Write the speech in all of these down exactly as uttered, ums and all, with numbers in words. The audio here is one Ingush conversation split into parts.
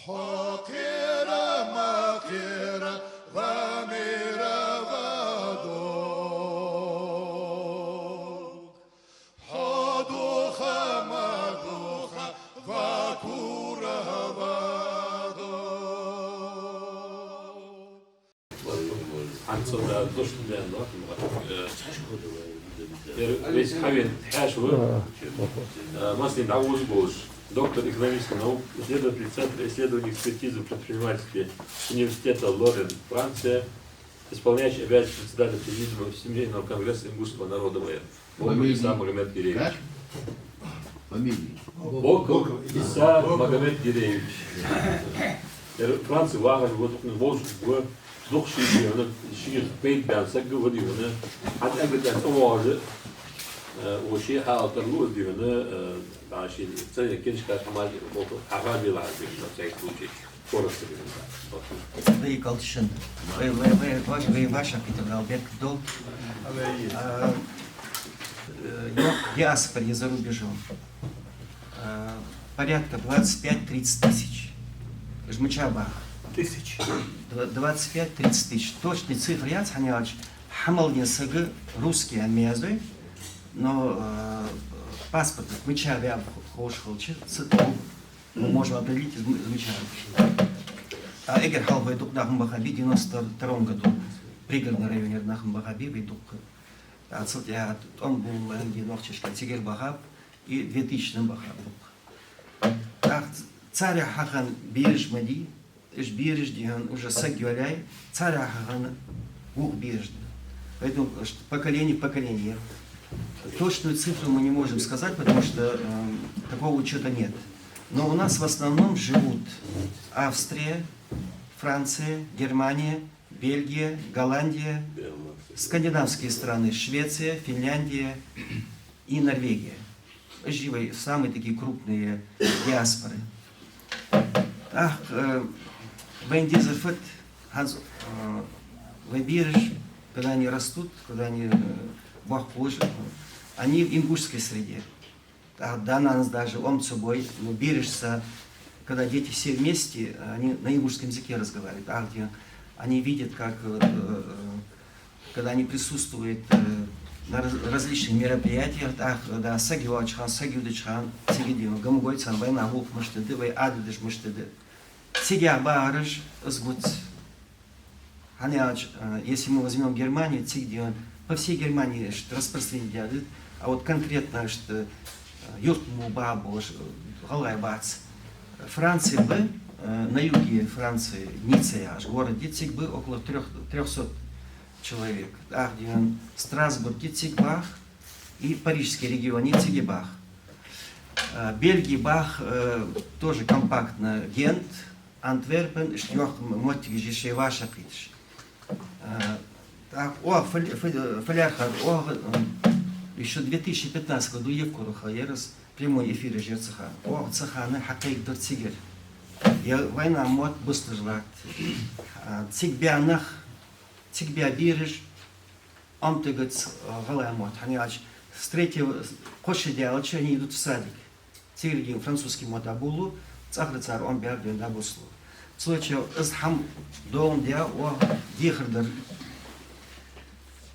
Хьо кхера ма кхера, ва мера ва дог. Хьо духа ма духа, ва кура ва дог. Хьанца да, то, что да, да, э, э, весь хавен хьаш вы. Э, маслин дӀавоз болаш, доктор экономических наук, исследователь Центра исследований и экспертизы в предпринимательстве Университета Лорен, Франция, исполняющий обязанности председателя Президиума Всемирного конгресса ингушского народа в Боков Иса Магомед-Гиреевич. Фамилия? Боков Иса Магомед-Гиреевич. Ер Франце вахаш ва, дукха волаш ва, дукха ший дегӀа, ший пайда баьнна саг ва дегӀа. Хьан агатан цӀа вогӀаш, э, ва ший хьал тарлу дегӀа, э, да ший цӀена книжкаш хьамади, боков хьахади ла дегӀа, на всякий случай. Коротко дегӀа. Вай калчишан. Вай, вай, вай, ваш, вай, ваша питер дал бек дол. А, э, йох диаспоре за рубежом. А, порядка двадцать пять тридцать тысяч. Жмыча бах. Тысяч. Два-, двадцать пять тридцать тысяч. Точный цифр яц, хьанялч, хьамалдин сага русский ан мязой, но, э, паспорт мыча вяв хош халчи, цитол. Мы можем определить из мы-, измечаем. А эгер хьалха вай дукха нах ма бахабий, девяносто втором году Пригородный районера нах ма бахабий вай дукха. А цу тӀа тӀом бу ланги нохчашка цигара бахаб, и две тысячи бахаб дукха. ТӀаккха царех хьахинна бераш ма дий, уж бераш дий хьона, уже саг йоалаяьй, царех хьахинна вух бераш да. Поэтому, э, что поколение в поколение. Точную цифру мы не можем сказать, потому что, эм, такого учёта нет. Но у нас в основном живут Австрия, Франция, Германия, Бельгия, Голландия, скандинавские страны, Швеция, Финляндия и Норвегия. Уж я вай самые такие крупные диаспоры. Ах, э, вайна дезар фуд, хӀанз, э, вай бераш, когда они растут, когда они, э, бахкуж, они в ингушской среде. А да, нас даже омцу бой, ну, бережца, когда дети все вместе, они на ингушском языке разговаривают. А где они видят, как, э, э, когда они присутствуют, э, на раз-, различных мероприятиях, так, да, саг йоагӀача хана, саг йодача хана, цига дийна, гамгой царна вайна гӀулакх мишта да, вай Ӏадаташ мишта да. Цига бахараш аз гуц. ХӀана аьлча, э, если мы возьмём Германию, цига дийна, по всей Германии, значит, распространение идет, а вот конкретно, значит, э, юрт мо баха болаш, э, гӀалгӀай бац. Франция б, э, на юге Франции, Ницца яхаш город, цига б около трёх, трёхсот человек. Ах, дийна, Страсбург цига бах, и Парижский регион цига бах. Э, Бельги бах, э, тоже компактно, Гент, Антверпен, иштта йоккха м-, моттигаш я шоай вӀашагӀкхийташ. Э, так, о, фал-, фал-, фалярхар, о, м, ещё две тысячи пятнадцатом году Евкуруха ерас прямой эфир ежерцаха. О, цаха хьакхайкадар цигара. Я вайна мотт бустаж латт. А, цига баь нах, цига баь бераш, Ӏомадаьдац, а, гӀалгӀай мотт, хӀана аьлча, с третьего, кхо шу даьлча, они идут в садик. Цигара дийна французский мотт дӀаболалу, цӀагӀара цар Ӏомабаьр дийна дӀабоссалу. Цудухьа из хӀама долаш да, о, дехар дар.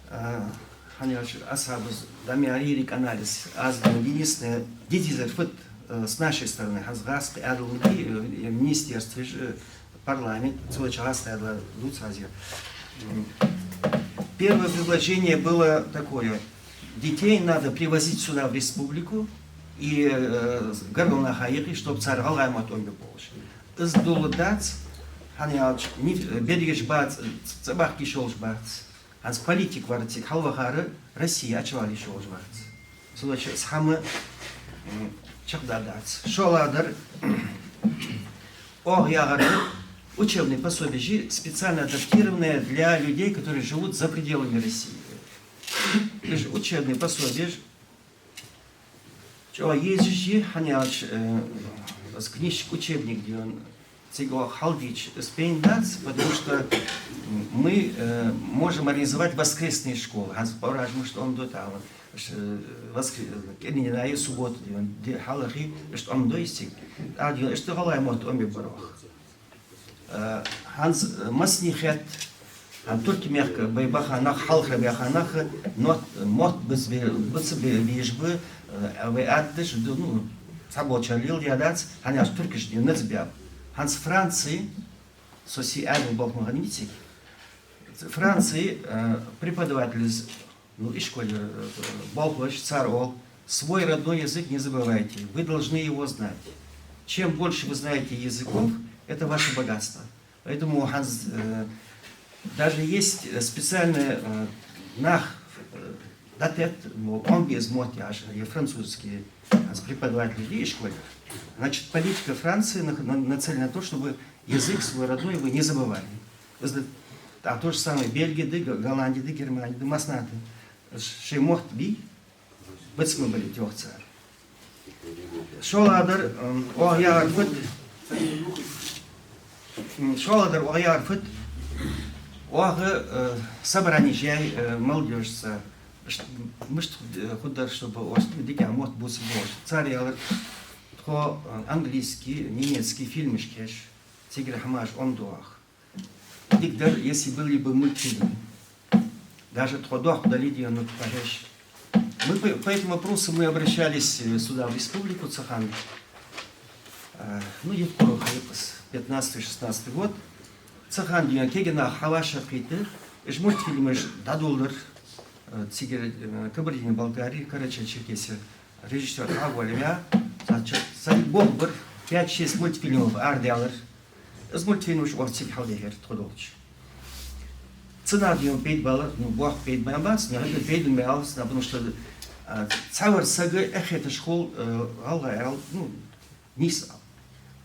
А, хӀана аьлча, асхьабаз дӀамиари рик анализ, аз дийна единственное, дезар фуд, э, с нашей стороны, хӀанз гӀазкхий Ӏаьдал ма дий, э, министерстваш, э, парламент, цо чагӀас хьаьдала дувц хьазъя. М. Первое предложение было такое. Детей надо привозить сюда, в республику, и, э, гаргара наха юкъе, чтоб цар гӀалгӀай мотт Ӏомабе болаш. Из дола дац, хӀана аьлча, ни-, берригаш бац, цӀабахка йиш йолаш бац. ХӀанз политик вар цига хьалвахар Россе Ӏочувала йиш йолаш вац. Цудухьа из хӀама, м, чакхдаьдац. ШоллагӀдар, оаха яхар да, учебные пособия, специально адаптированные для людей, которые живут за пределами России. Уж учебные пособия, чӀоагӀа езаш я, хӀана аьлча, э, из книжка, учебник дийна, цига оаха хьалдича, из пайна дац, потому что мы, э, можем организовать воскресные школы. ХӀанз параж мишта Ӏомаду тӀаккха, э, воскре-, кӀирнинай, суббота дийна, ди хьалхе, иштта Ӏомадой цига. ТӀаккха дийна, иштта гӀалгӀай мотт Ӏомабе бар оаха. Э, хӀанз, э, массане хет, хӀанз туркий мехка вай баха нах, хьалхара баьха нах, нот-, мотт бицбе-, бицбе-, беш ба, э, вай аддаш, ду-, ну, цхьаболчар леладаь дац, хӀана аьлча туркаш дийна ца баьб. ХӀанз Франце, со се аьнна болх ма гӀанна мициг. Франце, э, преподаватель из, ну, ишколе, э, болхлоша, цар оал: «Свой родной язык не забывайте, вы должны его знать. Чем больше вы знаете языков, это ваше богатство». Поэтому хӀанз, э, даже есть, э, специальные, э, нах, э, датет, ну, он без мотьяш, и французский, э, преподаватель из ишколе. Значит, политика Франции на-, на-, нацелена на то, чтобы язык свой родной вы не забывали. Из да-, а то же самое Бельгия да, Г-, Голландия да, Германия да, массанахьа да. Шоай мотт бий, бицма балийта, йоах цар. ШоллагӀдар, м, оаха яхар фуд, м, шоллагӀдар оаха яхар фуд, оаха, э, собранеш яьй, э, молодёжца. Ш-, мишта, э, хургдар, чтобы оаш дикагӀа мотт бувцаргболаш. Цар аьлар: «Тхо, э, английски, немецки фильмаш кхеш, цигара хӀамаш Ӏомаду оаха. Дика дар, если были бы мультфильмы. Даже тхо дохк далийдий, ну, тхо хьеш». Мы по, по этому вопросу мы обращались, э, сюда, в республику, цу хана. Э, ну, Евкуров ха я-кх из, пятнадцатый-шестнадцатый год. Цу хана дийна кегий нах хьавӀашагӀкхийтта, уж мультфильмаш дӀадоладир, э, цигара, э, Кабардино-Балкаре, Карачаево-Черкесера режиссёр хьагулъяь, цхьа ча-, цхьа болх бир, пять-шесть мультфильмов арадаьлар. Из мультфильмаш оаха цига хьалдехар тхо долча. Цу наха дийна пайда балар, ну, боккха пайда баьннабац, но хӀаьта пайда ма алац, потому что, а, цхьавар саг эхь хеташ хул, э, гӀалгӀай аьлча, ну, нийса ала.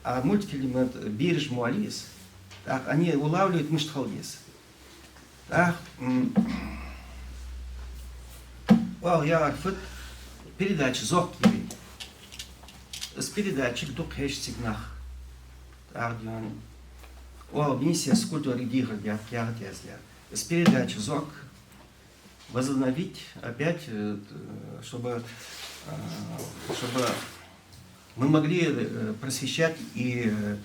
А мультфильм бераш ма оалий из. ТӀаккха они улавливают, мишта хила деза. ТӀаккха, м, оаха яхар фуд, передача зоккха я вай. Из передачага дукха хьеж цига нах. ТӀаккха дийна оаха Министерство культуры дехар даьд, каьхат яздаьд. Из передача зоккха возобновить опять, э, т-, чтобы, э, чтобы мы могли, э, просвещать и, э,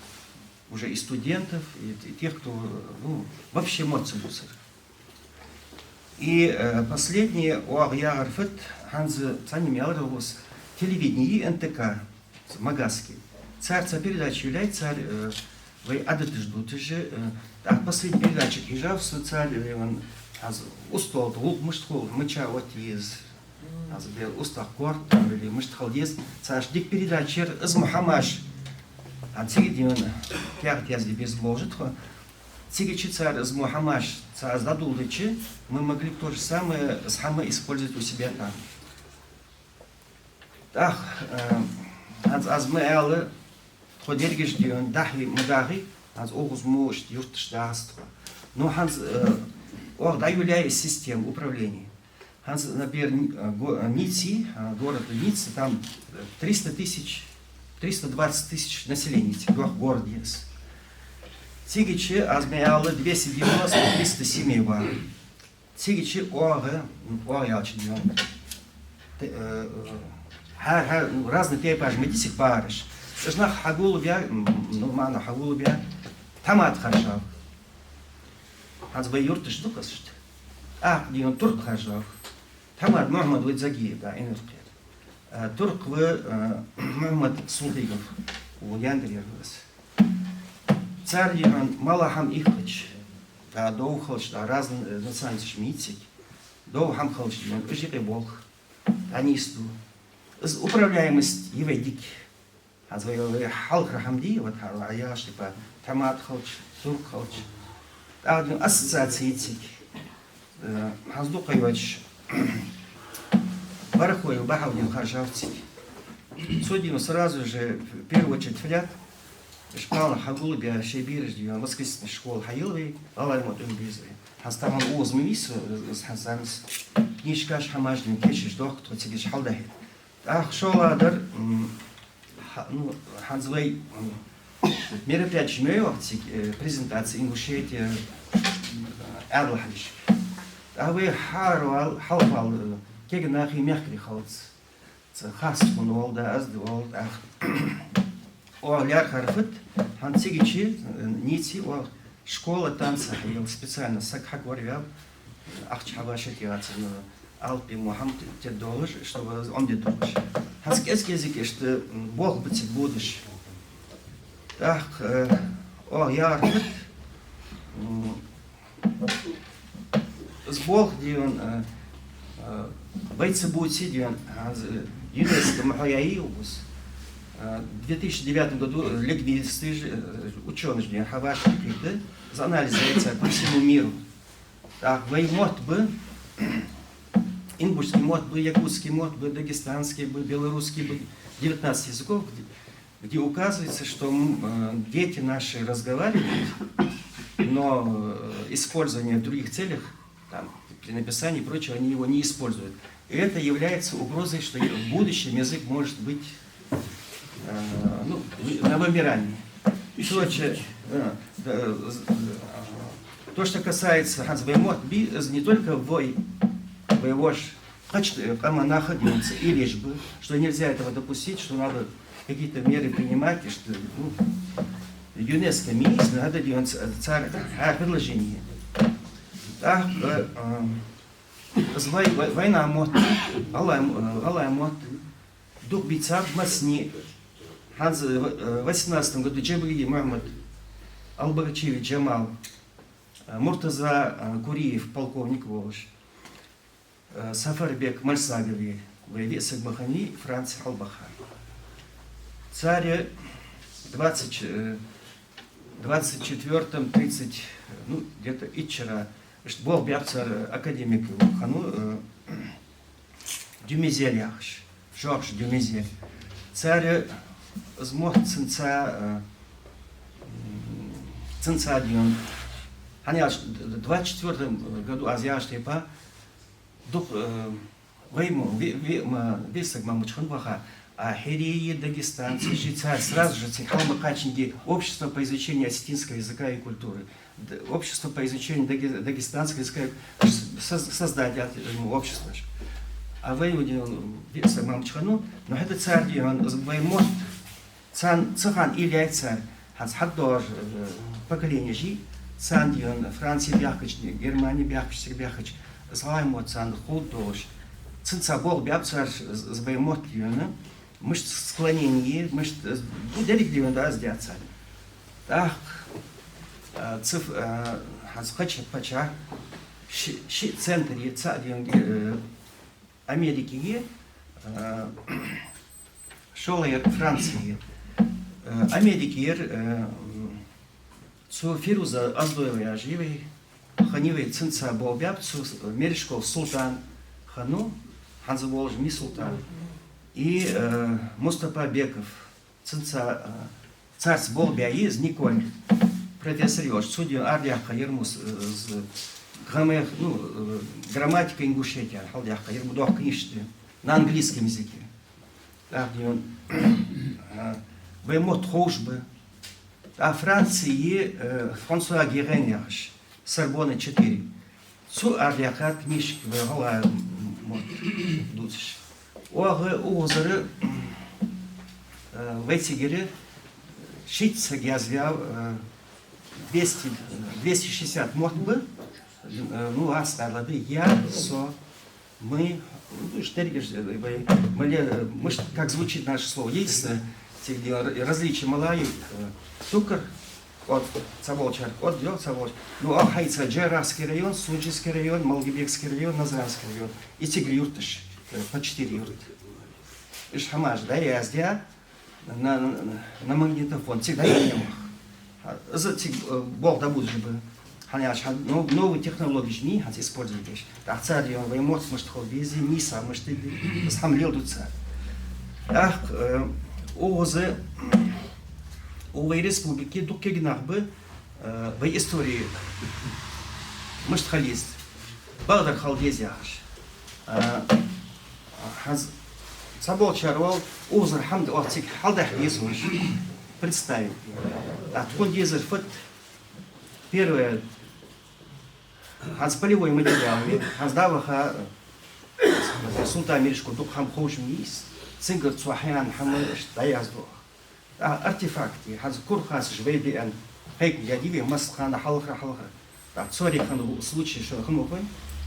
уже и студентов, и т-, и тех, кто, э, ну, вообще мотт ца бувцар. И, э, последнее, оаха яхар фуд, хӀанз цхьанне ма аьлар вай, телевидение и Н Т К, Магасе. Цар цхьа передача йолаяьй, цар, э, вай Ӏадаташ дувцаш, э, тӀаккха последний передачага хьежав со, цар, э, вай, хӀанз устагӀал гӀулакх мишта хул, мича оттае еза. ХӀанз бе устагӀа корта там или мишта хила деза. Цар дика передача яр, из мо хӀамаш. ХӀанз цига дийна каьхат язде безам болаш да тхо. Цига чу цар из мо хӀамаш, цар из дӀадоладича, мы могли то же самое, из хӀама использовать у себя там. ТӀаккха, э, хӀанз аз ма аьлий, тхо дерригаш дийна дахье ма дахьий, хӀанз укхаза мо иштта юрташ дахьац тхо. Ну, хӀанз, э, оаха дӀайолаяьй из система управления. ХӀанз, например, Ни-, э, го-, э, Ницце, э, город Ницца, там, э, триста тысяч, триста двадцать тысяч населения, цига доккха город я из. Цига чу, аз ма аьлий, двести девяносто, триста семей ва. Цига чу оаха, оаха аьлча дийна, те-, э, э, хӀа-, хӀа-, ну, разный тайпаш ма дий цига багӀараш. Уж нах хьагулбаь, м, ну, маӀан хьагулбаь, тхьамада харжав. ХӀанз вай юрташ да-кх иштта. ТӀаккха дийна турк харжав. Тхьамада Мухьмад ва Загиев, да, Инаркъера. Э, турк ва, э, Мухьмад Султыгов, ва Яндыре ва из. Цар дийна мала хӀама ихача, да, дов хилча, да, разный, э, национальносташ ма йий цига. Дов хӀама хилча дийна, уж юкъе болх дӀанийсду. Из управляемость я вай дика. ХӀанз вай, вай хьалхара хӀама дий, вот хӀа-, хӀа яхаш, типа, тхьамада хилча, турк хилча. ТӀаккха дийна ассоциаци я цига. Э, хӀанз дукха ха йоацаш, Барахоев Бахьаудин харжав цига. Цо дийна сразу же, в первую очередь, филят, школах хьагулбаь, шоай бераш дийна воскресный школа хьайийллай, гӀалгӀай мотт Ӏомабе беза вай. ХӀанз тахан укхаза ма вий со, из хӀанз царна книжкаш, хӀамаш дийна кийчъеш доахк тхо, цига уж хьалдахьийта. ТӀаккха шоллагӀдар, м, хӀа-, ну, хӀанз вай, м, мероприятеш ма йий оаха цига, э, презентация Ингушетии, э, аьрлахьараш. ТӀаккха вай хӀара вал-, хьалха вала, э, кегий нахи мехкарий хилац. Цхьа харц хӀама оал, да, аз да оал, тӀаккха Оаха лаьрхӀар фуд, хӀанз цига чу, э, нийсса оаха школа танца хьаяьлар специально, саг хьагӀорваьв, ахча хьавӀашагӀъяьлар, но Алпи Мухьаммад тӀадоагӀаш, чтобы Ӏомаде дезаш. ХӀанз кӀезиг-кӀезига иштта, м, болх ба цига бодаш. ТӀаккха, э, оаха яхар фуд, м, из болх, дий хьона, э, э, вай ца бувце, дий хьона, хӀанз, э, ЮНЕСКО ма хьаяьй укхаза. Э, в две тысячи девятом году, э, лингвисты же, э, учёные же, дий хьона, хьавӀашагӀкхийтта, из анализ яьй цар по всему миру. ТӀаккха вай мотт ба, ингушский мотт ба, якутский мотт ба, дагестанский ба, белорусский ба, девятнадцать языков, где, где указывается, что, м, э, дети наши разговаривают, но, э, использование в других целях, там, при написании и прочего, они его не используют. И это является угрозой, что в будущем язык может быть, э, ну, на вымирании. Короче, э, да, э, то, что касается хӀанз вай мотт ба, из не только вай, вай вош, кхыча, э, къаман наха, дий хьона, ца илеш ба, что нельзя этого допустить, что надо какие-то меры принимать, и что, ну, ЮНЕСКО мийс, надо, дий хьона, ца-, цар хьа предложение. ТӀаккха, э, из вай, вай, вайна мотт, гӀалгӀай, э, гӀалгӀай мотт, дукха бийцаб массане. ХӀанз, э, в восемнадцатом году Джабриев Мухьаммад, Албогачиев Джамал, э, Муртаза, э, Куриев, полковник волаш, э, Сафарбек Мальсагови, вай виъ саг ма хиннай Франце хьалбаха. Цар двадцать, э, двадцать четвёртом, тридцать, ну, где-то итт шера, иштта болх баьб цар академик хиннав, э, Дюмезель яхаш, шоаш Дюмезель. Цар из мотт цунца, э, м, цунца, дий хьона, хӀана аьлча, д-, д-, двадцать четвёртом году аз яхача тайпара, дукха, э, вай мо, ве-, ве-, ма, виъ саг ма мича хиннаб ваха, а хӀирий, дагестанцаш, цар сразу же цига хьалмакхаччалца общество по изучению осетинского языка и культуры, д-, общество по изучению даге-, дагестанского языка, с-, соз-, создать яьй, э, обществош. А вай, дий хьона, виъ саг ма мича хиннаб, но хӀаьта цар, дий хьона, из вай мотт, царна, цу хана илаяьй цар, хӀанз хьадоагӀаш, э, поколени жи, царна, дий хьона, Франце баьхкача, Германе баьхкача, цига баьхкача, из гӀалгӀай мотт царна ховргдолаш. Цунца болх баьб цар, из, из вай мотт, дий хьона, мишта склонение, мишта, э, ну, деррига, дий хьона, да, из даьд цар. ТӀаккха, э, цу, э, хӀанз кхыча паччахьа ши-, шиъ центр я, цаӀ, дий хьона, э, Америке я, э, шоллагӀъяр Франце я. Э, Америкера, э, м, цу Фируза Оздоева яхаш я вай, хиннай вай, цунца болх баьб, цу Мережков Султан хиннав, хӀанз волаш ма вий Султан. И, э, Мустапа Беков, цунца, э, царца болх баьб из Николь, профессор йолаш, цо, дий хьона, арадаьккха яр мус-, э, из граммех-, ну, э, грамматика Ингушетии хьалдаьккха яр мо доккха книжка, на английском языке. ТӀаккха, дий хьона, э, вай мотт ховш ба. ТӀаккха Франце я, э, Франсуа Герен яхаш, Сорбонна четыре. Цо арадаьккхад книжка вай гӀалгӀай мотт дувцаш. Оаха укхазара, э, вай цигара шийтта саг язваьв, э, двести, двести шестьдесят мотт ба, э, ну, аз аьлар да, я, со, мы, ну, уж деррига, э, вай, мы ле-, э, мишта, как звучит наше слово, есть, э, цига, э, различия ма лай, э, Тукар, кӀод, цхьаболчар кӀод йоах, цхьаболчар. Ну, оаха хьайца Джейрахский район, Судженский район, Малгобекский район, Назранский район. И цига юрташ, э, по четыре юрта. Уж хӀамаш дӀаяздаь на, на, на магнитофон, цига дӀаяьннай оаха. Из цига, э, болх дӀабузаш ба. ХӀана аьлча, хӀанз нов-, новые технологии ма йий хӀанз использовать деш. ТӀаккха цар, дий хьона, вай мотт мишта хила беза, нийса мишта де, из хӀама леладу цар. ТӀаккха, э, укхаза, укх вай республике дукха кагий нах ба, э, вай истори мишта хила еза, бакъдар хила деза яхаш. Э, хӀанз цхьаболчар оал, укхазара хӀама да оаха цига хьалдаккха дезаш, представить. ТӀаккха тхона дезар фуд? Первое, хӀанз полевой материал я, хӀанз дӀаваха, э, Султан Мережковс дукха хӀама ховш ма йий из, цунгара цо хьаяьнна хӀама иштта дӀаяздо оаха. А, артефакты, хӀанз кура хасаш вай биан, кхайкадаьдий вай массахана хьалхара, хьалхара. ТӀаккха царех хинна случай шоана хӀама хой,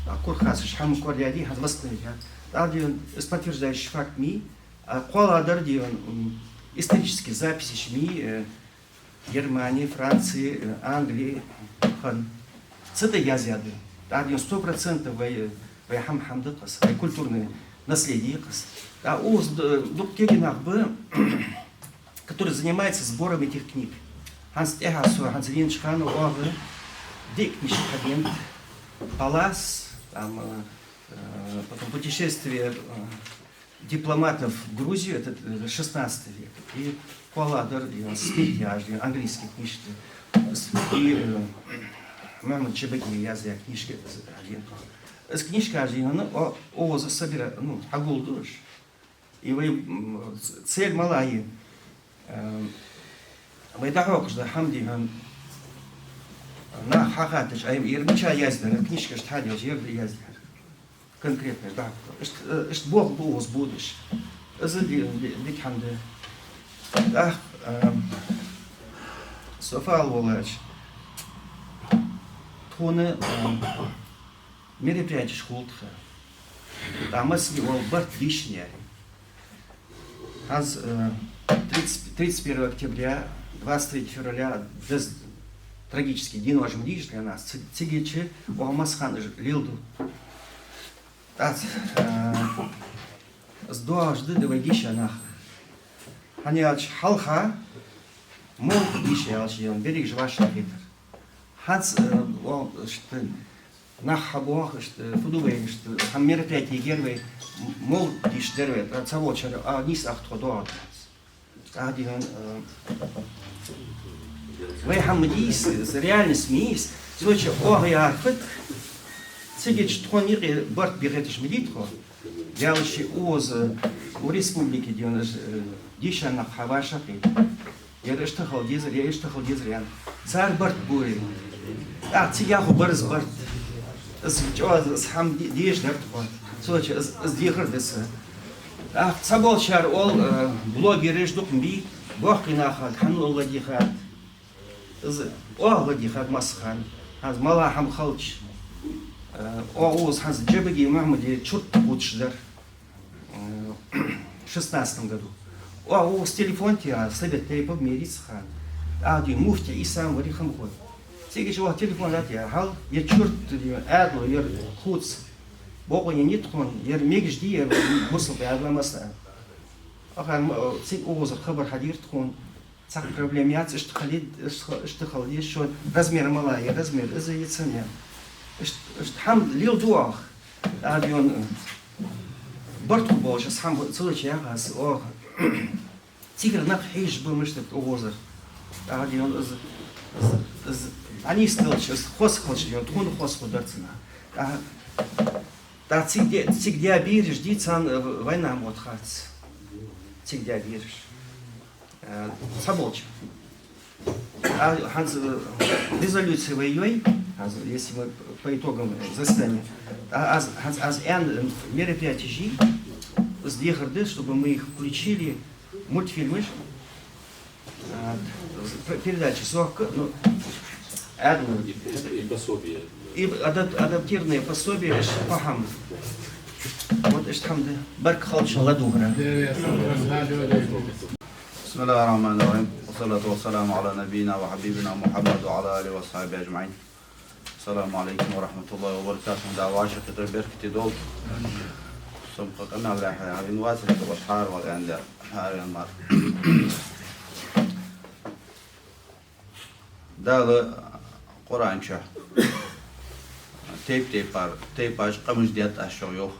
тӀаккха кура хасаш хӀама корадаьдий, хӀанз восстановить яьй. ТӀаккха дий хьона из подтверждающий факт ма йий, а кхоалагӀдар дий хьона, м, исторически записаш ма йий, э, Германи, Франци, э, Англи хинна. Цу тӀа яздаьд. ТӀаккха дий хьона сто процентов вай, вай хӀама, хӀама да-кх из, вай культурное наследие я-кх из. ТӀаккха укхаза д-, дукха кегий нах ба, который занимается сбором этих книг. ХӀанз тӀехьа со, хӀанз венача хана оаха диъ книжка хьаденад: «Палас», там, э, э, потом «Путешествие, э, дипломатов в Грузию», это, э, шестнадцатый век. И кхоалагӀдар, и «Смерть», яхаш, и английски книжка. И, э, Мухьаммад Джабагиев яздаь книжка, э, хьаденад. Из книжкаш дий хьона, о, укхаза собира-, ну, хьагулдеш. И вай, м, ц-, цель малагӀа я? Э, вай дӀахьокхаш да хӀама дий хьона, нах хьахаттача, ай, ер мича яздаьр, книжкаш тхьаделча, ер да яздаьр. Конкретно дӀахьокхаш. Иштта, э, иштта болх ба укхаза бодаш. Из ди-, ди-, дика хӀама да. ТӀаккха, э, со фу ала волаш, тхона, э, мероприятеш хул тха. ТӀаккха массане оал барт дийшача яр. ХӀанз, э, тридцать, тридцать первого октября, двадцать третьего февраля, деза трагически дийнаш ма дий уж для нас. Ц-, цигача оаха массахана уж леладу. ТӀаккха, э, из доагӀаш да, да вай дийша нах. ХӀана аьлча хьалха мовлат дийша аьлча, дий хьона, берригаш вӀашагӀкхетар. ХӀанз, э, о, иштта нах хьабоагӀа, иштта фу ду вай, иштта хӀама мероприяти ергья вай, м-, мовлат дийшадаьр вай, ца волчар, а, нийса ах тхо доагӀа. ТӀаккха дий хьона, э, вай хӀама ма дий из, из реальность ма йий из. Цу чу оаха яхар фуд, цигача тхона юкъе барт бехеташ ма дий тхо. Даьла ший укхаза, укх республике дий хьона, э, дийша нах хьавӀашагӀкхийтта. Ер иштта хила дезар, ер иштта хила дезар аьнна. Цар барт бу ер. ТӀаккха цига яхо бар из барт. Из чӀоагӀа из хӀама де-, дезаш дар тхо. Цу чу из, из дехар да са. ТӀаккха цхьаболчар оал, э, блогераш дукха ма бий, боккхий нахага хӀана ладийгӀад. Из оаха ладийгӀад массахана. ХӀанз малагӀа хӀама хилча, э, оаха укхаза хӀанз Джабагиев Мухьаммада чурт кхувсаш дар, э, шестнадцатом году. Оаха укхаза телефон тӀа совет тейпов мериться хана. ТӀаккха дий муфти Ӏийса вар хӀама хой. Цигача оаха телефон дӀатӀаяь, хьал, ер чурт, ер Ӏаьдало, ер хувца бокъо еннай тхона, ер мегаш дий, ер бусалба Ӏаьдала массане. Ахар ма, цига укхазара хабар хьадир тхона. Цхьаккха проблема яц, иштта хила, иштта хила, иштта хила деза, шо размер малагӀа я, размер из я, цхьан я. Иштта, иштта хӀама леладу оаха. ТӀаккха дий хьона, барт хургболаш из хӀама цу чу яхаш оаха. Цигара нах хьежаш ба мишта укхазара. ТӀаккха дий хьона из, из, из дӀанийсдалча, из хоза хилча дий хьона, тхона хоза хургдар цунах. ТӀаккха, тӀаккха цига де-, цига даь бераш дий, царна, э, вайна хӀама оттадац. Цига даь бераш. Э, цхьаболча. А, хӀанз, э, резолюци вай йой, хӀанз, если мы по итогам заседания, а, аз, хӀанз, аз аьнна, э, мероприятеш йий, из дехар да, чтобы мы их включили, мультфильмаш, а, пр-, передача сохка, ну, Ӏаьдала. И пособие. И адап-, адаптированное пособие, иштта хӀама. Вот иштта хӀама да. Баркал хилда шун ладувгӀара. بسم الله الرحمن الرحيم. والصلاة والسلام على نبينا وحبيبنا محمد وعلى آله وصحبه أجمعين. السلام عليكم ورحمة الله وبركاته. Дала вӀашагӀкхетар беркате долда. Со-м къамаьл дехар, хьавена вац, хӀаьта ваша хьаравала аьнна, хьавена мара. Дала Къуръан чу тайп-тайпара, тайпаш, къамаш даьд аз шуга, йоах.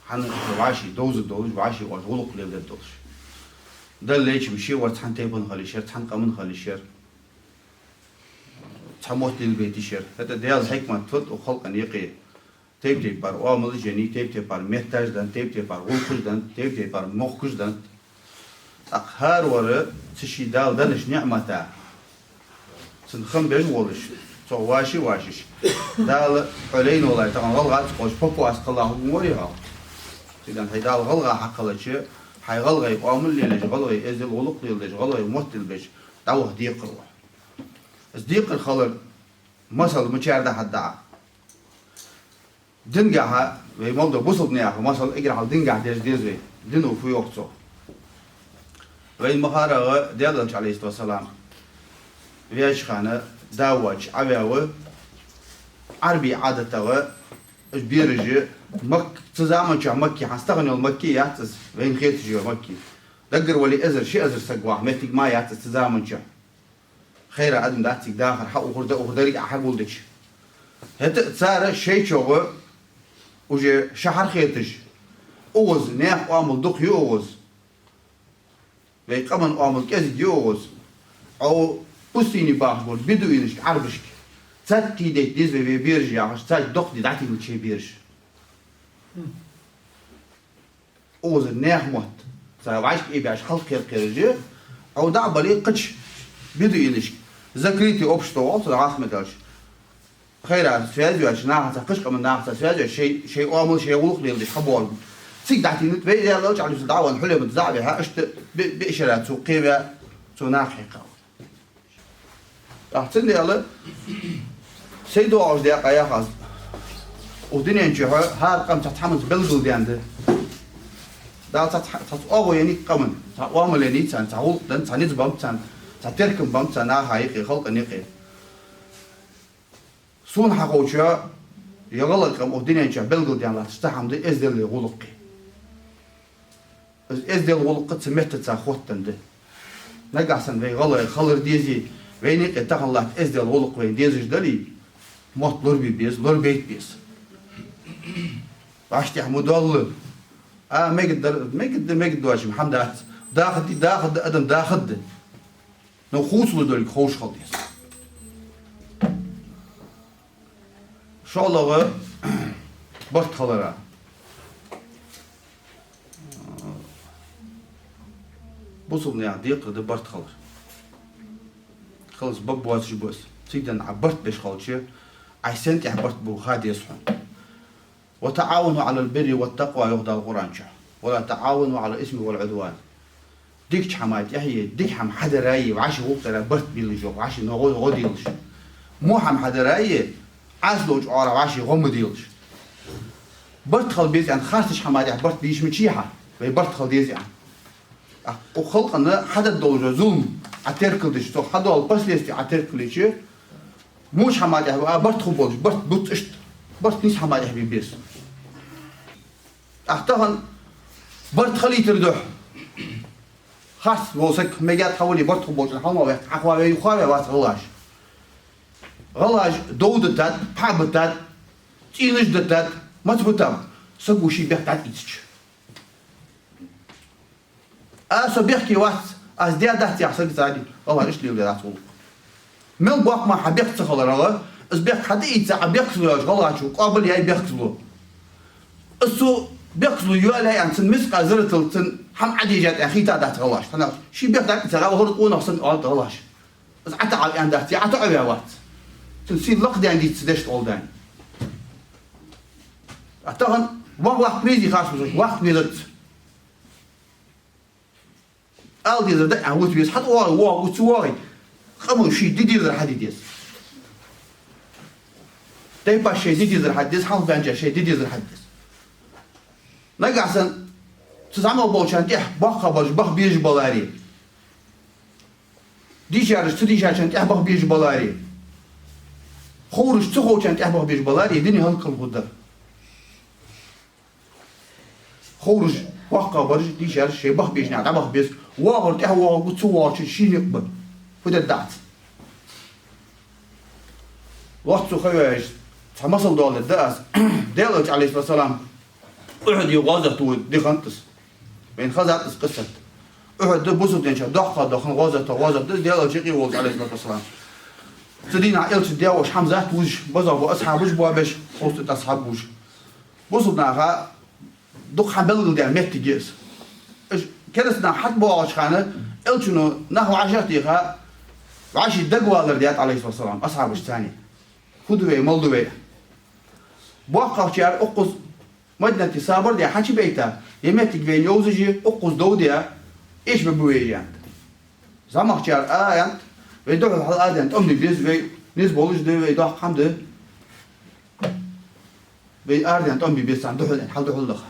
ХӀана аьлча вӀаший довзаргдолаш, вӀаший оаш гӀулакх леладергдолаш. Далла лайча ше вар цхьан тайпан хила йиш яр, цхьан къаман хила йиш яр, цхьа мотт лелабайта йиш яр. ХӀаьта Даьла хьикмат фуд укх халкъа юкъе? Тайп-тайпара оамалаш еннай, тайп-тайпара метташ деннад, тайп-тайпара гӀулакхаш деннад, тайп-тайпара мохкаш деннад. ТӀаккха хӀаравар цу ший Дала деннача ниӀмата цунна хам беш волаш, цох вӀаший вӀаший. Дала хьо лайна волаш, тахан гӀалгӀа ца кхоачаш, попу аз кхелла хургвар хьо. Цига хьай Дала гӀалгӀа хьакхеллача, Хьай гӀалгӀай оамал лелаеш, гӀалгӀай эздел гӀулакх леладеш, гӀалгӀай мотт лелабеш дӀаваха декхар ва. Из декхар хилар масал мичара да хьадаа. Дингахьа, вай мел дола бусалба наьха масал, эггара хьалха дингахьа деш деза вай. Дино фу йоах цо. Вайна ма харра, Даьла Элча, Ӏалайхи ссалату вассалам, ваьча хана, да воацаш Ӏаваьв, Ӏарбий Ӏадатагара, уж бераш, Мак-, цу заман чухь Макка, хӀанз тахан йола Макка яц из, вайна хеташ йола Макка. Даггара вале эзар, ши эзар саг ваха моттиг ма яц из цу заман чухь. Хайра адам дац цига дахар, хьаухар, даухар, деррига а хьагулдича. ХӀаьта а цар шоай чӀоагӀа уже шахьар хеташ, укхаза наьха оамал дукха я укхаза. Вай къаман оамал кӀезига я укхаза. Ӏо пустыне бахаш бола бедуинашка, Ӏарбашка цхьаькха кхийдайта деза вай, вай бераш яхаш, цхьаькха доккха ди дӀатийна шоай бераш. Укхазара наьха мотт цар вӀашка ийбаьш хьалкхеркхераш, Ӏо дӀа а бале кхыча бедуинашка, закрытое общество оал цунах, гӀалгӀай меттала аьлча. Хайра связь йоацаш нахаца, кхыча къаман нахаца связь йоацаш, шоай, шоай оамал, шоай гӀулакх леладеш хьабоагӀа. Цига дӀатийнад вай, Даьла Элча, Ӏалайхи ссалам, дӀа а ваьнна, хьулъемат дӀа а вихьа, иштта бе-, бе-, шера цо кхеваь, цо наха хьекхав. ТӀаккха цудухьа сай доагӀаш декъа яхаш, укх дунен чухь хӀара къам цхьацца хӀаманца белгалдаьнна да. Дала цхьацца хӀа-, цхьацца оагӀув еннай къаман, цхьа оамал еннай царна, цхьа гӀулакх деннад, цхьа низ беннаб царна, цхьа теркам беннаб царна наха юкъе, халкъа юкъе. Сона хьаховча, е гӀалгӀай къам укх дунен чухь белгалдаьнна латташ цхьа хӀама да эзделеи гӀулакхеи. Из эздел гӀулакх цу меттаца хоттаденна да. Нагахьа санна вай гӀалгӀай хилар дезий, вайна юкъе тахан латта эздел гӀулакх вайна дезаш дале, мотт лорабе беза, лорабайта беза. ВӀаший тӀехьа ма доалла. А, мегаргдар, мегаргда, мегаргдоацаш хӀама дац. Дахаргда, дахаргда, адам дахаргда. Но хувцалуш долга ховш хила деза. ШоллагӀа барт хилара. Бусалба наьха декхар да барт хилар. Хилац баб боацаш ба из. Цига денз Ӏа барт беш хилча, Ӏа сен тӀехьа барт бу ха деза хьона. «وتعاونوا على البر والتقوى», йоах Дала Къуръан чу. «ولا تعاونوا على الإثم والعدوان». Дикача хӀаман тӀехьа е, дика хӀама хьадаре, вӀаший гӀулакх даре барт бийлаш, йоах, вӀаший гӀо, гӀо делаш. Во хӀама хьадаре, Ӏаса долча оагӀорахьа вӀаший гӀо ма делаш. Барт хила беза аьнна, харцача хӀаман тӀехьа барт беш мичахьа, вай барт хила деза аьнна. А, укх халкъана хьадаь дола зулам Ӏа теркалдича, цох хьадола последствия Ӏа теркалйича, воча хӀаман тӀехьа а барт хургболаш, барт бувц иштта, барт нийса хӀаман тӀехьа бе беза. ТӀаккха тахан барт хилийтар духьа, харц вола саг мегаргда хьавале, барт хургболчун хьалмагӀа ваьккха, хьахоаве, юхаве вац гӀалгӀаш. ГӀалгӀаш дов дитад, пхьа битад, цӀенаш дитад, маца битаб, саго ший бехк дӀатӀаийцача. А, со бехке вац, аз даь дац яхача сагаца а гӀалгӀаша иштта леладаь дац гӀулакх. Мел боккха ма хьа бехк ца хиларах, из бехк хьатӀаийца, Ӏа бехказло йоацаш гӀалгӀачо къоабал яьй бехказло. Из цо бехказло йоалаяьй аьнна, цунна мискъа зарратал цунна хӀама Ӏодежад аьнна хийтадац гӀалгӀашта. ХӀана аьлча ший бехк дӀатӀаийцар вахар къонах санна оал гӀалгӀаша. Из ӀотаӀав аьнна дац, е ӀотаӀаваь вац. Цун сий лакхдеш дийца дешта гӀолла даьнна. А тахан ваха ваккха везий харц ва саг, ваккха везац. Ала дезар да, а, вута веза, хьатӀавоагӀе, воагӀа, вута ца воагӀе. Къамо ший де дезар хьаде деза. Тайпаша шоай де дезар хьаде деза, хьалхабаьннача шоай де дезар хьаде деза. Нагахьа санна цу зӀамагӀа болчарна тӀехьа боккхагӀбараш баха безаш баларе, дийшараш ца дийшачарна тӀехьа баха безаш баларе, ховраш ца ховчарна тӀехьа баха безаш баларе, дуне хӀалакхилла хургдар. Ховраш, боккхагӀбараш, дийшараш шоай баха безача наха дӀабаха беза, воагӀар тӀехьа воагӀаргва, ца воагӀачун ший никъ ба. Фу дергдац. Лоацца ха йоаеш, цхьа масал доаладергда аз. Даьла Элча, Ӏалайхи ссалату вассалам, Ухьуде гӀазот ву дихант из. Вайна хезад из къиссат. Ухьуд да бусалба динча доккхагӀа доаха гӀазот, гӀазот да из, Даьла Элча юкъе волча, Ӏалайхи ссалату вассалам. Цу дийнахьа Элчан даь-воша хьамзат вузаш, база ба асхьабаш боабеш, ховсткъа асхьаб вузаш. Бусалба наха дукха хьабелгалдаь моттиг я из. Уж кераста нах хьатӀабоагӀача хана, Элчано нах вӀашагӀтеха, вӀаший дагавалар даьд, Ӏалайхи ссалату вассалам, асхьабашца цхьана. Фу ду вай, мала ду вай? БоккхагӀчар укхаза Мадинате сабар де хьачубайта, е моттиг вайна йовзаш я, укхаза дов де, эшабергба вай, аьннад. ЗӀамагӀчар а аьннад, вай духьал хьалъадена тӀом бе беза, вай низ болаш да, вай доккха хӀама да. Вай арадена тӀом бе беза царна духьал, аьнна, хьал духьал даха.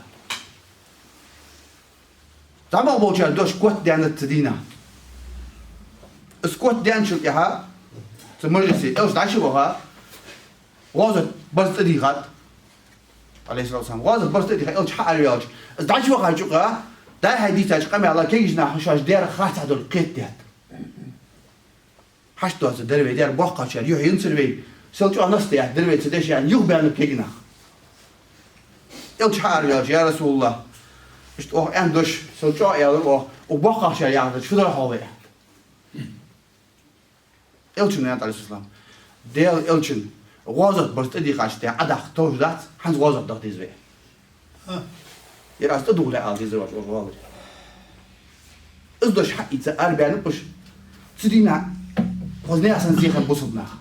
ЗӀамагӀа болчар дош котдаьннад цу дийнахьа. Из котдаьнначул тӀехьагӀа цу мажлисе Элча дӀачуваха, гӀазот барзкъа тӀадийхад. ӀалайхӀиссалату вассалам. ГӀазот барзкъа тӀадийхад Элча хьаараваьлча, из дӀачуваха юкъа, дӀа-хьа дийцача къамаьла кегийча наха шоаш дер харцахьа дола кхетадаьд. Хьашт доацар дер вай дер, боккхагӀчар юхь йинцар вай, сел чӀоагӀа наста яхар дер вай цу деша, аьнна, юхабаьннаб кегий нах. Элча хьаараваьлча: «Я РасулаллахӀ, иштта оаха аьнна дош сел чӀоагӀа аьлар оаха, укх боккхагӀчар яхар чу дар хьо вай», аьннад. Элчано аьннад, ӀалайхӀиссалату вассалам: «Даьла Элчан гӀазот барзкъа тӀадийхача тӀехьа Ӏодаккха товш дац, хӀанз гӀазот даха деза вай». Ер аз тӀадувхале ала дезар вац оаш гӀалгӀай. Из дош хьаийца арабаьннаб уж. Цу дийнахьа хоза наьха санна зехар бусалба наха.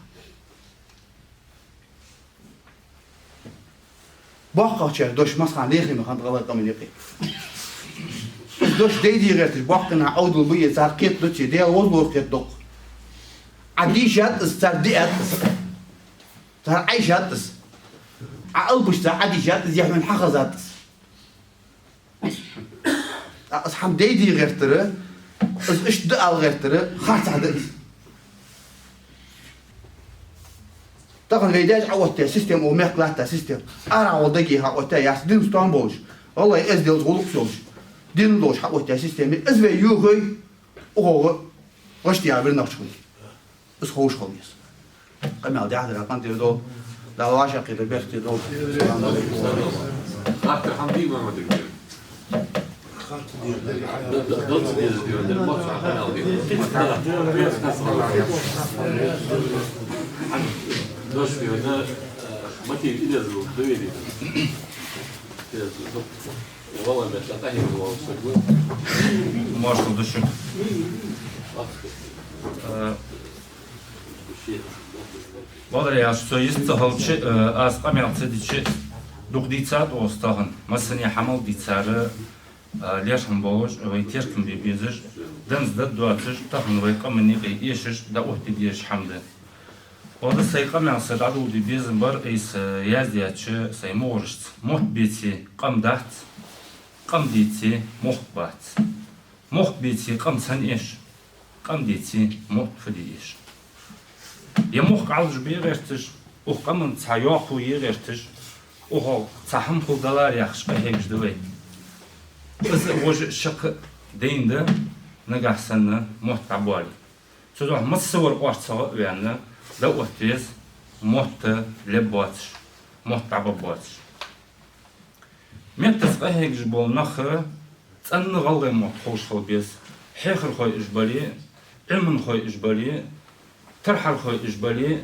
БоккхагӀчар дош массахана лехаме хиннад гӀалгӀай къаман юкъе. Из дош дайде гӀерташ боккхий нах Ӏовдал ба е цар кхетаду, е Даьла возалора кхетаду-кх. Ӏа дийшад из, цар диад из. Цар Ӏайшад из. Ӏа албашца Ӏа дийшад из, е хьона хьахезад из. ТӀаккха из хӀама дайде гӀертар, из иштта да ала гӀертар харцахьа да из. Тахан вай даьша Ӏооттаяь система, укх мехка латта система, арахьа вола дагех Ӏооттаяь яц, дин стом болаш, гӀалгӀай эзделца гӀулакх йолаш, дин долаш Ӏооттаяь система, из вай йохайой, укхох гӀаш тӀа яр вир нахча хул. Из ховш хила еза. Къамаьл дехьа дар къинтӀера довла. Дала вӀашагӀкхетар беркате довла. Салам Ӏалайкум. Хаттар хӀама дий, Мухьаммад-Игра? Д-, д-, доцца деза дий, дер, моцу хьа къамаьл дий. Дош дий, да, э, мотив идея довели. Э, вала бетта къахьега волаш саг ва. Маршал да шуга. Э, Валар яхаш, со йист ца хилча, э, аз къамаьл ца дича, дукха дийцад оаха тахан. Массане хӀамал дийцар, э, лерхӀам болаш, вай теркам бе безаш, данза дад доацаш, тахан вай къаман юкъе эшаш, дӀаотта дезаш хӀама да. Ода сай къамаьл са дӀадоладе безам бар, айса яздаьча сай мугӀарашца. Мотт беце, къам дац, къам деце, мохк бац. Мохк беце, къам сенна эш, къам деце, мотт фу де эш. Е мохк Ӏалашбе гӀерташ, укх къаман цхьа йоккхо е гӀерташ, укхох цхьа хӀама хул далар яхаш къахьегаш да вай. Из вож шакха дайна да, нагахь санна мотт дӀабоале. Цудухьа массавар орцагӀа а ваьнна, дӀаотта веза, мотт леб боацаш, мотт дӀабаб боацаш. Меттаца къахьегаш бола нах цӀена гӀалгӀай мотт ховш хила беза, хьехархой уж бале, Ӏилманхой уж бале, тархьархой уж бале,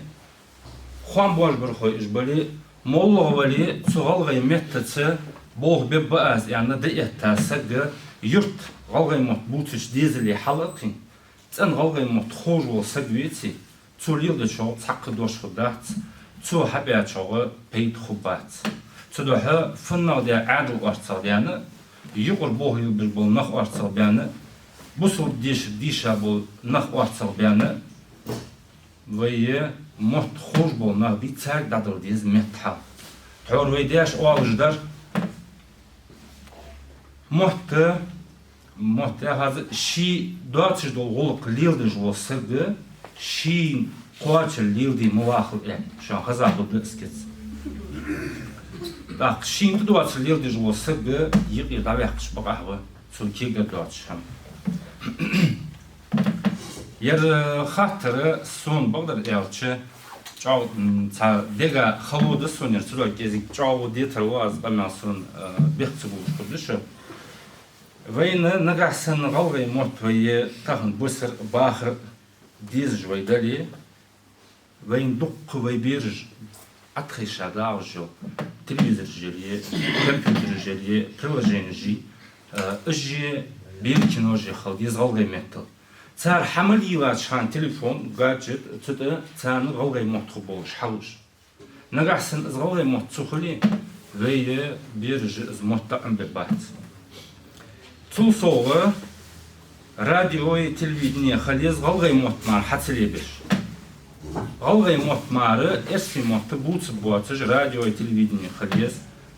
хоам божбархой уж бале, моллагӀа вале, цу гӀалгӀай меттаца болх бергба аз аьнна дӀаэтта саг, юрта гӀалгӀай мотт бувцача дезале хьалъакхийна, цӀена гӀалгӀай мотт ховш вола саг веце, цо леладечох цхьаккха дош хургдац, цо хьабаьчох пайда хургбац. Цудухьа фуннагӀа даь Ӏаьдал орцагӀа даьнна, юкъара болх лелабеш бола нах орцагӀа баьнна, бусалба дешар дийша бола нах орцагӀа баьнна, вай мотт ховш бола нах бий, царга дӀадала деза метта хьал. Тхьовра вай даьша оалаш дар: мотт Мотт яхац, ший доацаш дола гӀулакх леладеш вола саг, шийна кхоачара леладе ма вахалва аьнна, шоана хеза хургда из кица. ТӀаккха шийна тӀадоацар леладеш вола саг юкъе дӀаваьккхача бакъахьа ва, цун кегара доацаш хӀама. Ер хаттар сона, бакъдар аьлча, чӀоагӀа, м, цхьа дега хало да сона ер, цудухьа кӀезига чӀоагӀа детар ва аз къамаьл сона, э, бехк ца бувцаш хургда шо. Вайна нагахь санна гӀалгӀай мотт вай тахан бисар, бахар дезаш вай дале, вайна дуккха вай бераш Ӏотхайша дагӀаш йола телевизораш яле, компьютераш яле, приложенеш, э, уж а, бер кинош а хила деза гӀалгӀай меттала. Цар хӀама лелача хана телефон, гаджет, цу тӀа царна гӀалгӀай мотт хургболаш хьалуш. Нагахь санна из гӀалгӀай мотт ца хуле, Вай бераша из мотт Ӏомабергбац. Цул совгӀа радиои телевиденеи хила еза гӀалгӀай мотт мара хьа ца лебеш. ГӀалгӀай мотт мара эрсий мотт бувцаргбоацаш радиои телевиденеи хила еза,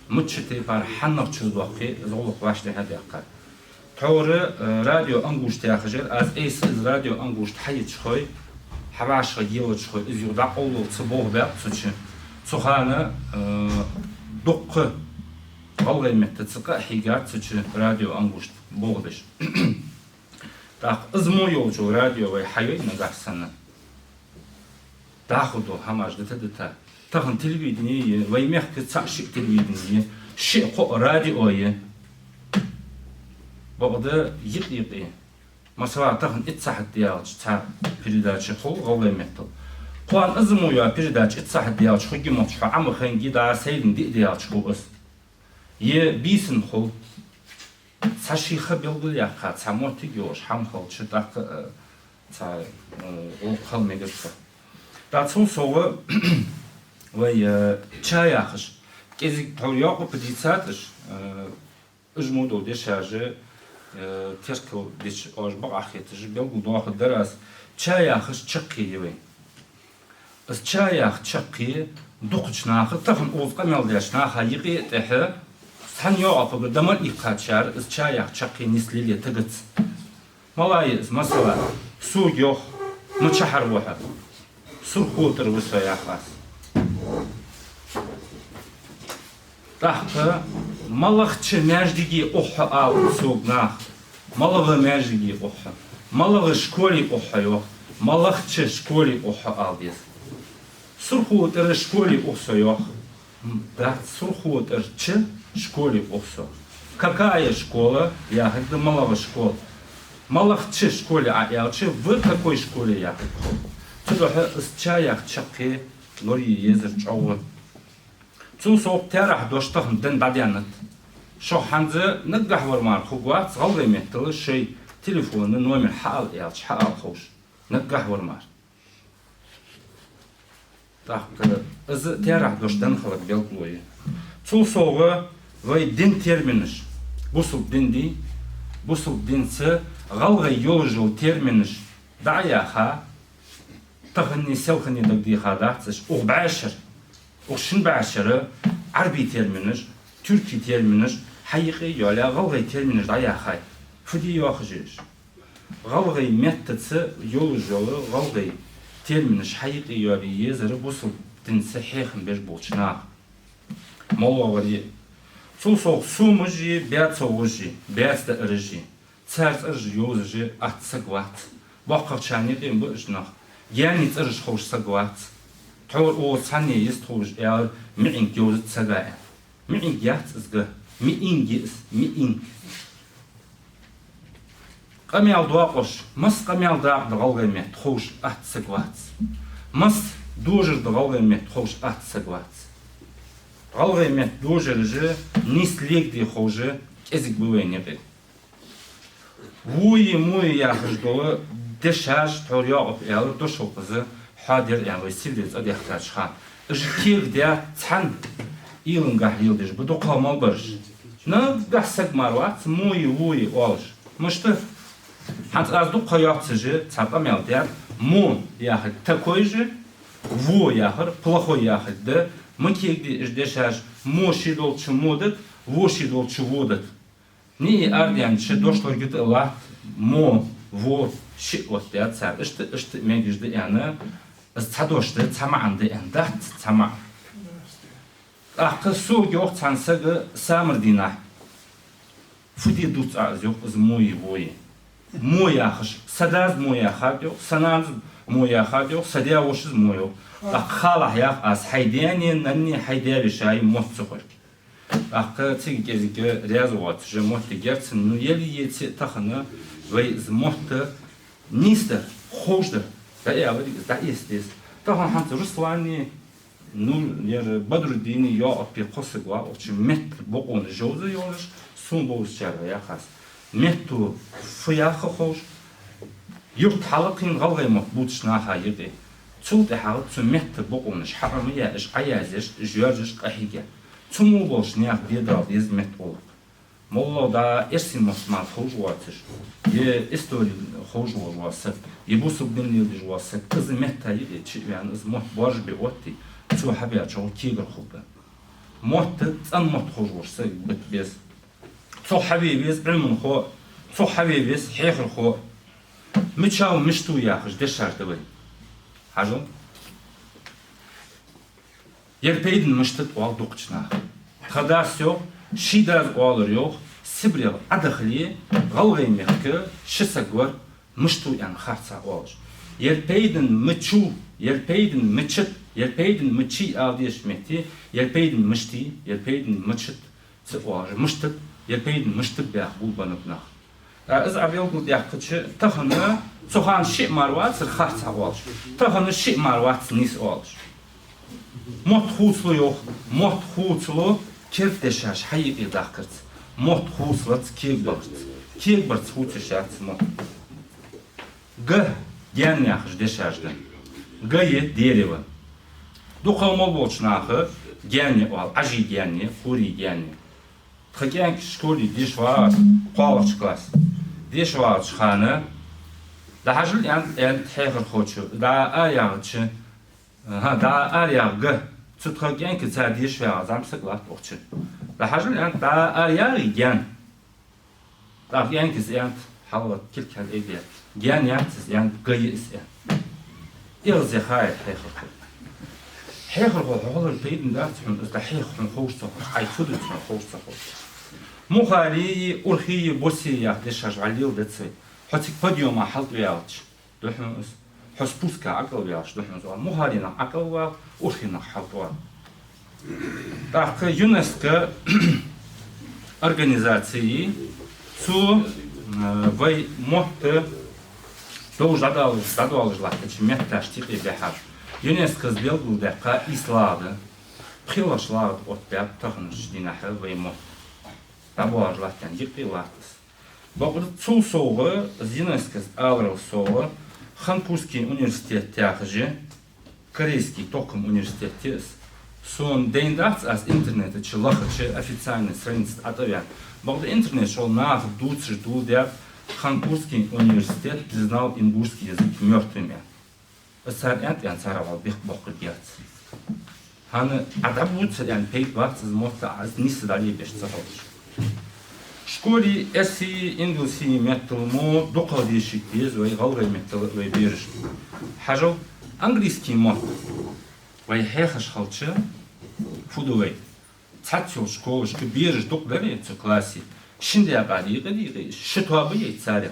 мичча тайпара хьаннахча чудоаккхе, из гӀулакх вӀаштӀехьа даьккха. Тхьовра, э, радио Ангушт яхаш яр, аз айса из радио Ангушт хьаеча хой, хьавӀашагӀъелача хой, из юха дӀакъовлал ца болх баьккх цу чу. Цу хана, э, дуккха гӀалгӀай меттаца къа а хьийгад цу чу радио Ангушт болх беш. ТӀаккха из мо йолча радио вай хьайой нагахь санна, дӀахо дола хӀамаш дита-дита. Тахан телевидени я, вай мехка цаӀ-шиъ телевидени я, шиъ-кхоъ радио я. Бакъда юкъе-юкъе. Масала, тахан итт сахьат даьлча цхьа передача хул гӀалгӀай меттала. Кхоана из мо йола передача итт сахьат даьлча хургья мотташ хьо Ӏомаханге, дӀа сайран диъ даьлча хул из. Е бийсан хул. Цхьа ший ха белгалъяьккха, цхьа моттиг йолаш хӀама хилча, тӀаккха, э, цхьа, э, гӀулакх хила мегаш да. ТӀаккха цул совгӀа вай, э, ча яхаш, кӀезига тхьовра йоакъ а дийцад уж, э, уж мо дола дешаш, э, теркал дича оаш бакъахьа хеташ, белгалдоахаргдар аз, ча яхаш чаккхе я вай. Из ча яха чаккхе дукхача наха, тахан укхаза къамаьл деча наха юкъе а тӀехьа, цхьан йоӀапага дӀа мел иккхачар из ча яха чаккхе нийслеле тагацци. Мала я из, масала, сога йоах, мичахьара ва хьо? Сурхо тӀара ва со, йоах аз. ТӀаккха малагӀча маьждиге ух хьо, оал сога наха. МалагӀа маьждиге ух хьо? МалагӀа школе ух хьо, йоах. МалагӀча школе ух хьо, ала деза. Сурхо тӀара школе ух со, йоах. М, дац, Сурхо тӀарча школе ух со. Какая школа яхилга да, малагӀа школа. МалагӀча школе Ӏа аьлча, в какой школе яхилга хул. Цудухьа из ча яха чаккхе лорае езар чӀоагӀа. Цул совгӀа таьрахьа дош тахан дӀадаьннад. Шух хӀанз наггахьа вар мара хургвац гӀалгӀай меттала шоай телефона номер хьаала аьлча, хьаала ховш. Наггахьа вар мара. ТӀаккха из таьрахьа дош даьнна хилар белгало я. Цул совгӀа вай дина терминаш, бусалба дин дий, бусалба динца гӀалгӀай йолаш йола терминаш дӀа а яьха, таханеи селханеи дагадеха дац уж. Укх бӀаьшера, укх шин бӀаьшера Ӏарбий терминаш, туьркий терминаш хьаюкъе а йоалаяь, гӀалгӀай терминаш дӀаяьхай. Фу де йоахаш я уж? ГӀалгӀай меттаца йолаш йола гӀалгӀай терминаш хьаюкъе а йоалае езар бусалба динца хьехам беш болча наха. МоллагӀа вар а. Цул совгӀа сомаш а, баьцовгӀаш а, баьцадаараш а. Цар цӀераш йовзаш атта саг вац. БоккхагӀчарна юкъе ма ба уж нах. Гаьнний цӀераш ховш саг вац. Тхьовра укхаза цхьанне йистхулаш аьлар, миинг йовзац сага, аьнна. МиингӀа яц из га. Миинг я из, миинг. Къамаьл доакъош, масса къамаьл дакъа да гӀалгӀай метта ховш атта саг вац. Масса дожар да гӀалгӀай метта ховш атта саг вац. ГӀалгӀай метта дожараш нийса легаде ховш кӀезига ба вайна юкъе. Вуи, муи яхаш дола дешаш, тхьовра йоакъ а аьлар, дошо укхаза хьоадир аьнна вай сивле цӀадаьхкача хана. Уж кегадаь цхьан уйлангахьа леладеш ба дукхагӀа мел бараш. Наггахьа саг мара вац муи, вуи оалаш. Мишта? ХӀанз аз дукха ха йоаццаш цхьа къамаьл даьд, му яхар такой же, во яхар плохой яхилга да, ма кегадий уж дешаш, мо ший долча мо да, во ший долча во да. Ни и арден ши дошлоргита латт, мо, во, шиъ оттадаьд цар. Иштта, иштта мегаш да аьнна, из цхьа дош да, цхьа маӀан да аьнна, дац цхьа маӀан. ТӀаккха сога йоах цхьан сага Самардийнахьа: «Фу де дувц Ӏа из, — йоах, — из мои, вои? Мо яхаш, са дас мо яхад, — йоах, — са нанас мо яхад, — йоах, — са даь-вошас мо», — йоах. ТӀаккха халахь, йоах аз, хьай даьна, нанна, хьай даь-веший мотт ца хургья. ТӀаккха цига кӀезига раьза воацаш моттиг яр цун, ну, ели еце а тахан вай из мотт нийсдар, ховшдар, дӀааьлар из, дӀаэца деза. Тахан хӀанз Руслани, ну, ер Бадруддини, Якъупи кхо саг ва укх чу, метта бокъонаш йовза йолаш, сона бовзачар ва, йоах аз. Метто фу яха ховш, юрт хьалкхийна гӀалгӀай мотт бувцача наха юкъе. Цул тӀехьагӀа цу метта бокъонаш хьаӀомаяь, уж Ӏоязъеш, уж йоаржаш къахьийга. Цу мо болча наьха дедал деза меттагӀулакх. МоллагӀа да эрсий мотт мара ховш воацаш, е истори ховш вола саг, е бусалба дин леладеш вола саг, из метта юкъе чу а ваьнна, из мотт боаржабе отте, цо хьабаьчох кегар хургба. Мотт цӀена мотт ховш волча сага бита беза. Цох хьаве веза Ӏилманхо, цох хьаве веза хьехархо. Мича ва, мишта ва яхаш дешаш да вай. Хьажал. Ер пайдана мишта да оал дукхача наха. Тха дас йоах, ший дас оалар йоах, Сибрел Ӏодахале, ГӀалгӀай мехка ши саг вар, мишта ва аьнна харцахьа оалаш. Ер пайдана мича ва, ер пайдана мича да, ер пайдана мича я ала дезача метте, ер пайдана мишта я, ер пайдана мича да ца оалаш, мишта да, ер пайдана мишта да баьха гулбеннаб нах. ТӀаккха из Ӏобелгалдаьккхача, тахан цу хана шиъ мара вацар харцахьа оалаш, тахан шиъ мара вац нийса оалаш. Мотт хувцалу йоах, мотт хувцалу керда дешаш хьаюкъедахкарца, мотт хувцалац кегабарца, кегабарца хувцаш яц мотт. Га, гаьн яхаш дешаш да. Га я дерево. Дукхагӏа мел болча наха гаьн я оал, Ӏажий гаьн я, хурий гаьн я. Тха кӀаьнк школе деша вагӀаш, кхоалагӀча классе деша вагӀача хана, дӀахьажал, аьннад, аьннад хьехархочо, дӀа а яхача, аха, дӀа а яха га, цу тха кӀаьнка ца деша вагӀа зӀамсаг латт укх чу. ДӀахьажал, аьннад, дӀа а яхий гаьн. ТӀаккха кӀаьнкас аьннад, хьалгӀатта кулг хьалъайдаь: «Гаьн яц из, аьннад, га я из», аьнна. Эггара зе хай хьехархо. Хьехархо, хьо хилар пайдана дац хьона, из дӀахьех хьона ховш ца ховш, Ӏа фу дувц хьона ховш ца ховш. Мухари, урхи, боси яха дешаш вӀалла леладац вай. Хьо цига подъёма хьалтӀаваьлча да хьона из, хьо спуска ӀокӀалваьлча да хьона из оал. Мухаринах ӀокӀалвала, урхинах хьалтӀавала. ТӀаккха ЮНЕСКО организаци цу, э, вай мотт довш дӀадоалаш, дӀадоалаш латтача метташта юкъе баьхьаб. ЮНЕСКО-с белгалдаьккха ийс лагӀа да, пхелагӀча лагӀа тӀа оттабаьб таханарча дийнахьа вай мотт. ДӀабоалаш латт аьнна юкъе латт из. Бакъда цул совгӀа, из ЮНЕСКО-с аларал совгӀа, Ханкурский университет яхаш я, корейский тохкама университет я из. Сона дайнадац аз интернета чу лахача официальни страница тӀа ӀотӀаваьнна. Бакъда интернета чу наха дувцаш доладаьд: Ханкурский университет признал ингушский язык мёртвым, аьнна. Из цар аьннад аьнна, цар вӀалла бехк боаккхаргьяц. ХӀана, Ӏа дӀабувцар аьнна пайда бац из мотт, Ӏа из нийса дӀалебеш ца хилча. Школе эрсий, ингалсий меттала мо дукхагӀа дешийта деза вай, гӀалгӀай меттала вай берашта. Хьажал, английский мотт вай хьехаш хилча, фу ду вай? Цхьацца йолча школашка бераш дукха дале цу классе, шин даькъа дийкъа, дийкъа, ши тоаба яй царех.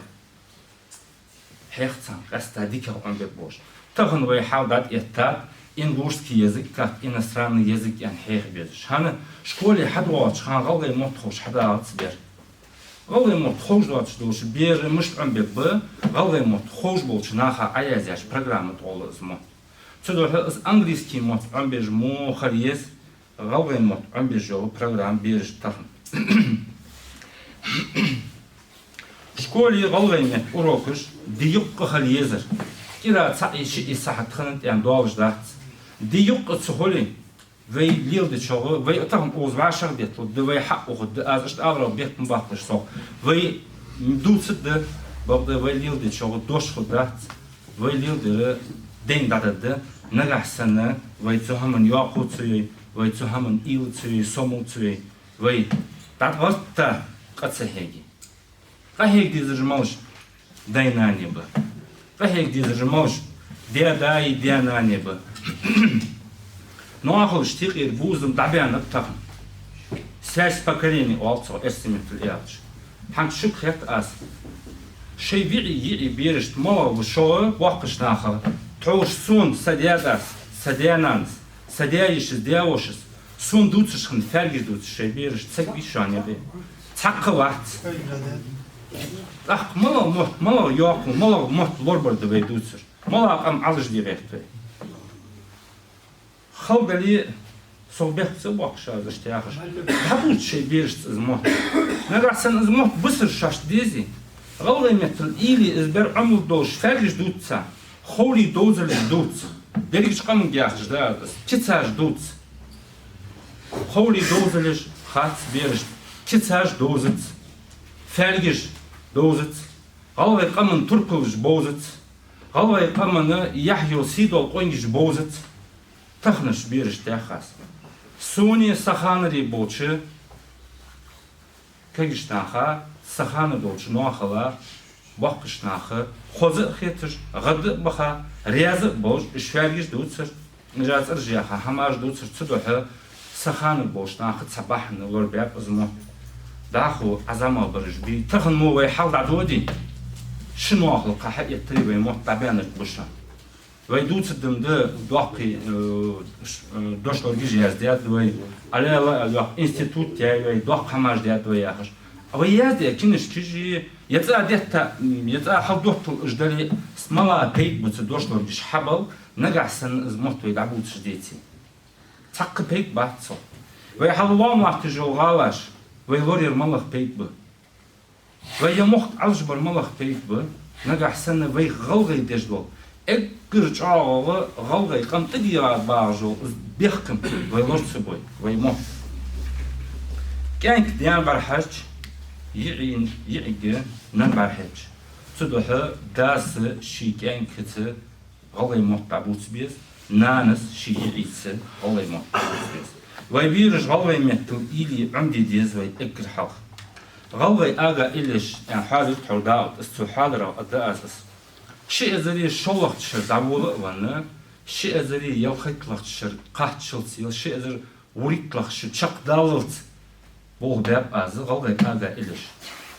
Хьех царна къаьстта дикагӀа Ӏомабергболаш. Тахан вай хьал дӀатӀаэттад, ингушский язык как иностранный язык аьнна хьеха безаш. ХӀана, школе хьадоагӀача хана гӀалгӀай мотт ховш хьадагӀац бер. ГӀалгӀай мотт ховш доацаш долаш бер мишта Ӏомабергба, гӀалгӀай мотт ховш болча наха Ӏоязъяьча программа тӀа гӀолла из мотт. Цудухьа из английский мотт Ӏомабеш мо хила еза, гӀалгӀай мотт Ӏомабеш йола программа бераш тахан. Школе гӀалгӀай метта урокаш ди юкъе хила езар. КӀира цхьаъ е шиъ е сахьат хинна тӀем долаш дац. Ди юкъе ца хуле, вай леладечох, вай тахан укхаза вӀашагӀдетталургда, вай хьаухаргда, аз иштта аларах бехк ма баккхалаш сох. Вай дувцаргда, бакъда вай леладечох дош хургдац, вай леладер дайна дӀадаргда, нагахьа санна вай цу хӀаман йоккхал ца йой, вай цу хӀаман уйла ца йой, сомал ца йой, вай дӀатӀаватта къа ца хьеге. Къахьега дезараш малаш? Даь-нана ба. Къахьега дезараш малаш? Даь-даи даь-нанеи ба. Ноахалашта юкъера бувзам дӀабаьннаб тахан. Связь поколений оал цох эрсий меттала аьлча. ХӀанз шуга хет аз, шоай виӀий-йиӀий берашта малагӀа ба шо боккхача наха, тхьовра сона са даь-дас, са даь-нанас, са даь-йишас, даь-вошас сона дувцаш хинна фаьлгаш дувцаш шоай берашта саг вий шоана юкъе? Цхьаккха вац. ТӀаккха малагӀа мотт, малагӀа йоккхал, малагӀа мотт лорабар да вай дувцар? МалагӀа къам Ӏалашде гӀерт вай? Хала дале, сох бехк ца боаккхаш аз иштта яхаш, дӀабувца шоай берашца из мотт. Нагахьа санна из мотт бисар шоашта дезе, гӀалгӀай меттала уйла е из бер Ӏомалургдолаш фаьлгаш дувца царна, ховлий довзалаш дувца, дерригача къаманга яхаш да аз из, кицаш дувца. Ховлий довзалаш хац берашта, кицаш довзац, фаьлгаш довзац, гӀалгӀай къаман турпалаш бовзац, гӀалгӀай къаман яхь йола сий дола къонгаш бовзац. Таханарча берашта яхаш. Сона, са ханара болча кагийча наха, са хана долча ноахала, боккхийча наха хоза а хеташ, гӀадда а баха, раьза а болаш, уж фаьлгаш дувцар, уж цӀераш яха хӀамаш дувцар, цудухьа са хана болча наха цхьа бахьан лорабаьб из мотт. ДӀахо Ӏазамал бараш бий, тахан мо вай хьал дӀадоде, ши ноахала кхы хьаэттаре вай мотт дӀабаьннарг ба шоана. Вай дувцаргда-м да, доккхий, э, ш-, э, дошлоргаш яздаьд вай, алала а йоккха институт яьй вай, доккха хӀамаш даьд вай яхаш. А вай яздаь кинашкаш, е цӀа детта, м, е цӀа хьалдоттал уж дале, с-, мала пайда ба цу дошлоргаш хьабала, нагахьа санна из мотт вай дӀабувцаш деце. Цхьаккха пайда бац цох. Вай хьаллоаматташ йола гӀалаш, вай лораяр малагӀа пайда ба. Вай ер мохк Ӏалашбар малагӀа пайда ба, нагахьа санна вай гӀалгӀай деш дола, эггара чӀоагӀагӀа гӀалгӀай къам тӀадийгӀа багӀаш йола из бехкам вай лора ца бой, вай мотт. КӀаьнк даьна бӀарахьежача, йиӀий-, йиӀига нана бӀарахьежача. Цудухьа дас ший кӀаьнкаца гӀалгӀай мотт дӀабувца беза, нанас ший йиӀийца гӀалгӀай мотт дӀабувца беза. Вай бераш гӀалгӀай меттала уйла е Ӏомаде деза вай эггара хьалха. ГӀалгӀай ага иллеш, аьнна, хьоадир тхьовра Дауд, из цу хьоадарах а да аз из. Ши эзари шоллагӀча шера дӀавола а венна, ши эзари ялхайттлагӀча шера кхаччалца, е ши эзар вурийттлагӀа шу чакхдаллалца болх баьб аз гӀалгӀай ага иллеш,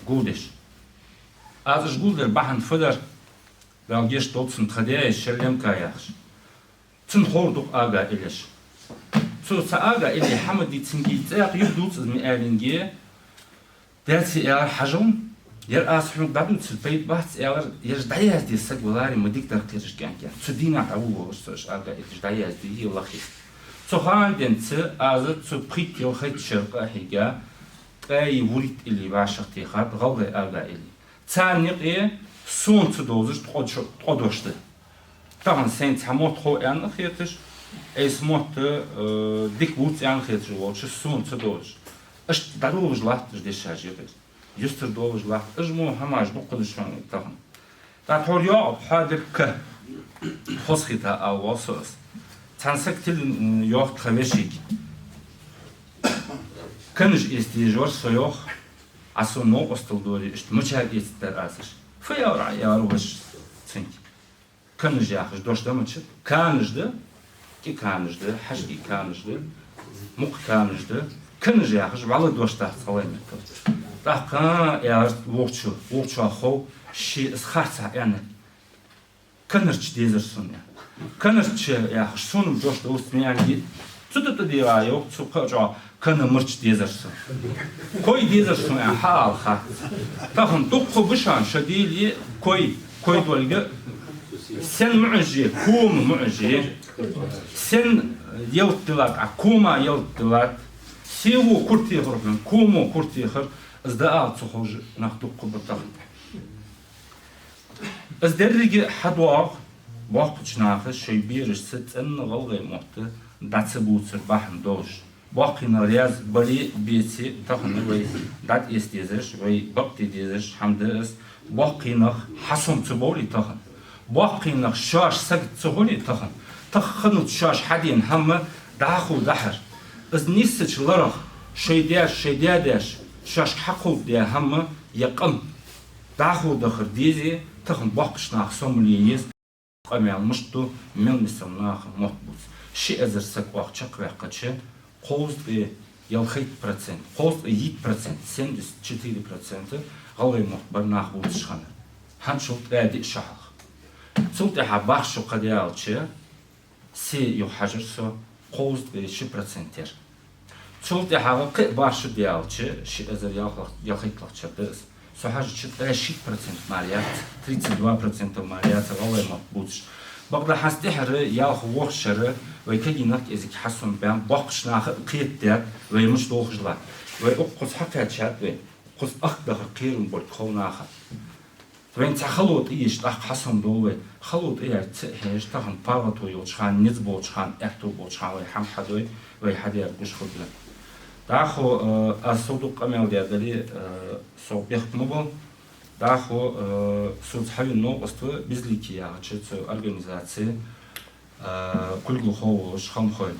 гулдеш. Аз уж гулдар бахьан фу дар, Дала гешт долда цунна, тха даь я Шелленка яхаш. Цунна ховр дукха ага иллеш. Цо цхьа ага илли хӀама дийцинге, цӀаькха юха дувц из ма аьлинге, даьца аьлар: «Хьажал-м, ер аз хьога дӀадувцар пайда бац», — аьлар, ераш дӀаязде саг валаре, ма дика дар кхераш кӀаьнк. Цу дийнахьа дӀаволавелар со уж ага иллеш, дӀаязде е лахе. Цу хана денз аз цу пхийтта-ялхайтта шера къахьийга, ткъаь вурийтталли вӀашагӀтехад гӀалгӀай ага илли. Царна юкъе сона ца довзаш ткъо чо-, ткъо дош да. Тахан сайна цхьа мотт хов аьнна хеташ, айса мотт, э, дика вувц аьнна хеташ волча сона ца довзаш. Иштта дӀадолалуш латт уж дешаш юкъе. Юстара долалуш латт. Уж мо хӀамаш дукха да шоана тахан. ТӀаккха тхьовра йоагӀа хьоадир К. Хозахета ала воал со из. Цхьан сага тилин, м, йоах тха вешийга. Канаш эца дезаш вар со, йоах, Ӏа сона новкъостал доре, иштта мичара эцаргдар аз уж. Фу аьлар Ӏа, аьлар воша цунга. Канаш яхаш дош да мичад? Канаш да, кӀи канаш да, хьажкӀи канаш да, мукх канаш да. Канаш яхаш вӀалла дош дац гӀалгӀай меттала. ТӀаккха аьлар вокхо, вокхо хов, ше из харцахьа аьннад. Канарча дезар сона, аьнна. Канарча яхаш сона-м дош довзац ма аьннадий. Цу тӀа тӀадийгӀа, йоах цо, кхы а чӀоагӀа: канамарча дезар сона. Кой дезар сона, аьнна, хьаала хац. Тахан дуккха ба шоана шо дийла кой, кой долга. Сен муӀаш я, кома муӀаш я. Сен ялат диллад Ӏа, кома ялат диллад. Сего кура техар хьона, комо кура техар, из дӀаала ца ховш нах дуккха ба тахан. Из деррига хьадоагӀа боккхийча наха шоай берашца цӀена гӀалгӀай мотт дӀа ца бувцар бахьан долаш. Боккхий нах раьза бале а, беце а, тахан вай дӀатӀаэца дезараш, вай бакъде дезараш хӀама да из. Боккхий нах хьасома ца бовлий тахан? Боккхий нах шоаш сагот ца хулий тахан? Тахханалца шоаш хьадена хӀама дӀахо дахьар. Из нийсача ларах шоай даьша, шоай даь-даьша шоашка хьакховдадаь хӀама, е къам дӀахо дахар дезе, тахан боккхийча наха сомале еза, къамаьл мишта ду, мел мисал наха мотт бувц. Ши эзар саг оаха чакхваьккхача, кхузткъеи ялхайтта процент, кхузткъеи итт процент, семьдесят четыре процента гӀалгӀай мотт бар нах бувцаш хиннар. ХӀанзчул ткъаь диъ шу хьалха. Цул тӀехьа бархӀ шу кхадаьлча, се юхахьажар со, кхузткъеи ши процент яр. Цул тӀехьагӀа кхы а бархӀ шу даьлча, ши эзар ялхлах-, ялхайттлагӀча шера да из. Со хьажача, ткъаь шийтта процент мара яц, тридцать два процента мара яц гӀалгӀай мотт бувцаш. Бакъда хӀанз тӀехьара ялх-ворхӀ шера вай кагий нах кӀезига хьасомабаьнна, боккхийча наха а кхетадаьд вай мишта долхаш латт. Вай укхаза хьакхаьчад вай, укхаза ахка дахар кхерам болга хов наха. Вайна цхьа хало тӀаеш, тӀаккха хьасомадовл вай. Хало тӀаяьлча ца а хьежаш, тахан пагӀато йолча хана, низ болча хана, аьттув болча хана вай хӀама хьадой, вай хьадаьр гуш хургда. ДӀахо, э, аз сов дукха къамаьл даь дале, э, сох бехк ма бо. ДӀахо, э, соца хьавена новкъост ва «Безликие» яхача цу организаце, э, кулгалхо волаш Хамхой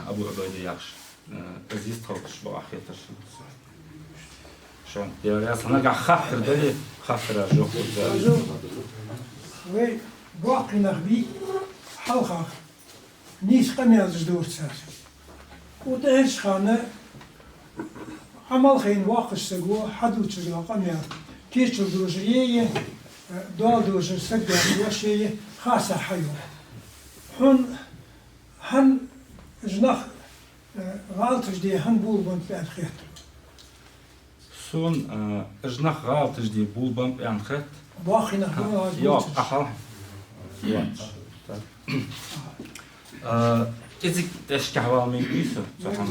Абу-Ӏубайда яхаш. Э, из йистхилча бакъахьа хетар шоана. Шоана. Дера, аз нагахьа хаттар дале, хаттара жоп лургда. Вай боккхий нах бий хьалхагӀа. Нийса къамаьлаш дора цар. Укх тӀехьарча хана Ӏамал хайна воккхача саго хьадувцаш дола къамаьл, кечал дожаре е, доал дожар саг деш дош е харцахьа хьайоах. Хьона хӀана уж нах, э, гӀалаташ де хӀана болабеннаб аьнна хет? Сона, э, уж нах гӀалаташ де болабеннаб аьнна хет. Боккхий нах ба аз йоах, дувцаш. Ахьа. Йоах. Э, кӀезига тӀехьашкахьа вала мегаш ва со, цу хана.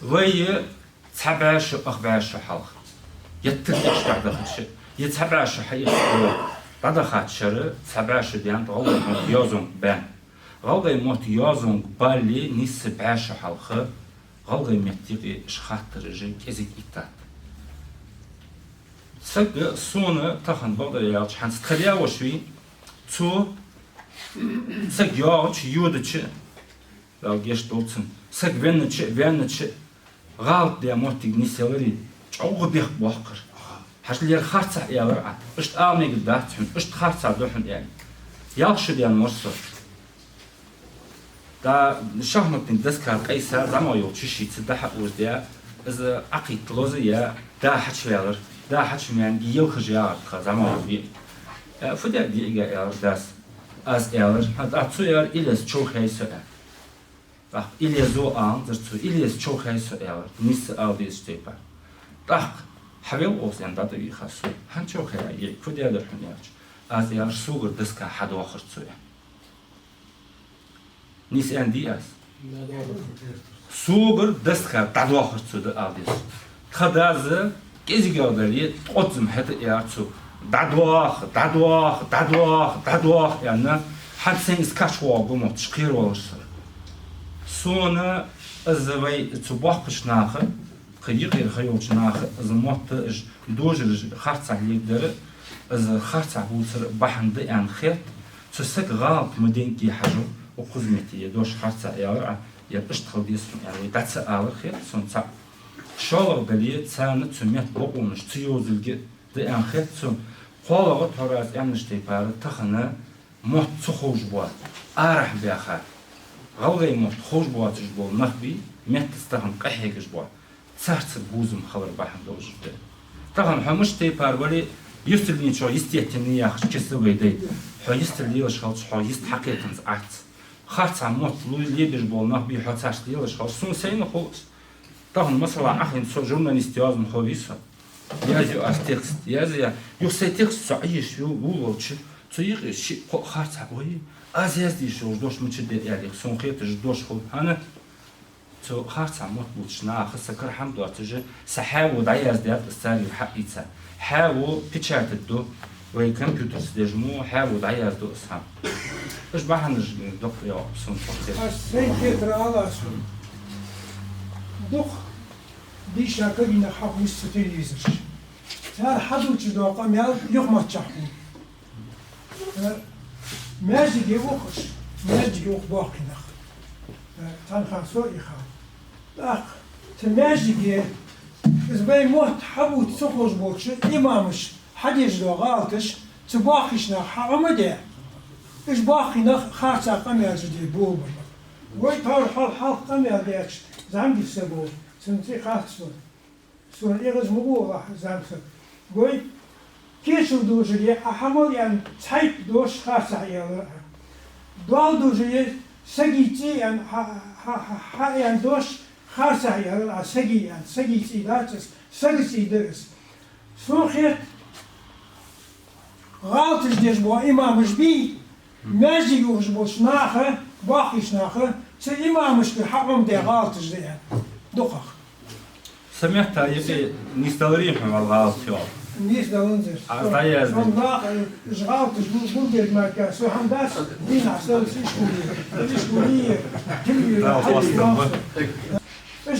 Вай цхьа бӀаь шу, ах бӀаь шу хьалха. Еттар тӀехьашкахьа дахача, е цхьа бӀаь шу хьаэца дӀадахача шера, цхьа бӀаь шу даьннад гӀалгӀай мотт йоазонга баьнна. ГӀалгӀай мотт йоазонга бале нийсса бӀаь шу хьалха, гӀалгӀай метта юкъе уж хаттараш кӀезига иттад. Саг сона тахан, бакъдар аьлча, хӀанз тха даь-воша вий, цо саг йоагӀача, йодача, Дала гешт долда цунна, саг веннача, ваьннача, гӀалат даь моттиг нийсъяларе, чӀоагӀа бехк боаккхар. Хьажал, ер харцахьа аьлар Ӏа. Иштта ала мегаргдац хьона, иштта харцахьа да хьона аьнна. Ялх шу даьнна вар со. ДӀа шахматни доска къайса, зӀамагӀа йолча йишийца дӀа-хьа озадаь, из Ӏокхийтта лозаяь, дӀа хьачуваьлар, дӀа хьачуваьнна елхаш ягӀар тха зӀамагӀа йола виъ. Э, фу даьд виъига, аьлар дас. Аз аьлар, хӀа, тӀаккха цо аьлар, Илез човхаяьй со, аьнна. ТӀаккха Илезо аьннадар цо, Илез човхаяьй со, аьлар, нийсса ала дезача тайпара. ТӀаккха хьавел оаха, аьнна, дӀатӀавийха со. ХӀана човхаяьй, фу даьдар хьона, аьлча, аз аьлар, согара доска хьадоахар цо, аьнна. Нийса аьннадий аз? Согара доска дӀадоахар цо, да ала деза. Тха дас кӀезигагӀа дале, ткъоццам хӀаьта аьлар цо: «ДӀадоаха, дӀадоаха, дӀадоаха, дӀадоаха», — аьнна, хӀанз сайна из кхача воагӀа мотташ кхеравалар сона. Сона из вай цу боккхийча наха, тха юкъера ха йолча наха из мотт, уж дожараш харцахьа леладар, из харцахьа бувцар бахьан да аьнна хет, цу сага гӀалат ма деннадий хьажал, укхаза метте е дош харцахьа аьлар Ӏа, ер иштта хила деза хьона аьнна, вай дӀа ца алар хет сона цхьаккха. ШоллагӀа дале, царна цу метта бокъонаш ца йовзалга да аьнна хет сона. КхоалагӀа, тхьовра аз аьннача тайпара, тахан мотт ца ховш бола, арахьа баьха, гӀалгӀай мотт ховш боацаш бола нах бий, меттаца тахан къахьегаш бола, царца бувзам хилар бахьан долаш да. Тахан хьо мишта тайпара вале, юстарлений чу естественный яхаш киса вай дай. Хьо йистар лелаш хилча, хьо йист хьакхетанза Ӏац. Харцахьа мотт лу-, лебеш бола нах бий, хьо царца лелаш хилча, сона сайна хул из. Тахан, масала, Ӏохайна со журналист, йоазонхо вий со. Язъю аз текст, язъя, юха сай текст со Ӏоеш ву-, вувлалча, цу юкъе шиъ-кхоъ харцахьа, ой, аз язде йиш йолаш дош мича да, аьле, сона хеташ дош хул. ХӀана? Цу харцахьа мотт бувцача наха са кара хӀама доацаш, са хьаьво дӀаяздаьд из царгара хьаийца. Хьаьво печатать ду, вай компьютерца деш мо, хьаьво дӀаязду из хӀама. Уж бахьанаш дукха йоагӀа сона цох тера. Аз сайна хетар ала аз хьона. Дукха дийша кагий нах хьахьокх телевизора чу. Цар хьадувцаш дола къамаьл юхамаччахьа хул. Э, маьждиге ух уж, маьждиге ух боккхий нах. Э, цхьан хана со а ихав. ТӀаккха цу маьждиге из вай мотт хьабувца ца ховш болча имамаша хьадеш дола гӀалаташ цу боккхийча наха хьа Ӏо ма даь, уж боккхий нах харцахьа къамаьлаш де болабеннаб. Вай тхьовра хьал-, хьалха къамаьл даьча зӀамигача саго, цун цӀи хац сона. Сона эгӀаз ма гу, Аллахь, зӀамсаг. Гой, кечал дожаре Ӏа хьа мел аьнна цхьайтта дош харцахьа аьлар Ӏа. Доал дожаре сага цӀи аьнна хьа, хьа, хьа, хьа аьнна дош харцахьа аьлар Ӏа, сага аьнна, сага цӀи дац из, сага цӀи да из. Сона хет, гӀалаташ деш бола имамаш бий, маьждиге ухаш болча наха, боккхийча наха, цу имамашкара хьа Ӏомадаь гӀалаташ да аьнна, дукхагӀа. Са метта юкъе нийсдаларий хьона вӀалла гӀалат йола? Нийсдаланзар. Аз дӀаяздаьд. Хьона наха, уж гӀалаташ гу-, гулдергмарка, со хӀама дац, дийнахьа сарралца ишколе, ишколе, телевизоре хьадийца. Уж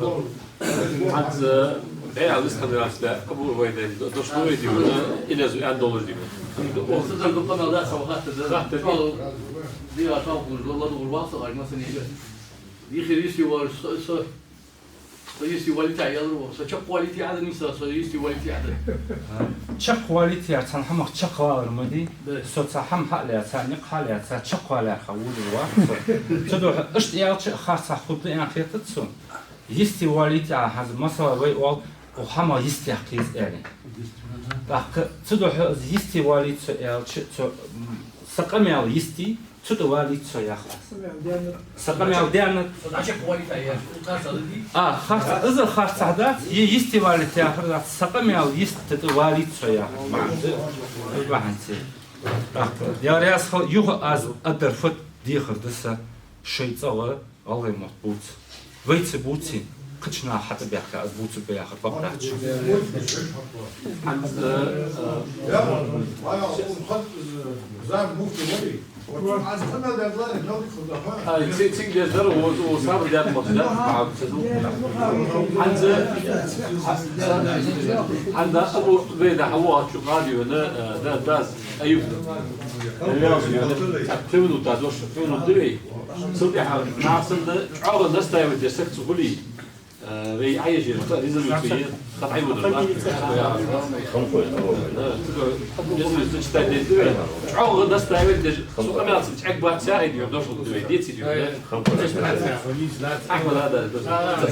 ХӀанз, э, бӀаь лист хьанараш да, къабул вай да, дошло вай дийва, или зу ан долаш дийва. Садар дукха мел да, сава хатта да. Хатта да. Чо, дийра чо гуж, ла дугур вахса, ай, масани. Дихир йисте вар, со, со, со йисте валийта аьлар ва, со чакхвалийта аьлар, миса, со йисте валийта аьлар. Чакхвалийта яр, цхьан хӀамах чакхвалар ма дий. Да. Со цхьа хӀама хьалаьца, никъ хьалаьца, чакхвалар ха вуду ва. Цудухьа иштта аьлча харцахьа хургда аьнна хетац сона. Йисте валийта, хӀанз масала вай оал, укх хӀамах йистех кхийса аьле. ТӀаккха цудухьа из йисте валийта со аьлча, цо, м, са къамаьл йисте, цу тӀа валийта со яхар. Са къамаьл даьннад. А, харц, из харцахьа дац, е йисте валийта яхар дац, са къамаьл йисте тӀа валийта со яхар. МаӀан да, из бахьанце. ТӀаккха, Даьла раьза хилва, юха аз адар фат дехар да са шоай цӀагӀа. ГӀалгӀай мотт бувца. Вайца бувций. кхыча наха хьатӀабаьхка, аз бувцаргба яхар бакъ дац. ХӀанз, э, а, ци-, цига дезар, о, о, сабар дер ма ца дер, а, ца ду. ХӀанз, а, хӀанз Абу Убайда хьавоагӀача къади вена, э, да, дас, Аюб. Аюб, цхьа пхи минута дош, пхи минута дивей. Цул тӀехьагӀа нах санна чӀоагӀа настаивать деш саг ца хуле, э, вай Ӏаежира, резолюци, хатӀа хьайводар, да? Э, резолюци читать деш да вай. ЧӀоагӀа настаивать деш, со къамаьл ца чӀегбац, яхийта йоах, дош хул да вай, децийта йоах, да? Ахьмад, да, да, да.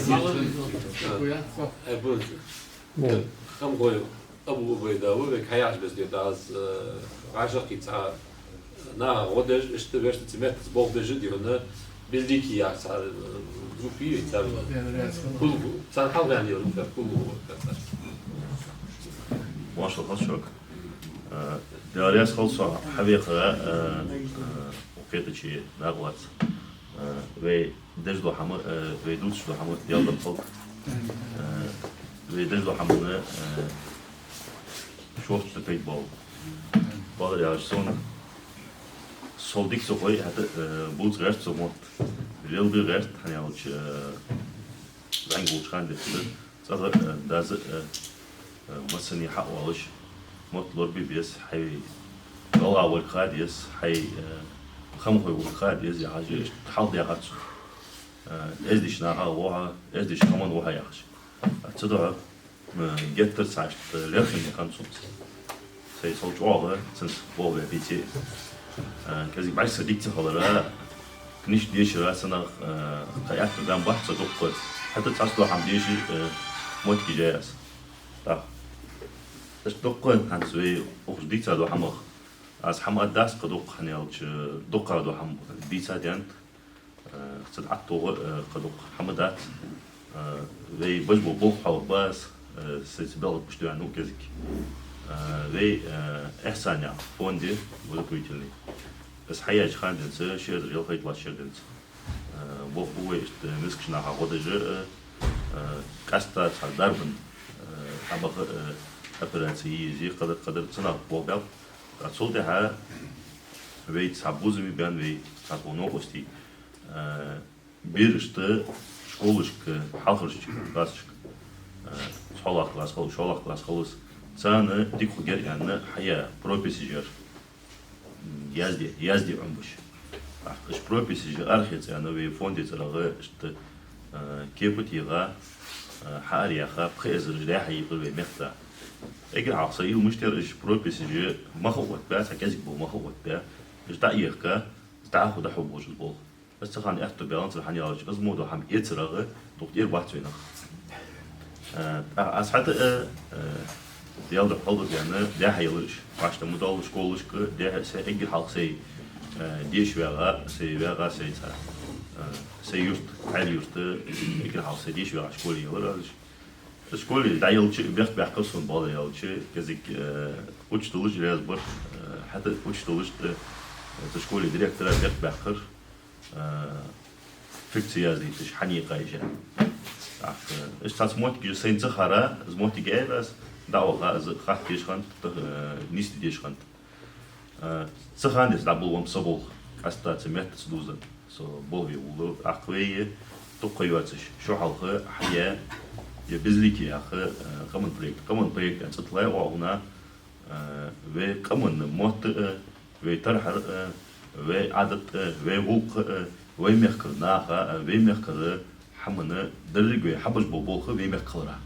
Э, бу-, Хамхой Абу Убайда ва, вайга хьаяхача беса дета аз, э, гӀашакхи цхьа наха гӀо деш, иштта вешта ца меттаца болх беш да хьона, Безликий яха цхьа, э, группа я цар. Кулгу, цар хьалваьнна йола группа, Кулгу группа цар. Маршал хилда шуга. Э, Даьла раьза хилва со хьавеха, э, э, укх кхетаче накъалаца. Э, вай деш дола хӀама, э, вай дувцаш дола хӀама Даьла духьа хилда. Э, вай деш дола хӀама, э, шортта пайда бола. Бакъдар аьлча, сона сол дика ца хой, хӀаьта, э, бувца гӀерт со мотт. Лелабе гӀерт, хӀана аьлча, э, зӀамига волча хана денз цӀагӀа, э, деза, э, э, массане хьаоалаш, мотт лорабе беза, хьай гӀалгӀа волга ха деза, хьай, э, хамхой волга ха деза, яхаш, иштта хьалха даьхад цо. Э, эздийча наха ва хьо, эздийча къаман ва хьо яхаш. Цудухьа, э, геттара цхьа иштта лерхӀаме хиннад сона. Сай сол чӀоагӀа цунца болх бе беза. Э, кӀезига бӀаргса дика ца хилар, книжка дешар, цунах, э, кхы аьттув баьннабац со дукха. ХӀаьта цхьацца дола хӀама дешаш, э, моттигаш яьй аз. ТӀаккха иштта дукха хӀанз вай укхаза дийца дола хӀамах аз хӀама аргдац кхы дукха, хӀана аьлча дукха дола хӀама дийца даьннад. Э, цу тӀа аттугӀа, э, кхы дукха хӀама дац. Э, вай беш бола болх хьалха ба аз, э, сайца белгалдаккха ваьнна ва кӀезига. Э, вай, э, Ихьсан яха фонд я, благотворительный. Из хьаяьча хана денз, ши эзар ялхайтта латта шера денз, э, болх бу вай иштта мискача наха гӀо деш, э, э, къаьстта цхьа дарбан, э, дӀабаха, э, операци е еза, кхыдар-кхыдар цу наха болх баьб. Цул тӀехьагӀа вай цхьа безам баьнна, вай цхьа тхона новкъостий, э, берашта школашка, хьалхарча классашка, э, цхьоалагӀа класс хилва, шоллагӀа класс хилва, царна дика хургьяр аьнна хьаяь прописаш яр. Язде, язде Ӏомабеш. ТӀаккха уж прописаш арахеца аьнна вай фонда цӀерагӀа иштта, э, кепа тӀа, э, хьаараяьха, пхи эзар уж дӀа-хьа йийлар вай мехка. Эггара хьалха са уйла мишта яр, уж прописаш мах а оттабаь, цхьа кӀезига бола мах а оттабаь, уж дӀа а ехка, дӀахо дӀахьо болаш болх. Аз цу хана аьттув баьланзар, хӀана аьлча аз мо дола хӀама эцарагӀа дукха тӀера бац вайнах. Э, а, аз хӀаьта, э, э, Даьла духьа хьалдур даьнна, дӀа-хьа елар уж. Ваьшта ма доалла школашка, дӀа-хьа сай эггара хьалха сай, э, деша ваьгӀа, сай ваьгӀа, сай цхьа, э, сай юрт, Ӏаьлий-Юрта, эггара хьалха сай деша ваьгӀа школе елар аз уж. Школе дӀаелча бехк баьккхар сона, бакъдар аьлча, кӀезига, э, учителаш раьза бар, э, хӀаьта учителашта, э, цу школе директора бехк баьккхар, э, фикси яздайташ, хьан екъа ижа. ТӀаккха, э, иштта цхьацца моттигаш сайна ца хара, из моттиг яьй аз, дӀаваха, из хаттар деш хиннад, э, нийсде деш хиннад. Э, цу хана денз дӀаболабеннаб са болх, къаьстта цу меттаца дувзаденна со болх бе волавелар. ТӀаккха вай дукха ха йоацаш, шу хьалха хьаяь я «Безликий» яха, э, къаман проект. Къаман проект аьнна цӀи тиллай оаха хӀана, э, вай къаман мотт а, вай тархьар а, вай Ӏадат а, вай гӀулакх а, вай мехкара наха а, вай мехкара хӀамана деррига вай хьабеш бола болх вай мехка хилара.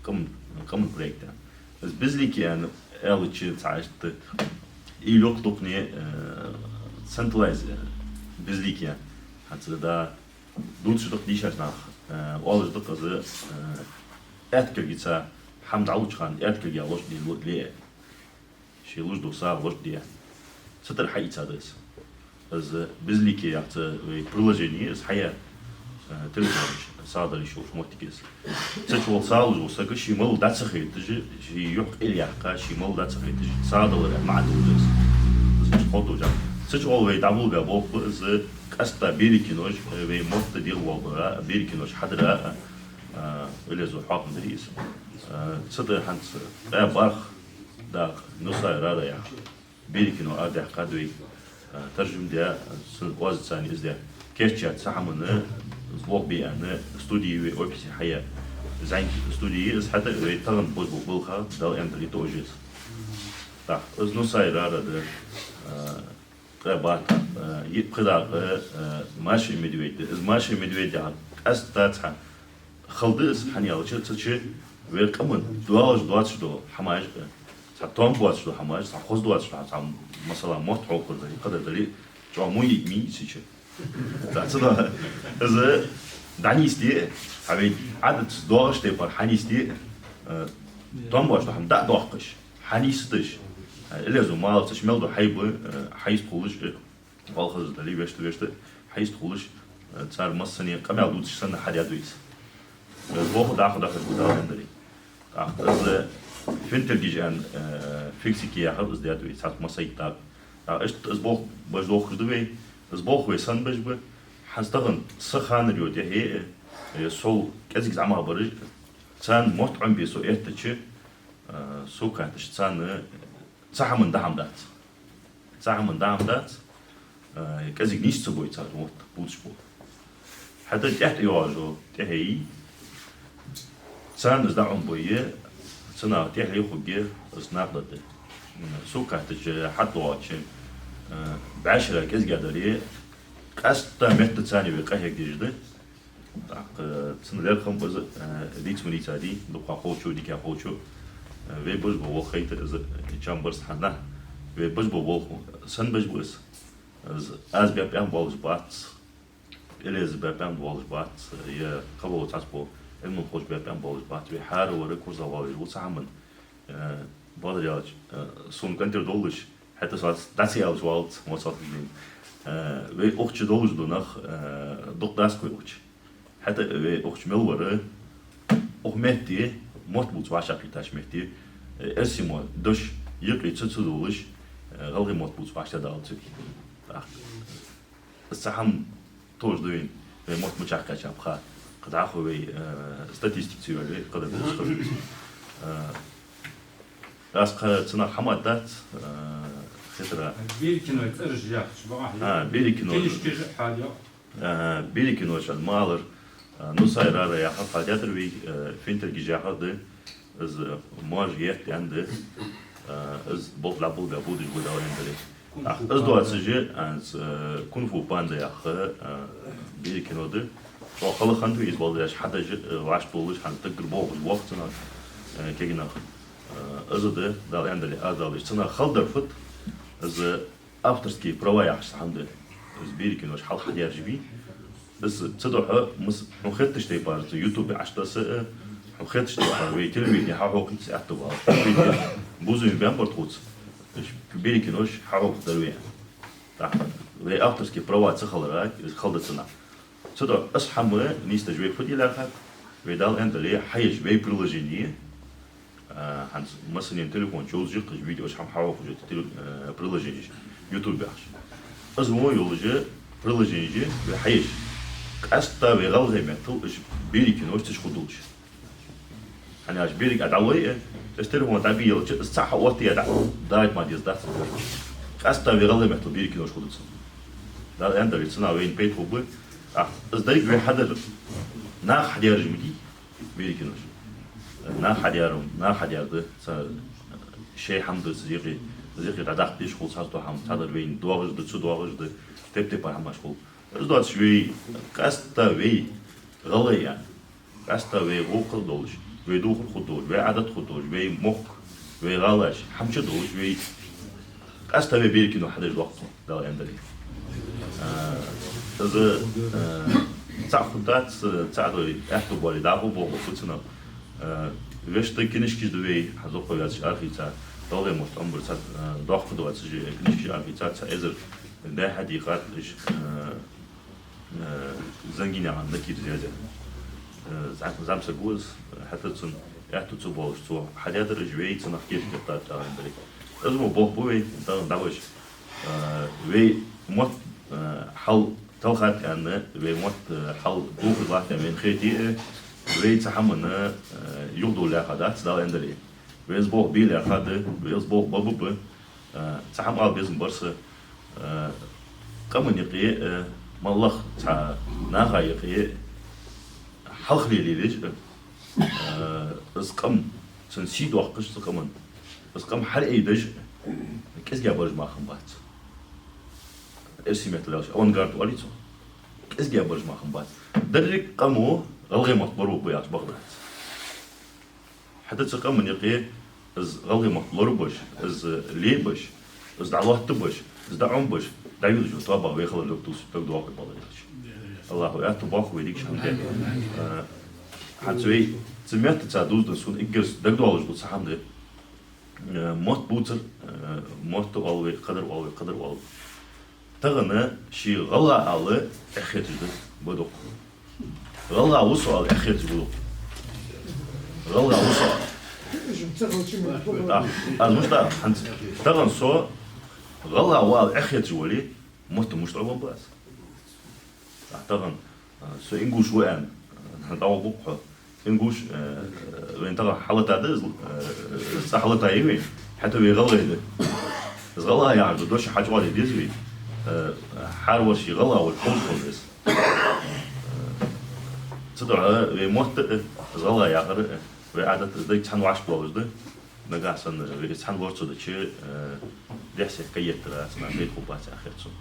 Къам-, къаман проект. Из «Безликий» аьнна аьлча цхьа иштта уйла йоаккх дукхане, э, цхьан тайпара из, э, «Безликий» аьнна. ХӀанз да дувцаш да-кх дийшача наха, э, оалаш да-кх из, э, аьтта кулгаца хӀама дӀалуча хана аьтта кулга лочкъаде ле а. Ший луш дола сагӀа лочкъаде. Цу тайпара хьаийца да из. Из «Безликий» яха цхьа вай приложени, из хьаяь, э, телефона чу сагӀа дала йиш йолча моттиге из. Цу чу вола сагӀа луш вола саг ший мел дӀа ца хайташ, ший юхь къайлаяьккха, ший мел дӀа ца хайташ, сагӀа далар маӀан долаш да из. Из иштта хьо дожа. Цу чу вола вай дӀаболабаь болх ба из, Къаьстта берий кинош, э, вай мотт дегӀабоалабара, берий кинош хьадара, э, э, вилезу хьокхам дарий из. Э, цу тӀа хӀанз, э, барх дакъа Нусай Рара яха берий кино арадаьккхад вай, э, таржам даь, э, цун оаз царна из даь. Кийчъяь цу хӀаман, э, из болх бе аьнна, студи вай офисе хьаяь. ЗӀамига студи я из, хӀаьта вай тахан бозбу балха, Дала аьнна дале, тоъаш я из. Так, из Нусай Рара да, э, ткъаь бархӀ, э, е-, пхи дакъа, э, Маша и Медведь да. Из Маша и Медведь яхар къаьстта цхьа хала да из, хӀана аьлча, цу чу вай къаман доагӀаш доацаш дола хӀамаш, э, цхьа тоам боацаш дола хӀамаш, цхьа хоза доацаш дола, цхьа, масала, мотт хьокхар дале, кхыдар дале, чӀоагӀа мо йиъ ма йий цу чу. Цхьа цу да, из дӀанийсде, хьа вай Ӏадатаца доагӀаш тайпара хьанийсде, э, тоам боацаш дола хӀама дӀадоаккхаш. Хьанийсдеш. Э, илезу малаца мел ду хьайба, э, хьайста хулаш, э, валхаза дале, вешта, вешта, хьайста хулаш, э, цар массане къамаьл дувцаш санна хьадаьд вай из. Э, боху даха дахаш гу Дала аьнна дале. ТӀаккха из, э, финтергиж аьнна, э, фиксики яхар из даьд вай, цхьацца массайттар. ТӀаккха иштта из болх беш доахаш да вай, из болх вай санна беш ба, хӀанз тахан са ханара йо тӀехье, э, сол кӀезига зӀамагӀбараш, царна мотт Ӏомабе со эттача, э, со кхаьттача царна, цу хӀаман даа хӀама дац. Цу хӀаман даа хӀама дац, э, кӀезига нийсса ца бой цар мотт бувцаш бола. ХӀаьта тӀехьа тӀайоагӀаш йола тӀехье йий, царна из дӀаӀомабой, цу наха тӀехье хургья из накъадаргда. М, со кхаьттача хьатӀадоагӀача, э, бӀаьшера кӀезига дале, къаьстта меттаца царна вай къахьега дезаш да. ТӀаккха, э, цун лерхӀам ба из, э, дийца ма дийцадий, дукха ховчо, дика ховчо, э, вай беш бола болх хайтар из, э, чам барзкъа хӀанз. Вай беш бола болх санна беш ба из. Из аз баь пӀем болаш бац, Элеза баь пӀем болаш бац, е кхыбола цхьацца бола Ӏилманхоша баь пӀем болаш бац. Вай хӀара вар курсах валаш ва цу хӀаман. Э, бакъдар аьлча, э, сона кӀантӀера долаш, хӀаьта со дӀа ца аьлча валац, моцалхаш дийна. Э, вай укх чу долаш да нах, э, дукха дац вай укх чу. ХӀаьта вай укх чу мел вар, укх метте, мотт бувца вӀашагӀкхийтача метте, э, эрсий мо дош юкъе ца, ца долаш, э, гӀалгӀай мотт бувца вӀаштӀехьадалац вай. ТӀаккха из цхьа хӀама товш да вайна, вай мотт мичахьа кхаьчаб ха. Кхы дӀахо вай, э, статистика ца йоалае, кхыдар бувца хоза. Э, аз кхы цунах хӀама дац, э, хетара. Берий кино цӀераш яхача бакъахьа. А, берий кино. Книжкаш хьадоагӀа. А, берий кино шоана ма аллара, а, Нусай Рара яха хьадоаладаьдар вай, э, финтергиж яхар да. Из, э, моаржа етт аьнна да, э, из болх лаьббалбе будаш ба Дала аьнна дале. Кунг-фу панда. Из доацаш, э, из, э, Кунг-фу панда яха, э, берий кино да. ЧӀоагӀа хала хиннад вай из, бакъдар аьлча, хьадеш, э, вӀаштӀехьадолаш, хӀанз даггара боагӀаш боахк цунах, э, кагий нах. Э, из да, Дала аьнна дале, аз далаш. Цунах хала дар фуд, из, э, авторские права яхаш цхьа хӀама да. Из берий кинош хьалха хьадаьржа бий. Из цудухьа мас-, хьона хеташ тайпара цу ютубе Ӏаш да са, э, хьона хеташ тайпара вай телевидене хьахьокхийта аьттув ба. Телевидене бувзам баьннабар тхоца. Из берий кинош хьахьокхаргдар вай. ТӀаккха вай авторские права ца хилара, из хала да цунах. Цудухьа из хӀама нийсдеш вай фу де лаьрхӀад, вай Дала аьнна дале, хьаеш вай приложени, а, хӀанз массанена телефон чу йолаш я-кх уж видеош, хӀама хьахьокхаш йола тел-, э, приложенеш, ютуб яхаш. Из во йолаш я приложенеш вай хьаеш. Къаьстта вай гӀалгӀай меттала уж берий кинош цу чу хургдолаш. ХӀана аьлча берриг а дӀалой, э, из телефон дӀабе елча, из цхьа хьаоттае дӀа, дагадоагӀа ма деза дац. Къаьстта вай гӀалгӀай меттала берий кинош хургда цунна. Дала аьнна дале, цунах вайна пайда хургба. А, из деррига вай хьадар, наха хьадаьржа ма дий берий кинош. Наха хьадаьр, наха хьадаьр да, цхьа шоай хӀама да, цхьа юкъе, цхьа юкъе дӀадаккха дезаш хул цхьаццадола хӀама, цхьадар вайна доагӀаш да, ца доагӀаш да, тайп-тайпара хӀамаш хул. Из доацаш вай, къаьстта вай гӀалгӀай я. Къаьстта вай гӀулакх долаш, вай духар хургдолаш, вай Ӏадат хургдолаш, вай мохк, вай гӀалаш, хӀама чу долаш, вай къаьстта вай берий кино хьадеш доахк, Дала аьнна дале. А, из, а, цхьа хӀама дац, цхьа дой, аьттув бале, дӀахо болх ба цунах. А, вешта книжкаш да вай, хьа зоккхо везаш арахийца, гӀалгӀай мотт Ӏомабар цхьа, а, доккха доацаш книжкаш арахийца, цхьа эзар дехьа дийхад уж, а, Э, Зангинаькъан Накир Зязя. Э, зӀам-, зӀамсаг ва из, хӀаьта цун аьттув ца болаш, цо хьадаьдар уж вай, цунах кийчдаьдар Дала аьнна дале. Из мо болх ба вай, дан дӀабеш. Э, вай мотт, э, хьал талхад аьнна, вай мотт, э, хьалдувхаш латт аьнна вайна хете а, вай цу хӀаманна, э, юхадовла лаьрхӀа дац, Дала аьнна дале. Вай из болх бе лаьрхӀа да, вай из болх бе ба, э, цу хӀаман ала безам бар са, э, къаман юкъе, э, моллагӀа цхьа наха юкъе хьалха лелаеш, э, из къам, цун сий доаккхаш цу къаман, из къам хьалъайдеш, кӀезига бараш мара хӀама бац. Эрсий меттала аьлча, авангард оалий цох. КӀезига бараш мара хӀама бац. Деррига къамо гӀалгӀай мотт лоравергба яхаш бакъ дац. ХӀаьта цу къаман юкъе из гӀалгӀай мотт лорабеш, из лебеш, из дӀалоаттабеш, из дӀаӀомабеш, дӀайолаеш йола тоабагӀа вай хилар дог тус-, дагадоагӀа, Дала аьнна дале. АллахӀа аьттув боаккхалба вай дикача хӀаман тӀа. Э, хӀанз вай цу меттаца дувзаденна сона эггара дагадоалаш дола цхьа хӀама да. Э, мотт бувцар, э, мотт оал вай, кхыдар оал вай, кхыдар оал. Тахан ший гӀалгӀа ала эхь хеташ да, ба дукха. ГӀалгӀа ва со ала эхь хеташ ба дукха. ГӀалгӀа ва со ала. А, аз мишта, хӀанз, тахан со гӀалгӀа ва ала эхь хеташ вале, мотт мишта Ӏомабу аз? А, тахан, а, со ингуш ва аьнна, а, дӀагӀоргва-кх хьо. Ингуш, э, вайна тахан хьалатаьд из, э, цӀи хьалатаьй вайна, хӀаьта вай гӀалгӀай да. Из гӀалгӀа яхаш дола дош хьачуоалае деза вай. Э, хӀара вар ший гӀалгӀа волча ховш хул из. Э, цудухьа вай мотт а, из гӀалгӀа яхар а, вай Ӏадат а, из дайга цхьана вӀашкадоалаш да. Нагахьа санна вай из цхьана лорацо дича, э, дехьа-сехьа каеттар а цунах гайта хургбац яхар цун.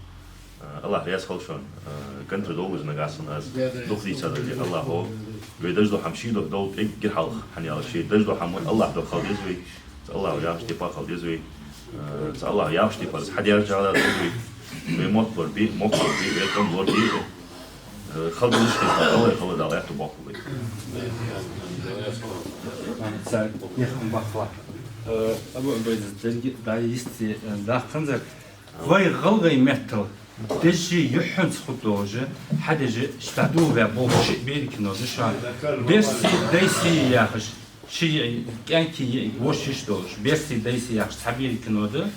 Э, АллахӀ раьза хилва шоана, э, гонтӀара довлаш нагахьа санна аз дукха дийцад аьле, АллахӀа вай деш дола хӀама ший духьа довлийта эггара хьалха, хӀана аьлча ший деш дола хӀама АллахӀа духьа хила деза вай, цу АллахӀа яхача тайпара хила деза вай, э, цу АллахӀа яхача тайпара из хьадаьржа хила деза вай, вай мотт лорабе, мохк лорабе, вай къам лорабе, э, хила дезаш хила, хила, хила Дала аьттув боаккхалба вай. Цар, яхам бахла. Э, Абу Ӏубайда, деррига а дӀайисте, э, даккха хиннад. Вай гӀалгӀай меттала дешаш юххьанца хургдолаш, хьадеш, иштта дувгӀа болх шиъ бер кино да шоана. Берсий, дайсий яхаш, ши йиӀиг, кӀаьнкий йиӀиг, вошаш долаш, берсий, дайсий яхаш цхьа бер кино да.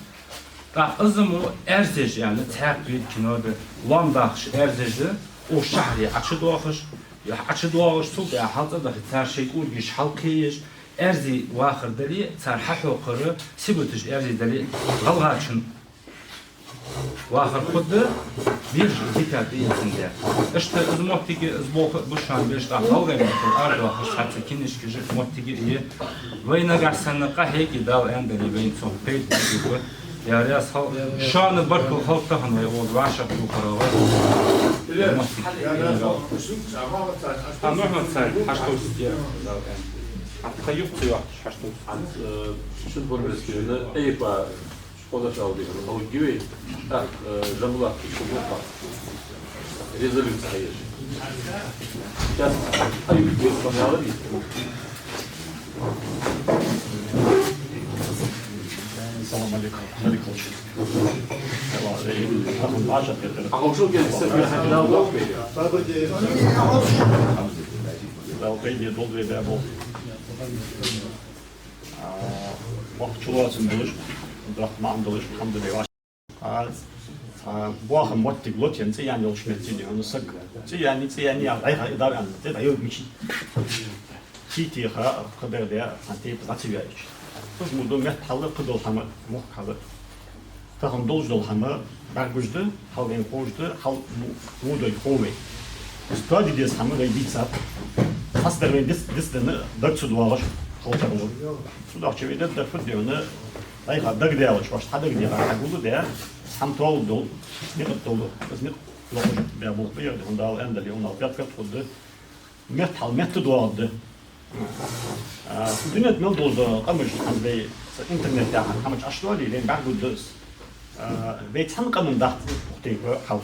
ТӀаккха из мо «Аьрзеш» аьнна цхьаькха бер кино да, лоам дахаш аьрзеш да, укх шахьаре Ӏочудоахаш, ӀочудоагӀаш, цул тӀехьагӀа хьалцӀа дахе, цар шоай кӀоргаш хьалкхееш, аьрзи вахар дале, цар хьахьокхар, сибаташ аьрзи дале, гӀалгӀачун вахар хургда, бераш дика тӀаийцандаь. Иштта из моттиг а, из болх а ба шоана беш, тӀаккха гӀалгӀай меттала арадоахаш цхьацца кинишкаш а, моттиг а я. Вай нагахьа санна къахьега, Дала аьнна дале, вайна цох пайда хургба. Я раьза хилва. Шоана баркал хилда тахан вай укхаза вӀашагӀтохарах. А, Мухьаммад-Сали, хьаштовсте, Дала аьнна. Хьа юхе ца йоахаш, хьаштовсте. Э, шин формерскийна, эйпа, школа шалди, а у гивей, так, э, Жамбулат, школа. Резолюция есть. Сейчас, а у гивей, школа. Салам алейкум. Алейкум. А хо шо гел се хьадал дохпе. Дала пайде долда вай баьбо. А, вахт чулоацам долаш, вахт маӀан долаш, алхьамдулиллахӀ. А, а, боахан моттиг лотаяь цӀи яьнна йолча метте да хьона саг. ЦӀи яьннай, цӀи яьннай, ял, ай, ай, дав ян, те да йо мичи. Цийтеха, кхыдар де, сан тейп зацвяич. Уж му до мет хьала, кхыдол хьама, мох хьала. Тахан долаш дола хьама, бӀаргагуш да, хьал вайна ховш да, хьал му-, му дой ховш вай. Стади деза хьама вай дийцад. Хасдар вай дис-, дис дана, даг цу доагӀаш, халтар лур. Цудухьа вай дар дар фуд де хьона, айха дагадалаш, вашта хьадагадехар хьагуллу де, хьам тол дол, никъ тол, аз никъ лохуш бе болх бе, хьона Дала аьнна дале, хьона албят кат худда, мет хьал метта доагӀа да. А, дунет мел долда къамаш, хьан вай, са интернет тӀа хьамач аш доли, вен бӀаргу дус. А, вай цхьан къаман дахт пухтей хьал.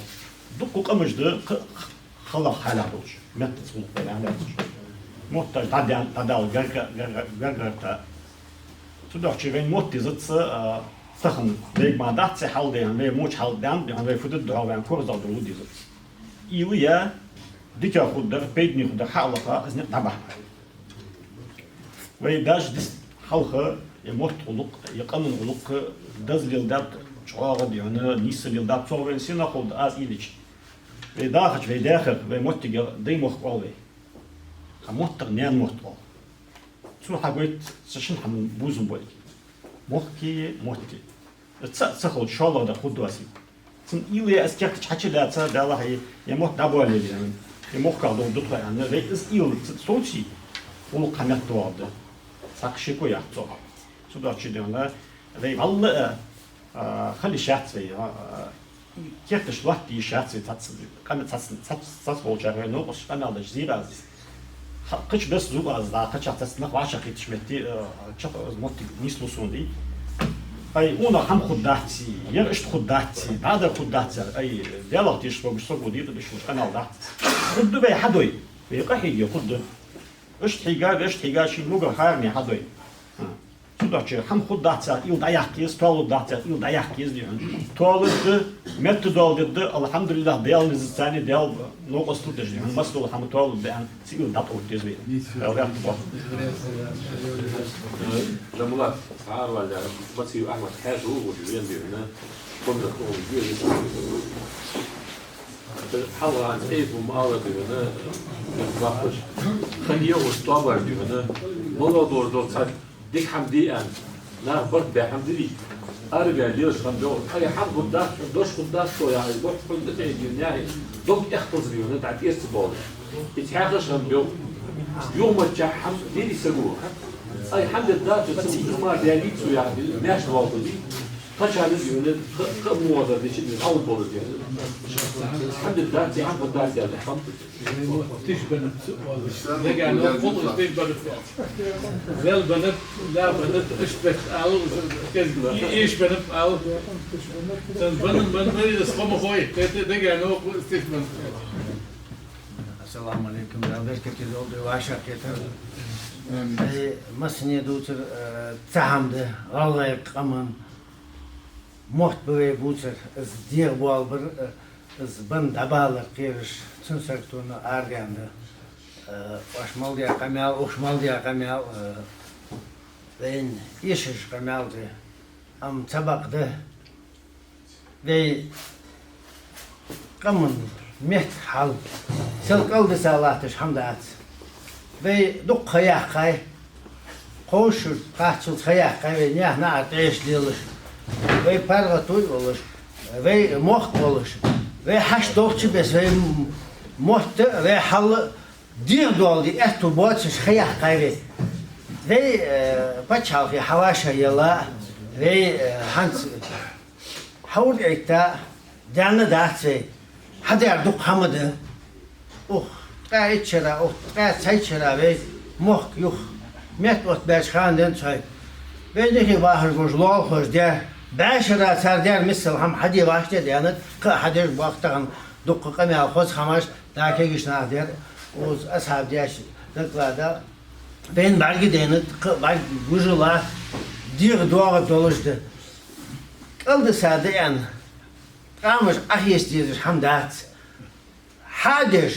Дукку къамаш да, х-, х-, халах хьалах долча, метта цулх бе хьалах долча. Мотташ дӀадян, дӀадал гарга-, гарга-, гаргарта. Цудухьа вай мотт дезац, а, тахан вайга ма дац хьал ден, вай муч хьал дан, ден, вай фуд духьал вай корзал долу дезац. Или я, дика худдар, пайдни худдар хьалаха, аз никъ дӀабахьа. Вай даже дис хьалха, я мотт гӀулакх, я къаман гӀулакх, даз лил даб, чӀоагӀа ден, нийса лил даб, цо вайн сина хулда аз илич. Вай дахача, вай даьхар, вай моттигах даьй мохк оал вай. Хьа моттигах наьна мотт оал. Цо хьагойт цу шин хӀаман бувзам болга. Мохк е мотт. Цхьа а ца хилча, шоллагӀа дар хургдоаций. Цун уйла е аз кертача хьачулаьца, Даьллахь, е мотт дӀабоале аьнна, е мохках долаш да тхо аьнна, вай из уйла ца совций, гӀулакх хьаметтавоагӀаргда. Цхьаккха шеко яц цох. Цудухьа дена, вай вӀалла а, а, хила йиш яц вай, а, а, керташ лоаттае йиш яц вай цхьацца, къам-, цхьацца, цхьацца, цхьацца волчар вай новкъосташта къамаьл деш зийра аз из. Ха-, кхыча беса зув аз, дӀа кхычахьа цхьацца нах вӀашагӀкхеташ метте, а, чакх из моттиг нийслу сона, дий. Ай, унах хӀама хургдаций, ер иштта хургдаций, дӀадар хургдаций, ай, Даьлах тешаш воагаш саго дийкъа деш волча къамаьл дац. Хургда вай хьадой, вай къахьийга хургда. Иштта хьийга, вешта хьийга, ший мугӀар хӀаране хьадой. А. Цудухьа хӀама хургдац яхар уйла дӀаяккха еза, тоалургдац яхар уйла дӀаяккха еза, дий хьона. Тоалургда, меттадоаладергда, алхьамдулиллахӀ, Даьла низ цани, Даьла новкъостал деш, дий хьона, массадола хӀама тоалургда аьнна, цу уйла дӀатӀаухаргда вай. Даьла раьза хилва. Джамбулат, цхьа аравала, Мациев Ахьмад хьаьша ву, вуж вен, дий хьона, хӀанз тхо вуж вен. Хьалха цӀайпу ма аллара, дий хьона, бахаш. Хан йогӀуш тоабаш, дий хьона, моллагӀа долаш дола цхьа дика хӀама де аьнна, наха барт бе хӀама дий. Арабаьнна лелаш хинна доагӀа. Ай, хӀама хургдац, дош хургдац тхо яхаш, бохь хӀама да тӀе, дий хьона, яхаш, дог эхь хилча, дий хьона, дӀа тӀера ца боалаш. Из хьехаш хинна доагӀа. Юхамаччахьа хӀама дий саго. Ай, хӀама дергдац, цу хӀама даьлий цо яхаш, маьрша воаллаш, дий. Кхычарна, дий хьона, кхы-, кхы а мугӀадар дича, дий хьона, хьал болаш, дий хьона. ХӀама дергдац, хӀама хургдац яхаш. Тиша беннаб цо оалаш. Дагахьа новкъа хул, тиша беннаб. Вел беннаб, ла беннаб, иштта бетта ала, кӀезига. И-, иштта беннаб ала. Цун беннаб, беннаб, из хӀама хой, тӀе-тӀе дагахьа новкъа хул, тиша беннаб. Ассаламу Ӏалайкум, Даьла беркате долда вай вӀашагӀкхетар. Ай, массане дувцар, э, цхьа хӀама да, гӀалгӀай къаман мотт ба вай бувцар, из дегӀабоалабар, э, из бенна дӀабалар кхераш, цун саготонна арадаьнна да. Э, оаш мел даь къамаьл, укхаза мел даь къамаьл, э, вайна эшаш къамаьл да. Амма цхьабакъда, вай къаман метта хьал, сел кӀалдиса латташ хӀама дац. Вай дукха ха яьккхай, кхо шу кхаччалца ха яьккхай вай, наьха наӀар тӀаэшаш лелаш, вай паргӀато а йолаш, вай мохк а волаш, вай хьашт долча беса, вай м-, мотт а, вай хьал а дегӀадоаладе аьттув боацаш ха яьккхай вай. Вай, э, паччахьалкхе хьавӀашагӀъелла, вай, э, хӀанз хьавӀашагӀъайтта, даьнна дац вай. Хьадаьр дукха хӀама да. Укх ткъаь итт шера, укх ткъаь цхьайтта шера вай мохк юха метта оттабаьча хана денз хьай. Вай нихи бахаш болаш лоалахоша даьр, бӀаь шера цар даьр миссел хӀама хьаде вӀаштӀехьа даьннад, кхы а хьадеш боахк тахан дукха къамаьл, хоза хӀамаш, дӀа кагийча наха даьр, укхаза асхьабаша деш доклада. Вайна бӀаргадайнад, кхы а бӀарг гужала, дегӀадоагӀаргдолаш да. КӀалдиса да аьнна, къамаш Ӏохеца дезаш хӀама дац. Хьадеш,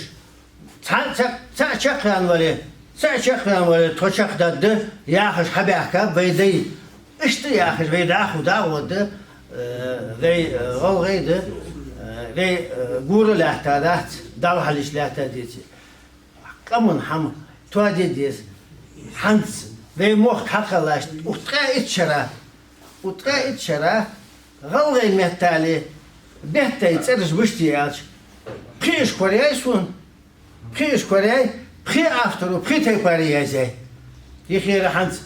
цхьа, цхьа, цхьа чакхваьнна вале, цхьа чакхваьнна вале, тхо чакхдаргда, яхаш хьабаьхкаб вай дай. Иштта яхаш вай дӀахо дагӀо да, э, вай, э, гӀалгӀай да, э, вай, э, гора лаьтта дац, Далла хьалхашка лаьтта деций. Къаман хӀама тоаде деза. ХӀанз вай мохк хьакхеллача, укх ткъаь итт шера, укх ткъаь итт шера гӀалгӀай меттала беттай цӀераш баште аьлча, пхи ишкол яьй сона, пхи ишкол яьй, пхи авторо, пхи тайпара язъяьй. Йихера хӀанз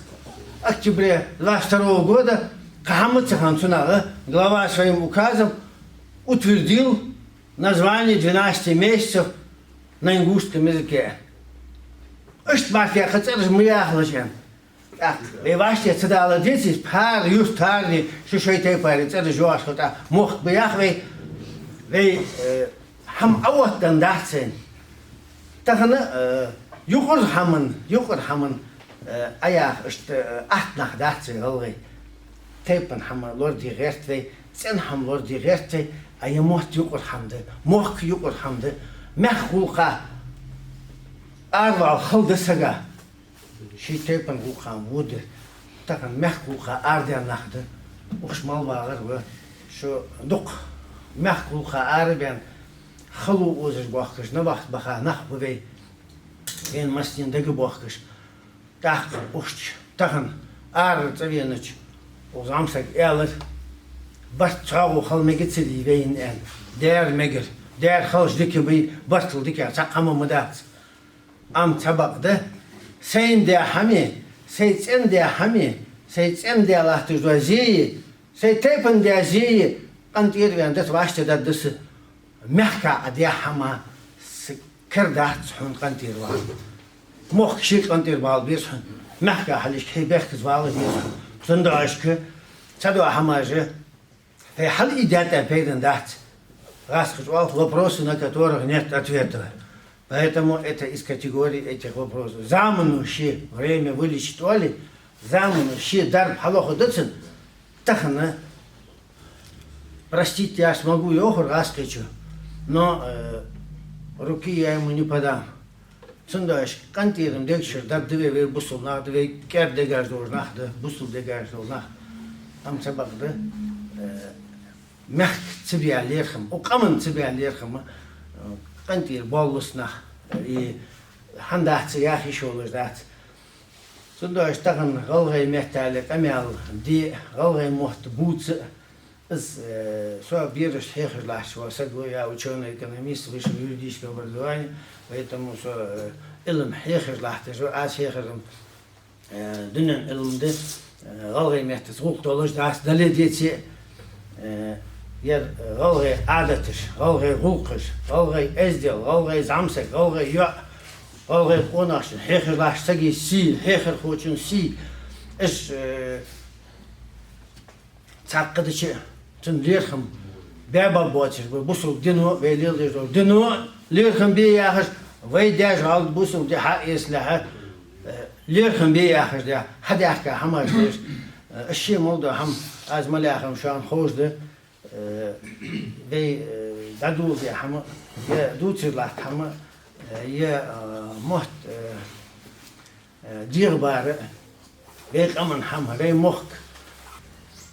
октябре двадцать второго года кхы хӀама ца хиннад цунах, глава своим указом утвердил название двенадцати месяцев на ингушском языке. Иштта бахьан кхы цӀераш ма яхалаш аьнна. ТӀаккха вай вӀаштӀехьа ца дала деций, пхьара юртарча шоай-шоай тайпара цӀераш йоагӀаш хилча, мохк ба яхий вай, вай, э, хӀама Ӏооттадаь дац вайна. Тахан, э, юкъара хӀаман, юкъара хӀаман, э, Ӏояха иштта, э, атта нах дац вай гӀалгӀай. Тайпан хӀама лораде гӀерт вай, цӀена хӀама лораде гӀерт вай, а е мотт юкъара хӀама да, мохк юкъара хӀама да, мехка гӀулакха аравала хала да сага. Ший тайпан гӀулакха ма вуде, тахан мехка гӀулакха арадаьнна нах да, укхаза мел вагӀар ва, шо дукха мехка гӀулакха арабаьнна, хало озаш боахкаш, набахт баха нах ба вай, вайна массанена дага боахкаш. ТӀаккха ушташ тахан арара цӀавенача укх зӀамсага аьлар: «Барт цхьоагӀо хила мегацарий вайна?» — аьнна. Дера мегар, дера халаш дика бий, бартал дикагӀа цхьаккха хӀама ма дац. Амма цхьабакъда, сайна даь хӀамеи, сай цӀен даь хӀамеи, сай цӀен даь латташ дола зеи, сай тайпан даь зеи къинтӀера вена дац, вӀаштӀехьдаргда са. Мехка Ӏа даь хӀама са кара дац хьона къинтӀера вала. Мохк ший къинтӀера бала беза хьона. Мехка хьалхашка хье бехказа вала веза хьона. Цудухьа цхьадола хӀамаш а вай хьалъайдаьд аьнна пайда бац. ГӀазкхаша оал: «Вопросы, на которых нет ответа». Поэтому это из категории этих вопросов. Замано ше время вылечить оале, замано ше дарба хьалохаргда цунна, тахан простить я смогу, йоахар гӀазкхичо, но, э, руки я ему не подам. Цудухьа къинтӀера-м дегашхара дарба да вай, вай бусалба нах да, вай кӀаьда дегаш дола нах да, бусалба дегаш дола нах. Амма цхьабакъда, э, мехка ца баь лерхӀам, укх къаман ца баь лерхӀам, э, къинтӀера боаллац нах, э, и хӀана дац яха йиш йолаш дац. Цудухьа тахан гӀалгӀай меттала къамаьл де, гӀалгӀай мотт бувца, из, э, со бераш хьехаш латташ вола саг ва, я учёный-экономист, высшего юридического образования, поэтому со, э, Ӏилма хьехаш латташ ва, аз хьехар-м, э, дунен Ӏилма да, э, гӀалгӀай меттаца гӀулакх долаш дац, дале а, деце а, э, ер, э, гӀалгӀай Ӏадаташ, гӀалгӀай гӀулакхаш, гӀалгӀай эздел, гӀалгӀай зӀамсаг, гӀалгӀай йоӀ, гӀалгӀай къонахчун хьехаш латтача сага сий, хьехархочун сий. Уж, э, цхьаккха дича, цун лерхӀам баь ба боацаш ба, бусалба дино, вай леладеш дола дино лерхӀам бе яхаш, вай даьша гӀалат бусалба ди хьаэцалехьа, э, лерхӀам бе яхаш да, хьадаьхка хӀамаш деш, э, уж ше мел дола хӀама, аз мел яхар-м шоана ховш да, э, вай, э, дӀадоладаь хӀама, е дувцаш латта хӀама, э, е, э, мотт, э, э, дегӀабар, вай къаман хӀама, вай мохк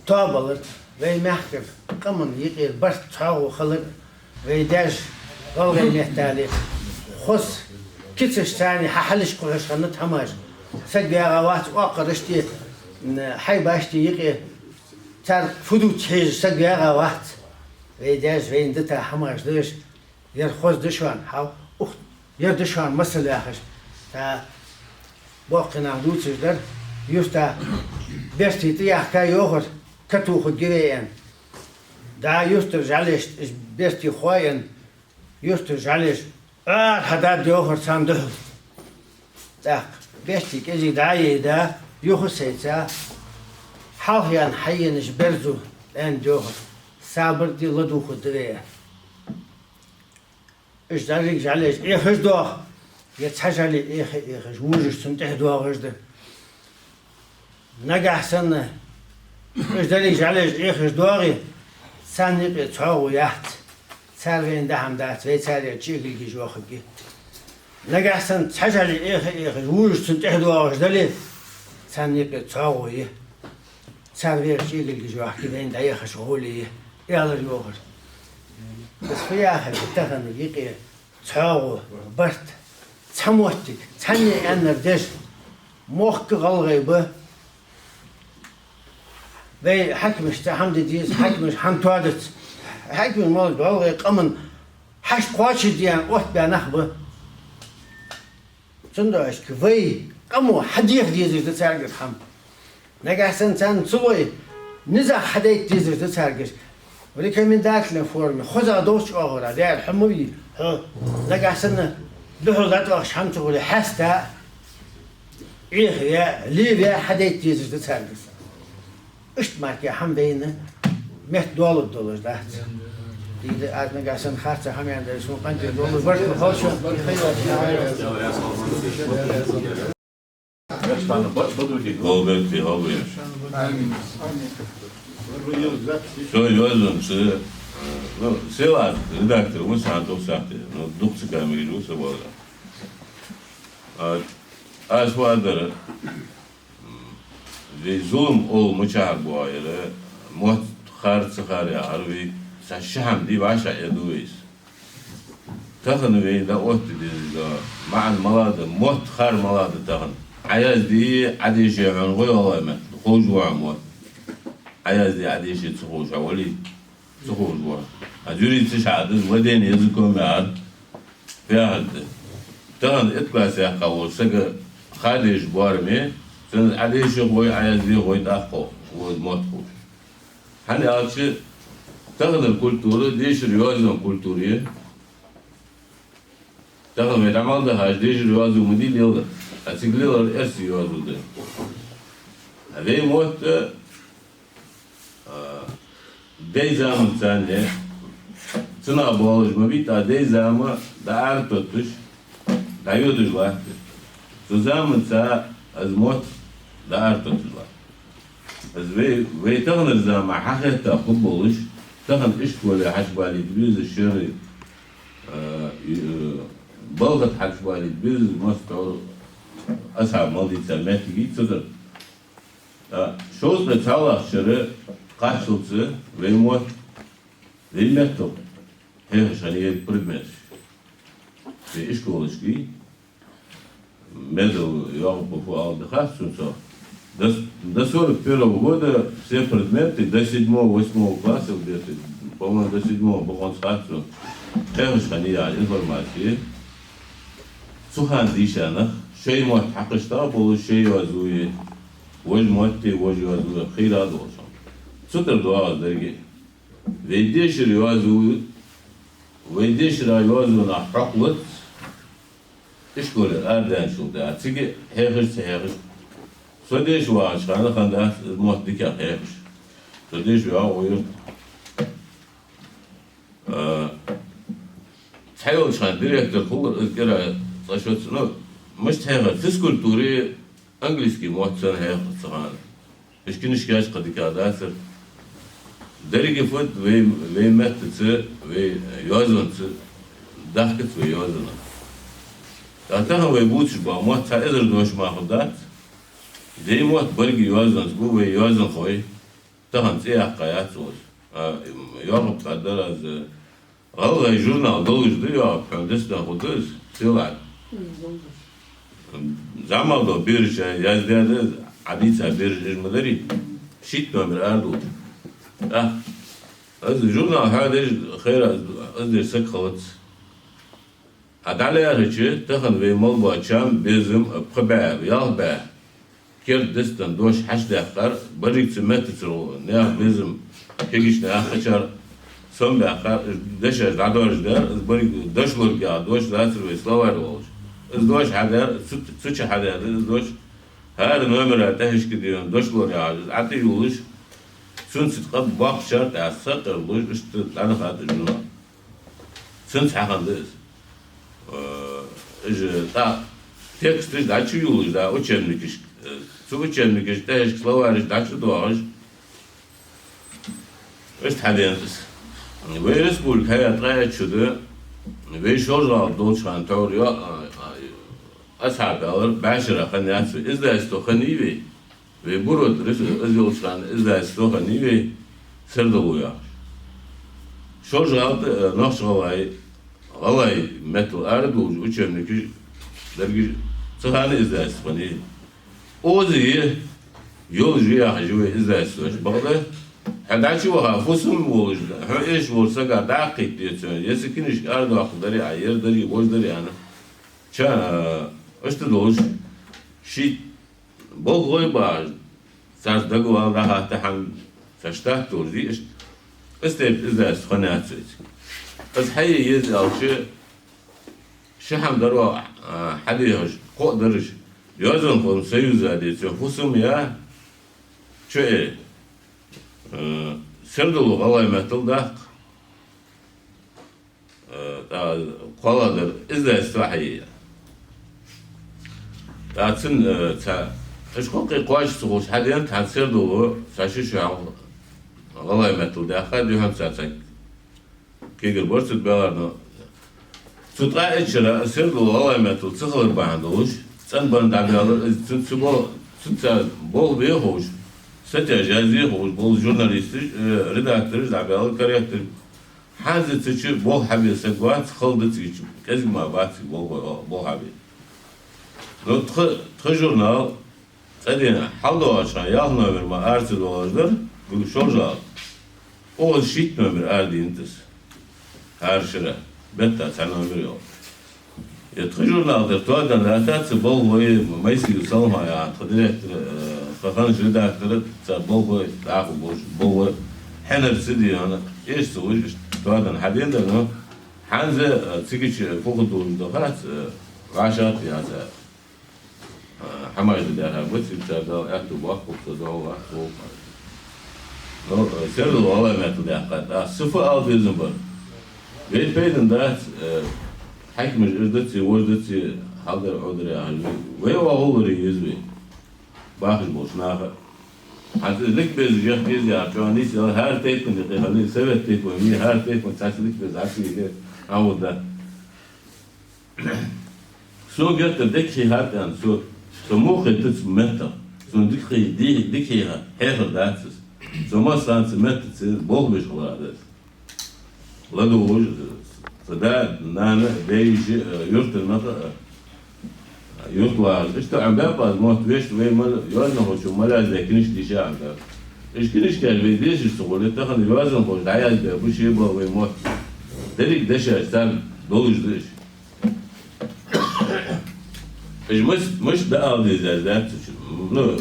тоабалар, вай мехкара къаман юкъера барт цхьоагӀо хилар, вай даьша гӀалгӀай меттала хоза кицаш царна хьа хьалхашка кхухьаш хиннад хӀамаш. Саг ваьгӀа вац оакхарашта, м, хьайбашта юкъе, царга фу дувц хьежаш саг ваьгӀа вац. Вай даьша вайна дита хӀамаш да уж. Ер хоза да шоана, хьал, ух, ер да шоана масал яхаш. ТӀа боккхий нах дувцаш дар, юрта берти тӀа яхка йоахар, катухаргья вай аьнна. ДӀа юртара жӀалешта уж берти хоаяьнна, юртара жӀалеш арахьа даргда йоахар царна духьал. ТӀаккха берти кӀезига дӀа а яйда, юха а сайца, хьалхаяьнна хьаенаш берза, аьннад йоахар, сабар де, ладувгӀаргда вай аьнна. Уж деррига жӀалеш Ӏехаш доагӀа, е цхьа жӀали Ӏеха а Ӏехаш, вожаш цунна тӀехьа доагӀаш да. Нагахьа санна уж деррига жӀалеш Ӏехаш доагӀе, царна юкъе цхьоагӀо яц, цар вайна даа хӀама дац, вай царех чӀегилг еш йоахаргья. Нагахьа санна цхьа жӀали Ӏеха а Ӏехаш, вожаш цунна тӀехьа доагӀаш дале, царна юкъе цхьоагӀо я. Цар вайх чӀегилг еш йоахаргья, вайна дӀаехаш гӀоле я, аьлар йоахар. Из фу яхар да тахан юкъе цхьоагӀо, барт, цхьа моттиг, цхьанне аьннар деш, мохк гӀалгӀай ба. Вай хьакимашта хӀама де деза, хьакимаша хӀама тоадац. Хьакимаш мел гӀалгӀай къаман хьашт кхоачашде аьнна оттабаь нах ба. Цудухьа вай къамо хьадеха дезаш да царгара хӀама. Нагахьа санна царна ца лой, низагӀа хьадайта дезаш да царгара. В рекомендательной форме, хоза долча оагӀора, дера, хьо ма вий, хьо нагахьа санна духьал дӀатӀавахача хӀама ца хуле, хьаста Ӏехаваь, леваь хьадайта дезаш да царгара. Иштта мара кхы хӀама вайна метта доалларгдолаш дац. Из аз нагахьа санна харца хӀама ян дар, сона къинтӀера доаллаш барт ма хилда шоана. Гьалбетта, гьалбетта. Всё, йоазонца, ну, села редактор ва са хьан тӀа сахьте, ну, дукха ца камера ва са бала. А, аз фу ала дар, вай зулам оал мичахьара боагӀа ер, мотт хар ца хар яхар вай, са ши хӀама дий вӀашагӀъерду вай из. Тахан вайна дӀаотта дезаш да маӀан малагӀа да, мотт хар малагӀа да тахан. Ӏа язде, Ӏа деше хьона гӀой гӀалгӀай меттала ховш ва хьона мотт. Ӏа язде, Ӏа деше ца ховш хьо вале, ца ховш ва. А жюри ца шаӀа да из, владение языком яхар фу яхар да. Тахан итт класс яьккха волча сага ха дезаш боараме, цунна Ӏа деше гӀой, Ӏа язде гӀой тӀаккха ва из мотт ховш. ХӀана аьлча, таханара культура дешара йоазон культура я. Тахан вай дӀа мел дахача дешара йоазув ма дий лелар, а цига лелар эрсий йоазув да. А вай мотт, а, даьй заманца цхьана цунах болаш ма бий, ткъа даьй зама дӀааратотташ, дӀайодаш латт. Цу заманца из мотт дӀааратотташ латт. Из вай, вай таханара зама хьахетта хургболаш, тахан ишколе хьачубалийта беза шера, э, э, балха тӀа хьачубалийта беза моастагӀчо асхьаб мел дийца моттиг я цу тӀа. Э, шовзткъеи цхьаллахча шера кхаччалца вай мотт, вай меттала хьехаш хинна я предметаш. Вай ишколашка, Медов Якъуба фу оал да хац сона цох. До, до сорок первого года все предметы до седьмого, восьмого класса где-то, по-моему, до седьмого бокъонца хац сона, хьехаш хинна я информаци. Цу хана дийша нах шоай мотт хьакхашта болаш, шоай йоазув я, вож мотт я, вож йоазув я, хийра долаш. Цу тӀара доагӀа из деррига. Вай дешара йоазув, вай дешара йоазонах хьокхалац, ишколера арадаьнначул тӀехьагӀа цига хьехаш, ца хьехаш. Со деша вагӀача хана хиннадац из мотт дикагӀа хьехаш. Со деша ваьгӀа укх юрта. А, цхьайолча хана директор хулар из кӀира цкъа шоца, ну, мишта хьехар, физкультуре английски мотт санна хьехар цу хана. Уж книжкаш кхы дикагӀа дацар. Деррига фуд вай, вай меттаца, вай йоазонца, дахкац вай йоазонах. ТӀаккха тахан вай бувцаш бола мотт цхьа эзар дош мара хургдац. Даьй мотт берригаш йоазонца ба, вай йоазонхой, тахан цӀи яьккха яц укхаза. А, Якъуб тӀа дар аз, ГӀалгӀай журнал долаш да, йоах, хьона дицдан хургда из, сел а. М, долаш. ЗӀамига дола бераш яздаьд из, Ӏадийца бераш уж ма дарий. Шийтта номер арадолаш. А, из журнал хьадеш, хайра, из деш саг хилац. А дӀалаьрхӀача, тахан вай мел бола чам, безам, пхи бӀаь, ялх бӀаь керда дицдан дош хьачудаьккхар, берригаш цу меттаца наьха безам, кагийча наьха кхаьчар сомабаьккхар, дешаш дӀадоаржадаьр, из беррига дошлоргахьа дош дацар вай, словарь оалаш. Из дош хьадаьр, цу, цу чу хьадаьд из дош, хӀара номера тӀехьашка дена дошлор яхаш, из ӀотӀайолалуш, цунца ткъаь боккхача шера тӀа сакъердалуш, иштта дӀанахад из журнал. Цунца хьахиннад из. Э, уж тӀа тексташ дӀачуйолалуш да учебникашка. Э, цу учебникашта тӀехьашка словареш дӀачудоагӀаш, иштта хьаденад из. Вай республика хьаяь ткъаь итт шу да, вай Шолжа-ГӀалий долча хана тхьовра йо-, а, а, асхьаб аьлар, бӀаьшера хиннаяц вай. Издательство хиннай вай. Вай Бурод рес-, из йолча хана издательство хиннай вай, «Сердало» яхаш. Шолжа-ГӀала тӀа, э, нохч-гӀалгӀай, гӀалгӀай меттала арадувлаш учебникаш дерригаш цу хана издательство хиннай. Оза я, йолаш я яхаш я вай издательствош, бакъда хьо дӀачуваха, фусам волаш, хьо эшаш волча сага дӀакхийтта деза цунна, е са книжка арадоаккхаргда Ӏа, ер дар, вож дар аьнна. Ча, э, иштта долаш, шийтта болх гой бахаш, царца дагавала дӀахатта хӀама, цхьа штат долаш дий иштта. Из тайпа издательство хиннаяц вай цига. Из хьае еза аьлча, ши хӀама дар оаха, а, хьадехаш, кхоъ дараш, йоазонхой союза деций, фусам я, чу э, э, «Сердало» гӀалгӀай меттала даккха. Э, тӀа кхоалагӀдар издательство хьае. ТӀа цун, э, цхьа, уж кхоккхе кхоачаш ца хулаш хьаденад, хӀанз «Сердало» цхьа ши шу хьалха гӀалгӀай меттала даьхад, юххьанца цхьа кегар бар цу тӀа баьлар, но цу ткъаь итт шера «Сердало» гӀалгӀай меттала ца хилар бахьан долаш, цӀенбенна дӀабаьлар из, цу, цу бо-, цу цхьа болх бе ховш, статьяш язде ховш бола журналисташ, э, редактораш дӀабаьлар, корректор ХӀанз цу чу болх хьабе саг вац, хала да цига чу, кӀезига мара бац цига болхлой, болх хьабе. Ну, тха, тха журнал цӀадена, хьалдоагӀача хана ялх номер мара ара ца доалаш дар, гу-, шолжа ала. Укхаза шийтта номер арадийнад из. ХӀара шера, бетта цхьа номер йола. Е тха журнал тӀара тоадан датац болхлой, Майсиев Салмха яха тха директор, э, тха ханаш редактор, цар болхлой, дӀахо болш, болхлой, хьенар ца дий хьона, эш ца вуж, иштта тоадан хьадена дар, ну, хӀанз, э, цига чу фу хургда хац, э, вӀашагӀ яц, э, хӀамаш да дерхьа, бацилла цар Дала аьттув боаккхалба цо, догӀа ваккха волча. Ну, э, сердал гӀалгӀай меттала даьккхад. А, са фу ала безам бар. Вай пайдана дац, э, хьакимаш ир дац, вож дац, хьалдар, Ӏодар яхаш. Вай, вай оагӀуллара еза вай. Бахаш болча наха. ХӀанз из ликбеза жех беза яхар, чӀоагӀа нийса, хӀара тайпан декъе хилла, совет тайпан, ми хӀара тайпан цхьацца ликбеза хьаца виге, Ӏа ву да. Сона геттара дика хьийхар аьнна, со, со муха хетац меттах. Сона дика хьий-, ди-, дика хьийха-, хьехар дац из. Со массанца меттаца болх беш хилар да из. ЛадувгӀаш, са да, нана, даь-йиша, э, юртара нах, э, юртвахар. Иштта Ӏомабаьб аз мотт, вешта вай мала, йоазонхочо мала яздаь книжка дийша Ӏомабаьб. Уж книжкаш вай дешаш ца хуле, тахан йоазонхоша дӀаяздеш ба ший бола вай мотт. Деррига дешаш царна долаш да уж. Уж мис-, мишта да ала дезаш дац цу чу. Ну,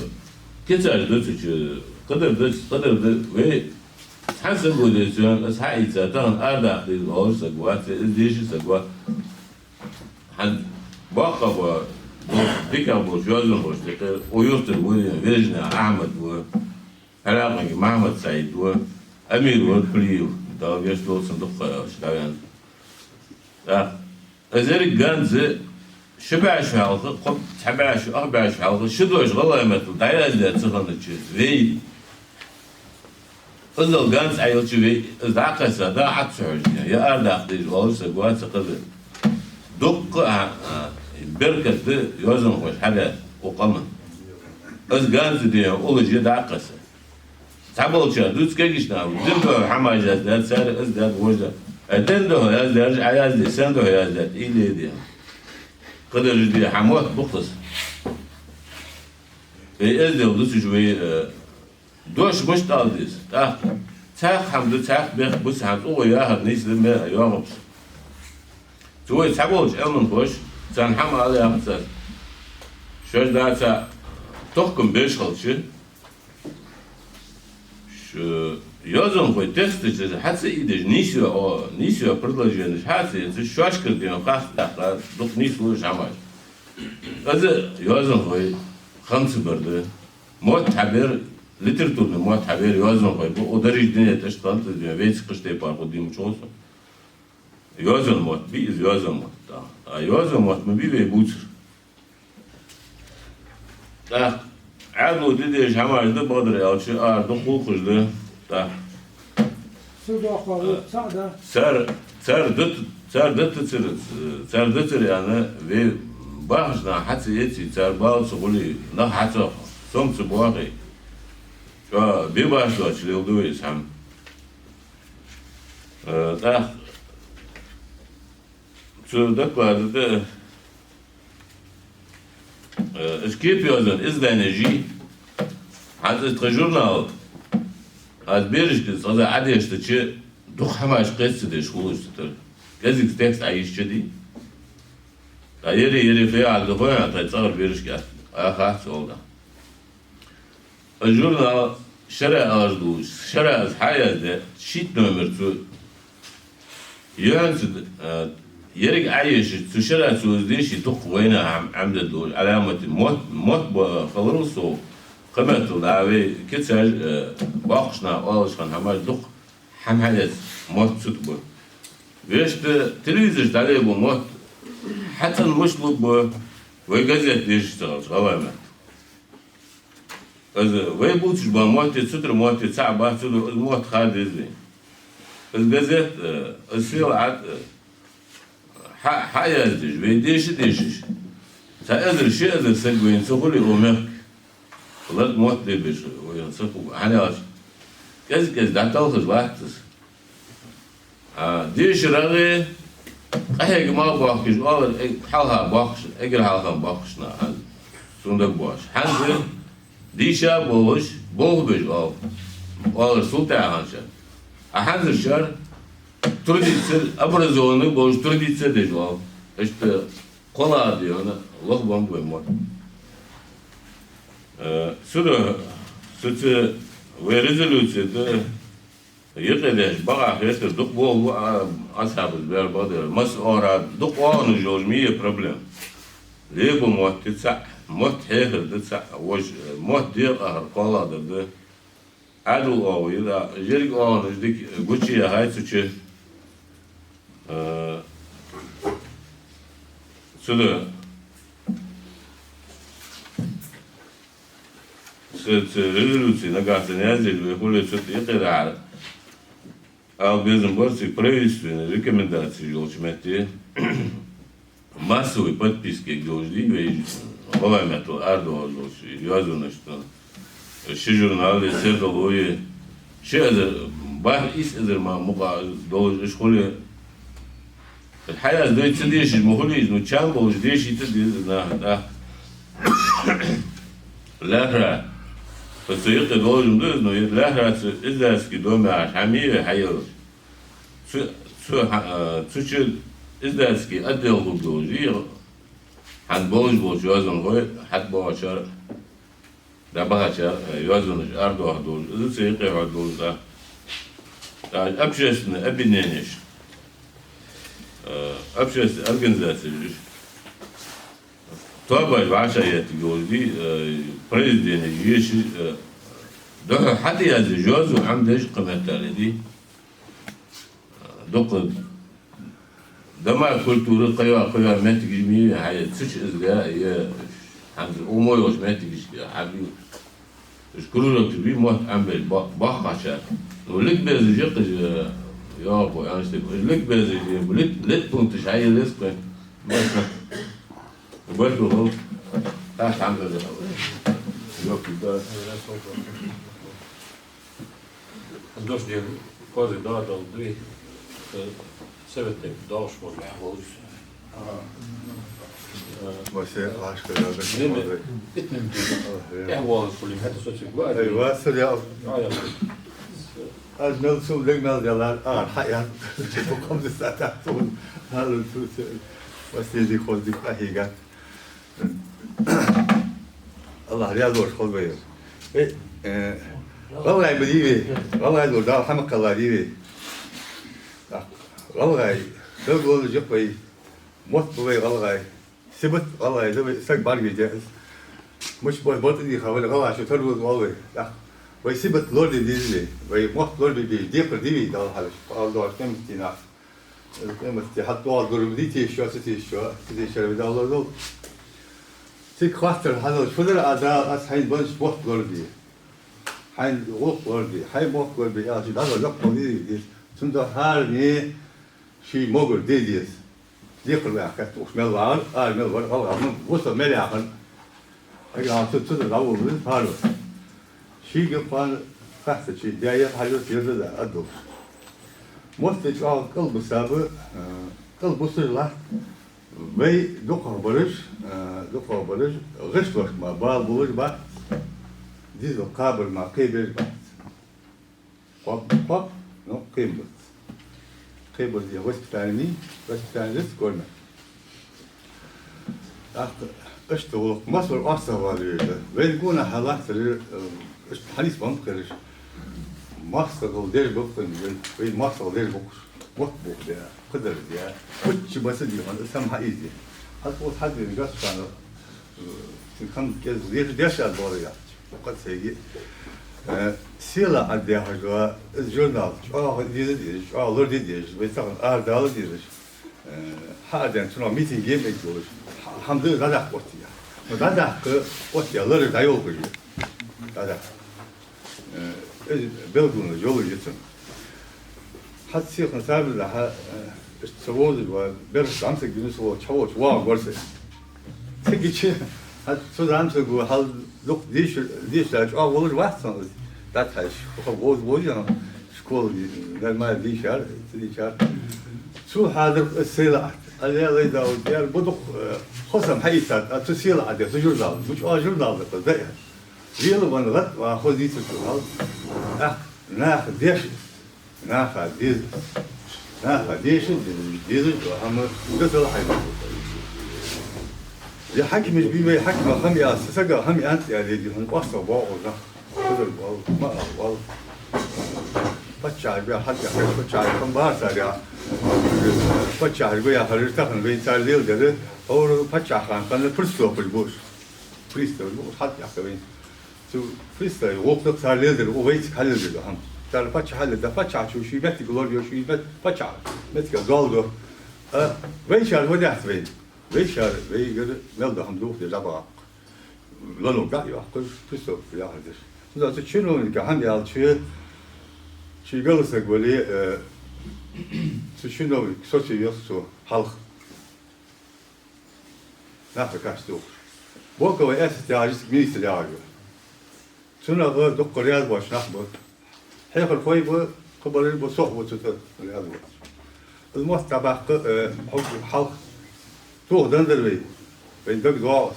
кицаш да цу чу, кхыдар да, кхыдар да, вай цхьа саг ва деза цу чу, аз хьаийца, тахан арадаккха деза оалаш саг вац, из деша саг вац. ХӀанз боккхагӀа ба, дикагӀа болча йоазонхошта юкъе, укх юртара ва, Вежнев Ахьмад ва, Хьаракъанги Махьмад-СаӀид ва, Амир ва Кулиев, Дала гешт долда цунна, дукха ха йоацаш дӀаваьнна. ТӀаккха из еррига ганз ши бӀаь шу хьалха, кхо, цхьа бӀаь шу, ах бӀаь шу хьалха, ши дош гӀалгӀай меттала дӀаяздаь ца хиннача вай, иззал ганз Ӏайилча вай, из дӀакхесса, да Ӏа ца хьожаш, е арадаккха дезаш оалаш саг вац, кхыдар. Дукха а, а, беркат да йоазонхоша хьадаьд укх къаман. Из ганз дийна уллаш я дӀакхесса. Цхьаболчар дувц кегийча наха, дийнахьа хӀамаш яздаьд цар, из даьд, вож даьд. Э, дийнахьа яздаьраш Ӏа язде, сендухьа яздаьд, ий ле де. Кхыдараш де, хьа мотт ба-кх из. Вай эздел дувцаш вай, э, дош мишта ала деза. ТӀаккха цхьаькха хӀама да, цхьаькха бехк ба, цхьан цӀугӀа яхар нийса да, ме йоагӀаш. Цу вай цхьаболча Ӏилманхоша, царна хӀама ала яхац аз. Шоаш даца тохкам беш хилча, ш-, йоазонхой тексташ хьа ца ийдеш, нийсве, о, нийсве предложенеш хьа ца ийца, шоашкара дийна харц даккха, дукха нийслу уж хӀамаш. Из йоазонхой хам ца бар да. Мотт хьабер, литературни мотт хьабер йоазонхой ба, о, дариж дина тӀа иштта хиннад из, вайцига кхыча тайпара хургдий ма чӀоагӀа. Йоазон мотт бий из, йоазон мотт, да. А йоазон мотт ма бий вай бувцар. ТӀаккха Ӏаьдало де дезаш хӀамаш да, бакъдар аьлча, ара дукха гӀулакхаш да. ТӀаккха Цу доккхагӀа гӀулакх цаӀ да. Цар, цар дат-, цар даттацар, цар даттацар аьнна, вай бахаш нах хьа ца эций, цар бала ца хулий, нах хьа ца хо-, сом ца боахий. ЧӀоагӀа бе башха доацаш леладу вай из хӀама. Э, тӀаккха цу доклада тӀа, э, из кепа йоазон издани жи, хӀанз из тха журнал, аз берашка из цкъаза Ӏодештача, дукха хӀамаш кхетаца деш хул из цу тӀара. КӀезига текст Ӏайийшача дий. ТӀаккха ери, ери фу яхар да хой, тхай цӀагӀара берашка атта, а, хац оал да. Из журнал шера алаш ду, шера из хьаяздаь, шийтта номер цу. Юхьанца, а, еррига Ӏайийшача, цу шера цо из дийшача, дукха вайна хӀама Ӏомадаьд, Ӏаламате мотт, мотт ба хиларал совгӀа, кхыметтел дӀа вай кицаш, а, боккхагӀча наха оалаш хинна хӀамаш дукха хӀама хьаэц, мотт цу тӀа ба. Вешта телевизораш дӀалебу мотт, хьацӀенъе мишта лургба, вай газет дешаш ца хилча, гӀалгӀай меттала. Из вай бувцаш бола мотт, цу тӀара мотт цаӀ бац, цу тӀара из мотт хила деза вайна. Из газет, э, из сел Ӏад, э, хьа-, хьаяздеш, вай деша дешаш, цхьа эзар, ши эзар саг вайна ца хуле укх мехка, лакха мотт лебеш вайна ца хул, хӀана аьлча кӀезиг-кӀезиг дӀаталхаш латт из. А, дешарагӀе къахьегама боахкаш оалар, э, хьалха боахкаш, эггара хьалха боахкаш нах хӀанз. Цундаг боахкаш. ХӀанз дийша болаш, болх беш оал. Оалар султӀа ханша. А хӀанзарчар трудиться, образованный болаш трудиться деш оал. Иштта кхоалагӀа дий хьона, лоха бам бой мотт. Э, цудухьа, цу, цу вай резолюци да, юкъе деш бакъахьа хетар дукха болх бу, а, асхьабаша бер бадар. Масса оагӀорахьа дукха оагӀонаш йолаш ма йий проблема. Лебу мотт цаӀ, мотт хьехар да цаӀ, вож, мотт декъахьар кхоалагӀдар да. Ӏаьдал оагӀув я, да, жирг оагӀонаш дика гучаяхай цу чу. Э, цудухьа. Цу, цу резолюци нагахьа санна яздеш вай хуле цу тӀа юкъе дахьар. Ала безам бар цига правительственни рекомендаци йолча метте массовый подписки йолаш дий вай, гӀалгӀай меттала арадоагӀаш йолча йоазонашта. Ши журнал я, сердало я, ши эзар, бархӀ-ийс эзар ма мукъа долаш уж хуле. Хьаяздой ца дешаш ма хулий из, ну, чам болаш дешийта деза нах, да. ЛаьрхӀа. Цу юкъе долаш ма да из, ну, лаьрхӀа цу издательский доме аш хьамий вай хьаелаш. Цу, цу, хьа-, а, цу чу издательский отдел хургдолаш дий, хӀанз болаш болча йоазонхой, хьатӀабоагӀачар, дӀабахачар, э, йоазонаш арадоахаргдолаш, из цу юкъе хьоргдолаш да. ТӀаккха общественный объединенеш, э, общественный организацеш, тоабаш вӀашагӀъеттаргйолаш дий, э, произведенеш ешаш, э, духхьал хьатӀаязъеш йоазув Ӏомадеш кхы меттел я дий. Дукха дома культуры кхыйола, кхыйола моттигаш ма йий хьаяь, цу чу из га, е хӀанз умой йолча моттигашка хьабий. Уж кружокаш бий мотт Ӏомабеш бо-, боккхагӀчар. Ну, ликбезаш я-кх уж, йоагӀа бо, аьнна стаг. Уж ликбезаш я, лит-, литпункташ хьаеллац кхы. Масса. Баркал хилда. ТӀаккха хӀама да. Йоккха да. Дош дер, козы да, дал дуй, э, совет тайпа долаш волаш. Э, Васе, Ашка, да, да, Лена, да. Итнем. Э, волаш хулим, хӀаьта со цига ва. Ай, Васе, я. А, я. Аз мел цул дег мел дела, а, хьаяр. Чепу комнатата, тун. Хьалун цул цул. Васе, ди хоз ди къахьийга. АллахӀ раьза волаш хилда вай. Э, э, гӀалгӀай ма дий вай, гӀалгӀай лур Дала хьамакхелла дий вай. ТӀаккха гӀалгӀай, белгалонаш я-кх вай, мотт ба вай гӀалгӀай, сибат гӀалгӀай да вай, саг бӀаргавайта деза. Мича бо-, ботӀа дийха вале, гӀалгӀачо тара веза оал вай. ТӀаккха вай сибат лораде деза вай, вай мотт лорабе беза декхар дий вай, Дала хьалхашка, ала доагӀаш къематдийнахьа. Къематди хьатӀадоагӀаргдолаш ма дий, тешаш, ца тешаш, ца тешаш вай Дала лорадолда. Цига хаттар хьадалаш, фу дар, а, Дала, аз хьайна беннача мотт лораде, хьайна гӀулакх лораде, хьай мотт лораде аьлча, дӀадала йоккха дий, дий. Цудухьа хӀаране ший могар де деза. Декхар ваьха кхетта уж мел вагӀар, ара мел вар, гӀалгӀа ма вусал мел яхар. Эггара хьалха цу, цу тӀа дӀаволла веза хӀара. Шийга кхоана хаьттача, даь ер хьажа, ер да, да, а долаш. Мотт чӀоагӀа кӀалбисаб, э, кӀалбисаш латт. Вай дукхагӀбараш, э, дукхагӀбараш гӀишлошка мара бала болаш бац, дезал кхабар мара кхебеш бац. Кхоаб, кхоаб, но кхебац. Кхебац, е воспитание, воспитание лиц корма. ТӀаккха иштта гӀулакх массавар орцагӀвала веза. Вайна гонахьа латтар, э, иштта хьанийсбеннаб-кх ераш. МоастагӀал деш ба-кх вайна, вай моастагӀал деш ба-кх уж. Мотт бохабе, кхыдар де, кхычча баса дий хьона, сам хьаийзе. Хьа тхо хьадвина гаш хана, э, цун хам кӀезига леша деш аз бала яхача. Кхы цига, э, села Ӏадда яхаш дола из журнал чӀоагӀа деза дезаш, чӀоагӀа лораде дезаш, вай тахан арадала дезаш. Э, хьаадаьнна цунах митинге ма эгга волаш, хьа-, хӀама да дӀадаккха оттае. Но дӀадаккха оттае лараш дӀайолхаш я. ДӀадаккха. Э, из белгалонаш йолаш я цун. Хьа цехан сабарда хьа, э, иштта со вовзаш ва, бераш зӀамсаг гина со волча, хьо волча воагӀа гор сай. Цига чу, хьа цу зӀамсаго хьал дукха дийша, дийша чӀоагӀа волаш вац со, дӀатӀахьежача, хьо вовза вовза, Школа нормально дийшар, ца дийшар. Цо хьадаьр аз сел Ӏат. Аллай Дауд яр, бу дукха, э, хоза хӀама хьаийцад, а цу сел Ӏат, цу журнал. Бу чӀоагӀа журнал да, да. Лела ван гӀат, ва хоза дийцар цо хьал. Ах, наха деш, наха дез, наха деш, дез, дез, хӀама да сел хьайна. Я хьакимаш бий вай, хьакима хӀама яц, сага хӀама яц, я леди, хӀама къоастагӀа боагӀа нах. Хазар вал, ма вал. Паччахьа бе хьал яхар, паччахьа хӀама бар цар я. Паччахьа бе яхар, тахан вай цар леладер, хӀара паччахьа хана хана приставаш бу уж. Приставаш бу уж, хьал яхар вай. Цу приставий гӀулакх да цар леладер, вайцига хьаллеладер хӀама. Цар паччахьа хьаллеладер, паччахьа чу ший моттиг лорайо, ший мет-, паччахьа моттиге доал ду. А вайчар фу даьд вайна? Вайчар, вайгара мел дола хӀама дохаде жабагӀа. Лануга йоаккхаш, приставаш яхар деш. Ну, цу чиновника хӀама аьлча, ший галсаг вале, э, цу чиновник соцайоах цо хьалха. Наха каш тухуш. Боковой Эсет яхаш министр яхаш ва. Цунах дукха раьза боаца нах ба. Хьехархой ба, кхыбараш ба, со а ва цу тӀа раьза боаца. Из мотт дӀабаккха, э, хьо-, хьалха тоха деннадар вай. Вайна дагадоагӀа из.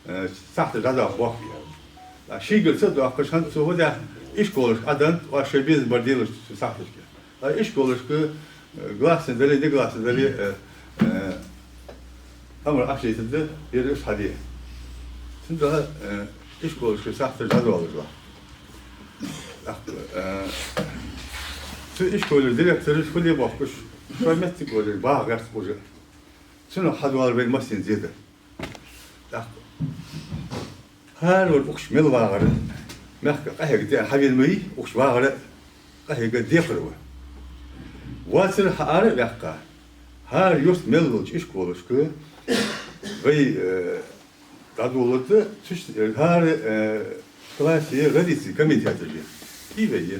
Э, сахьташ дӀадоаккха бохк. А шийгара ца доаккхаш, хӀанз цо фу даьд, ишколашка Ӏаденнад, оаш шоай безам бар делаш цу сахьташка. А ишколашка, э, гласный дале, негласный дале, э, э, амар Ӏочудайтаргда, ер уж хьаде. Цудухьа, э, ишколашка сахьташ дӀадоалаш ва. ТӀаккха, э, цу ишколера директораш фу де бохкаш, шоай моттиг вале, багӀа гӀерт уже. Цунах хьадоалар вайна массанена зе да. ТӀаккха хӀара вар укхаза мел вагӀар, мехка къахьега тӀа хьавена ма вий, укхаза вагӀар, къахьега декхар ва. Воацар хьаара а ваьккха, хӀара юрт мел волча ишколашка вай, э, дӀадоладу, цу чу, э, хӀара, э, классе родительский комитеташ я. И вай я.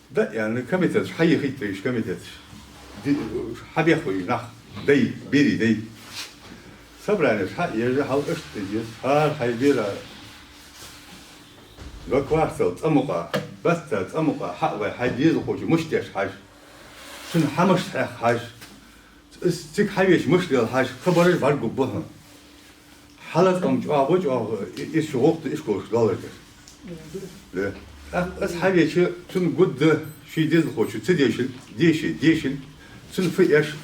Да, яьнна комитеташ, хьайихийта вай уж комитеташ. Ди-, хьабех вай уж нах. Дай, берий дай. Собранеш хьаеш, хьал иштта деза, хӀара хьай бера. Два квартала цӀа мукъа, бацца цӀа мукъа, хьа вай хьай дезалхочо мишта деш хьажа. Цун хӀамаш хьех хьажа. Из цига хьавеча мишта лел хьажа, кхыбараш бӀаргагургба хьона. Хьалаца ам чӀоагӀа ба, чӀоагӀа и-, из ши гӀулакх да ишколашка доаллаш дар. Да. ТӀаккха из хьавеча, цунна гургда ший дезалхочо ца дешилга, деше, дешилга, цунна фу эш,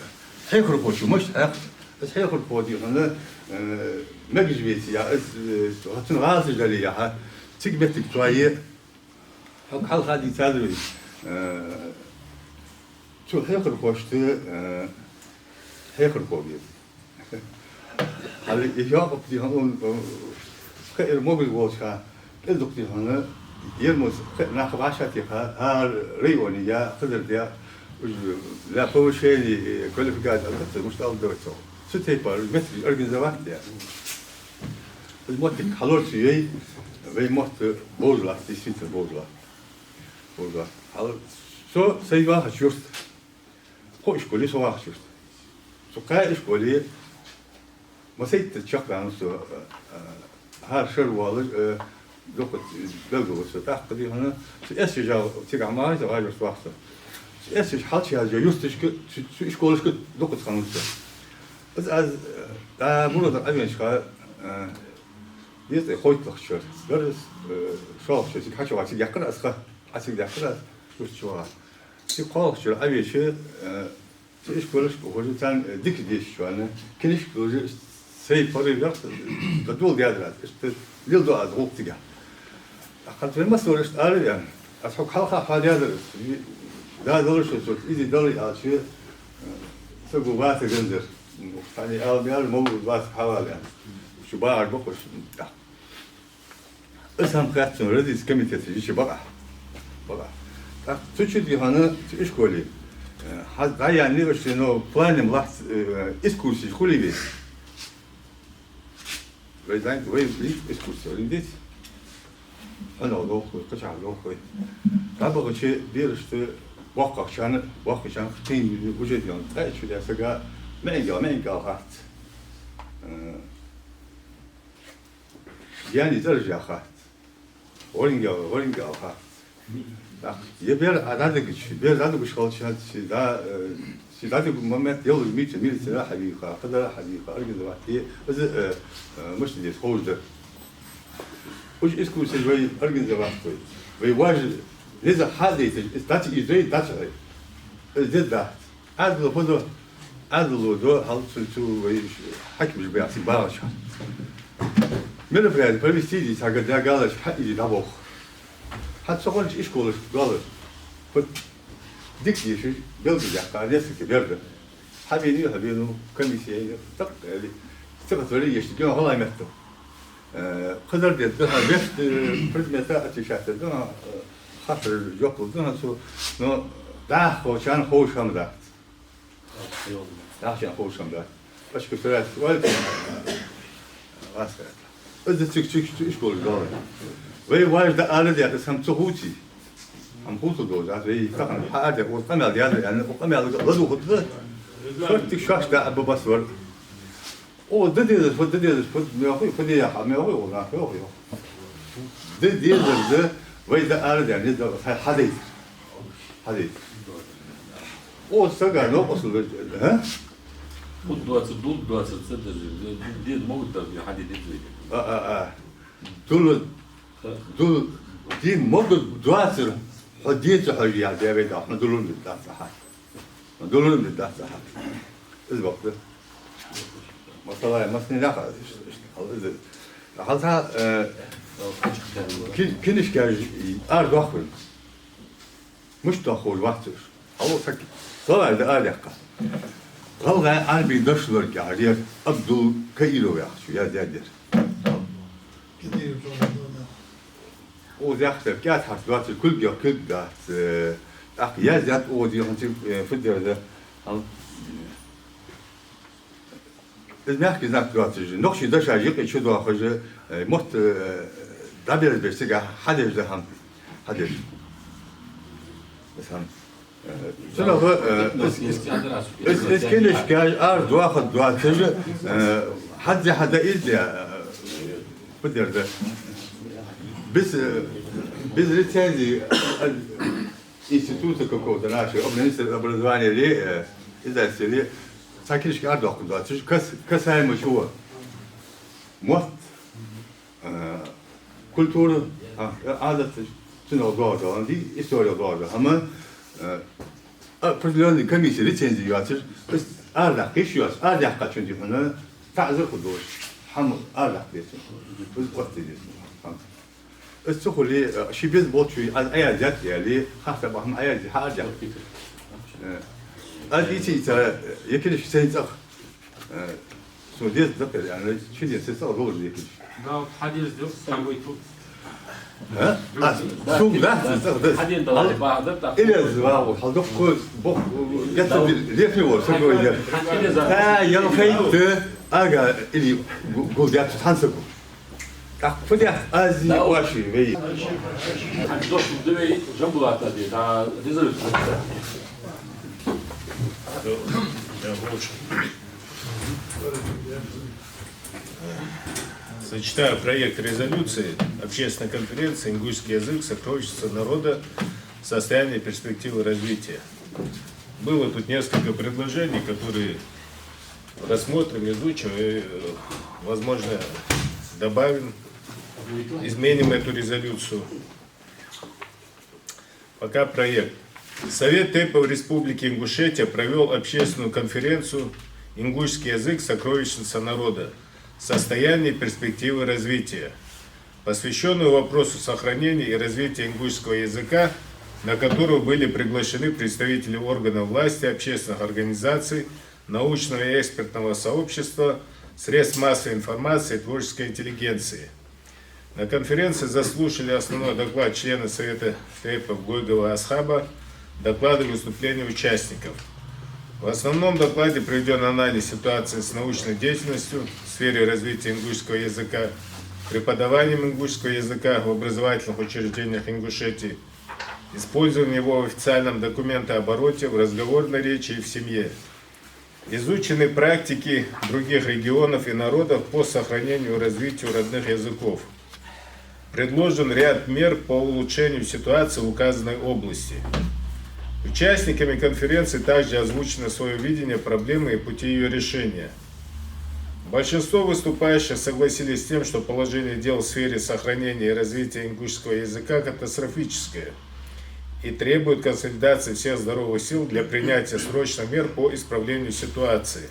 хьехархочо мишта хьех, из хьехархо дий хьона, э, мегаш веце я, из, э, цунна гӀазкхаш дале яхьа, цига моттиг цо е, хьога хьалха дийцад вай, э, цу хьехархошта, э, хьехархо веза. Хьал из йоакъ дий хьона, э, кхы эр могаш волча хана, кӀезиг-дукха дий хьона, ер муз кхы нах вӀашагӀтеха, хӀара районе я, кхыдар де, уж для повышения, э, квалификации, а, мишта ала деза цо. Цу тайпара моттигаш организовать де. Из моттиг хьалоацаш я, вай мотт бовзаш латт, действительно бовзаш латт. Бовзаш латт. Хьал, со сай вахача юрта. Кхо ишкол я со вахача юрта. Цу кхаь ишколе массайтта чакхдаьннад со, э, э, хӀара шера воаллаш, э, дукха белгалвац со. ТӀаккха дий хьона, цу Эсча жал цига хьамагӀа, со вахача юрта вах со. Цу Эсча хьалча яз жа юрташка, цу, цу ишколашка дукха хиннав со. Из аз, э, дӀа Мурадах Ӏовенача хана, э, дезткъеи кхойтталагӀча шера, гараз, э, шоллагӀча шера цига хьачувахача цига яьккхар аз ха, Ӏа цига даьккхар аз, юрта чу ваха. Цига кхоалагӀча шера Ӏовеча, э, цу ишколашка ухаш, царна, э, дика дешачоа, книжкаш луш, сай порыв яхаш, да дола даьдар аз, иштта леладу аз гӀулакх цига. ТӀаккха вай массавар иштта ара а ваьнна, аз хьога хьалха хьоадаьдар аз, да далар шо цо, изи далар аьлча, э, саго ваца гӀензар. Хьани ала мел, мовлуд ваца хьавала аьнна. Уж багӀаш ба-кх уж. Из хӀама хаьттад сона родительский комитета йиша бакъахьа. Бакъахьа. ТӀаккха цу чу дий хьона, цу ишколе, э, хьа дӀаяьнна уж, но плане латт, э, экскурсеш хулий вай. Вай зайнт, вай лийца экскурсе, вай деций? Хьанал долхуй, кхычахьа долхуй. ДӀабахача берашта боккхагӀчарна, боккхагӀчарна кхийна уже дий хьона, ткъаь итт шу даь сага маӀан гал, маӀан гал хац. Э, Даьна цӀераш яха хац. ГӀоргӀан гал, гӀоргӀан гал хац. Е бер а дӀадагача, бер дӀадагаш хилча, ший да, э, ший дӀадагача момент йолаш мича милицера хьавийха, кхыдар хьавийха, организовать е, из, э, э, мишта деза ховш да. Уж экскурсеш вай организовать вай. Вай вож низ хьадайташ, из дӀачуийдой, дӀачугӀой. Из деза дац. Ӏаьдало фу ду? Ӏаьдало ду, хьал цу, цу вай хьакимаш баьхци багӀаш. Мероприяти провести дий, цхьа га дагалаш хьаийди дӀабоху. Хьа ца хонча ишколаш долаш. Хьо дика дешаш, белгалдаьккха, несколько бер да. Хьавену, хьавену, комиссия, так, или, цхьа хатвари ешта, гена хала метта. Э, кхыдар де, да, вешта, э, предмета отвечать, да, э, хаттар жоп, да, цу, но, да, хо, чан, хо, шам, да. Ахчан ховшам да. Пачка сурат валит. Аскарат. Из цик-цик ишколаш дала. Вай вож да ала дехас хӀама ца хувций. ХӀама хувцал долаш, аз вай тахан хьаадех, оцу къамаьл яла, яна, оцу къамаьл ладувгӀуд да. Шортта шоаш да абба бас вар. О, да дезаш, фу да дезаш, фу мехуй, фу де яха, мехуй, о, нах, мехуй, о. Да дезаш да, вай да ала дехас, да, хьадайтар. Хьадайтар. О, сага новкъостал ве-, а? Хьо доацар, дул доацар, ца деза, де, де, де, могут да, хьаде деза. А, а, а. Дул, дул, дин могут доацар, хьо деца хьо я, де ве да, хьо дулун дац хьа. Дулун дац хьа. Из бакъда. Масала, масни даха, из. Хьалха, э, ки-, кинишкаш ар дохвин. Муш тохур вацуш. Ало сак. Салай да адякка. ГӀалгӀай Ӏарбий дошлорг яхьар, Абдул Каиров яхачо, я дядя. О, зяхтар, кӀаьд хьарс доацар, кулг йоах, кулг дац, э, тӀаккха яздаьд о, дий хьона, э, фу дер да. Хьал-, Из мягкий знак доацаш, нохчий дашаш юкъе чу доахаш, э, мотт, э, дӀаберзабеш цига хьадеш да хӀама. Хьадеш. Из хӀама. Э, цунах, э, из, из, из, из кинишкаш ар доахад доацаш, э, хьадзе хьада изде, э, фу дер да. Без, э, без лицензии, э, института какого-то нашего, министра образования ли, э, издательства ли, цхьа кинишка ардоаккхун доацаш, кас-, касаемо чего? Мотт, э, культура, а, э, Ӏадат, цунах доагӀа, ди, история доагӀа. ХӀама, э, определённый комиссия лицензия йоацаш, то есть ардаккха йиш йоац, ардаккхачун дихьуна, таӀзар худош, хӀама ардаккха децун, оттаде децун. Из ца хуле, э, ши беза болчу аз Ӏаяздаьд аьле, хаттар бахьан Ӏаязде хьаардяхь. Э, аз ийца-ийца, э, я кинишка сайна цӀагӀа, э, со деза дакъа, яьнна, ши ден сайна цӀагӀа долаш я кинишка. Да, вот хьадеза дел, там будет тут. А? А, сум дац, цӀагӀа дац. Хьаден дала бахьа да, так. Или аз вагӀу, хьал доккхо, бох, гетта ле-, лефни вор, са гой я. Хьадеза. Та, ял хайтта, ага, или гу-, гулдяц, хьан са гу. ТӀаккха фу деш аз ваши вай? Хьан доху да вай Жамбулата де, да, резолюция. Зачитаю проект резолюции Общественной конференции «Ингушский язык, сокровищница народа. Состояние, перспективы развития». Было тут несколько предложений, которые рассмотрим, изучим и, э, возможно, добавим, изменим эту резолюцию. Пока проект. Совет тейпов Республики Ингушетия провёл общественную конференцию «Ингушский язык, сокровищница народа. Состояние, перспективы развития», посвящённую вопросу сохранения и развития ингушского языка, на которую были приглашены представители органов власти, общественных организаций, научного и экспертного сообщества, средств массовой информации и творческой интеллигенции. На конференции заслушали основной доклад члена Совета тейпов Гойгова Асхаба, доклады и выступления участников. В основном докладе приведён анализ ситуации с научной деятельностью в сфере развития ингушского языка, преподаванием ингушского языка в образовательных учреждениях Ингушетии, использованием его в официальном документообороте, в разговорной речи и в семье. Изучены практики других регионов и народов по сохранению и развитию родных языков. Предложен ряд мер по улучшению ситуации в указанной области. Участниками конференции также озвучено своё видение проблемы и пути её решения. Большинство выступающих согласились с тем, что положение дел в сфере сохранения и развития ингушского языка катастрофическое и требует консолидации всех здоровых сил для принятия срочных мер по исправлению ситуации.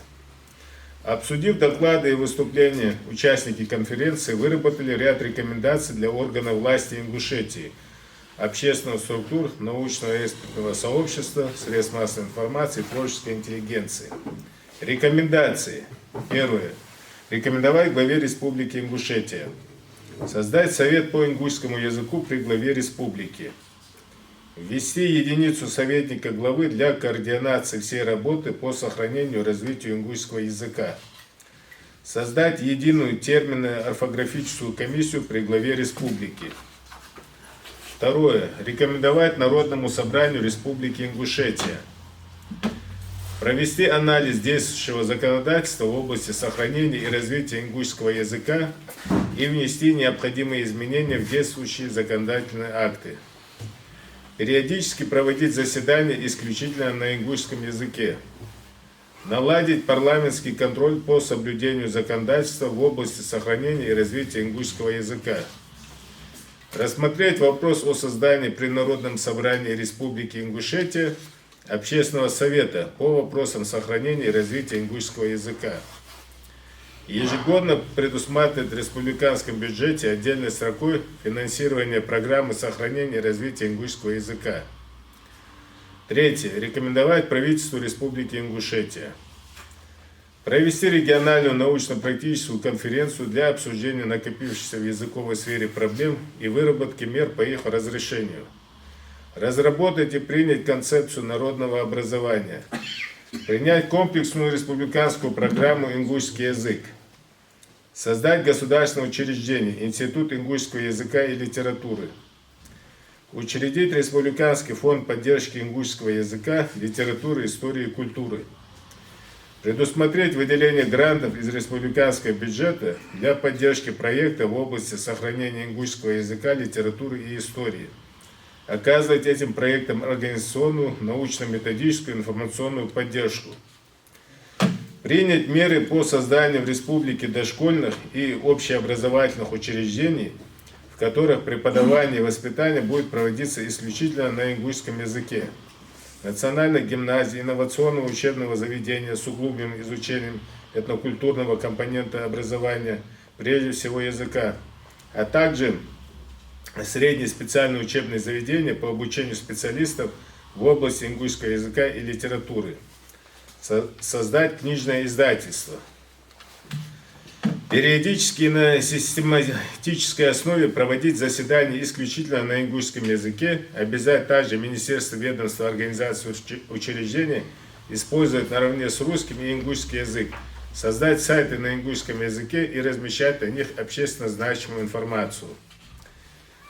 Обсудив доклады и выступления, участники конференции выработали ряд рекомендаций для органов власти Ингушетии, общественных структур, научного и экспертного сообщества, средств массовой информации и творческой интеллигенции. Рекомендации. Первое. Рекомендовать главе Республики Ингушетия создать совет по ингушскому языку при главе республики. Ввести единицу советника главы для координации всей работы по сохранению и развитию ингушского языка. Создать единую терминно-орфографическую комиссию при главе республики. Второе. Рекомендовать Народному собранию Республики Ингушетия провести анализ действующего законодательства в области сохранения и развития ингушского языка и внести необходимые изменения в действующие законодательные акты. Периодически проводить заседания исключительно на ингушском языке. Наладить парламентский контроль по соблюдению законодательства в области сохранения и развития ингушского языка. Рассмотреть вопрос о создании при Народном собрании Республики Ингушетия общественного совета по вопросам сохранения и развития ингушского языка. Ежегодно предусматривать в республиканском бюджете отдельной строкой финансирование программы сохранения и развития ингушского языка. Третье. Рекомендовать правительству Республики Ингушетия провести региональную научно-практическую конференцию для обсуждения накопившихся в языковой сфере проблем и выработки мер по их разрешению. Разработать и принять концепцию народного образования. Принять комплексную республиканскую программу «Ингушский язык». Создать государственное учреждение — Институт ингушского языка и литературы. Учредить Республиканский фонд поддержки ингушского языка, литературы, истории и культуры. Предусмотреть выделение грантов из республиканского бюджета для поддержки проекта в области сохранения ингушского языка, литературы и истории. Оказывать этим проектам организационную, научно-методическую, информационную поддержку. Принять меры по созданию в республике дошкольных и общеобразовательных учреждений, в которых преподавание и воспитание будет проводиться исключительно на ингушском языке. Национальных гимназий, инновационного учебного заведения с углубленным изучением этнокультурного компонента образования, прежде всего языка, а также средние специальные учебные заведения по обучению специалистов в области ингушского языка и литературы. Со- создать книжное издательство. Периодически на систематической основе проводить заседания исключительно на ингушском языке, обязать также министерства, ведомства, организации, учре- учреждения использовать наравне с русским и ингушский язык, создать сайты на ингушском языке и размещать на них общественно значимую информацию.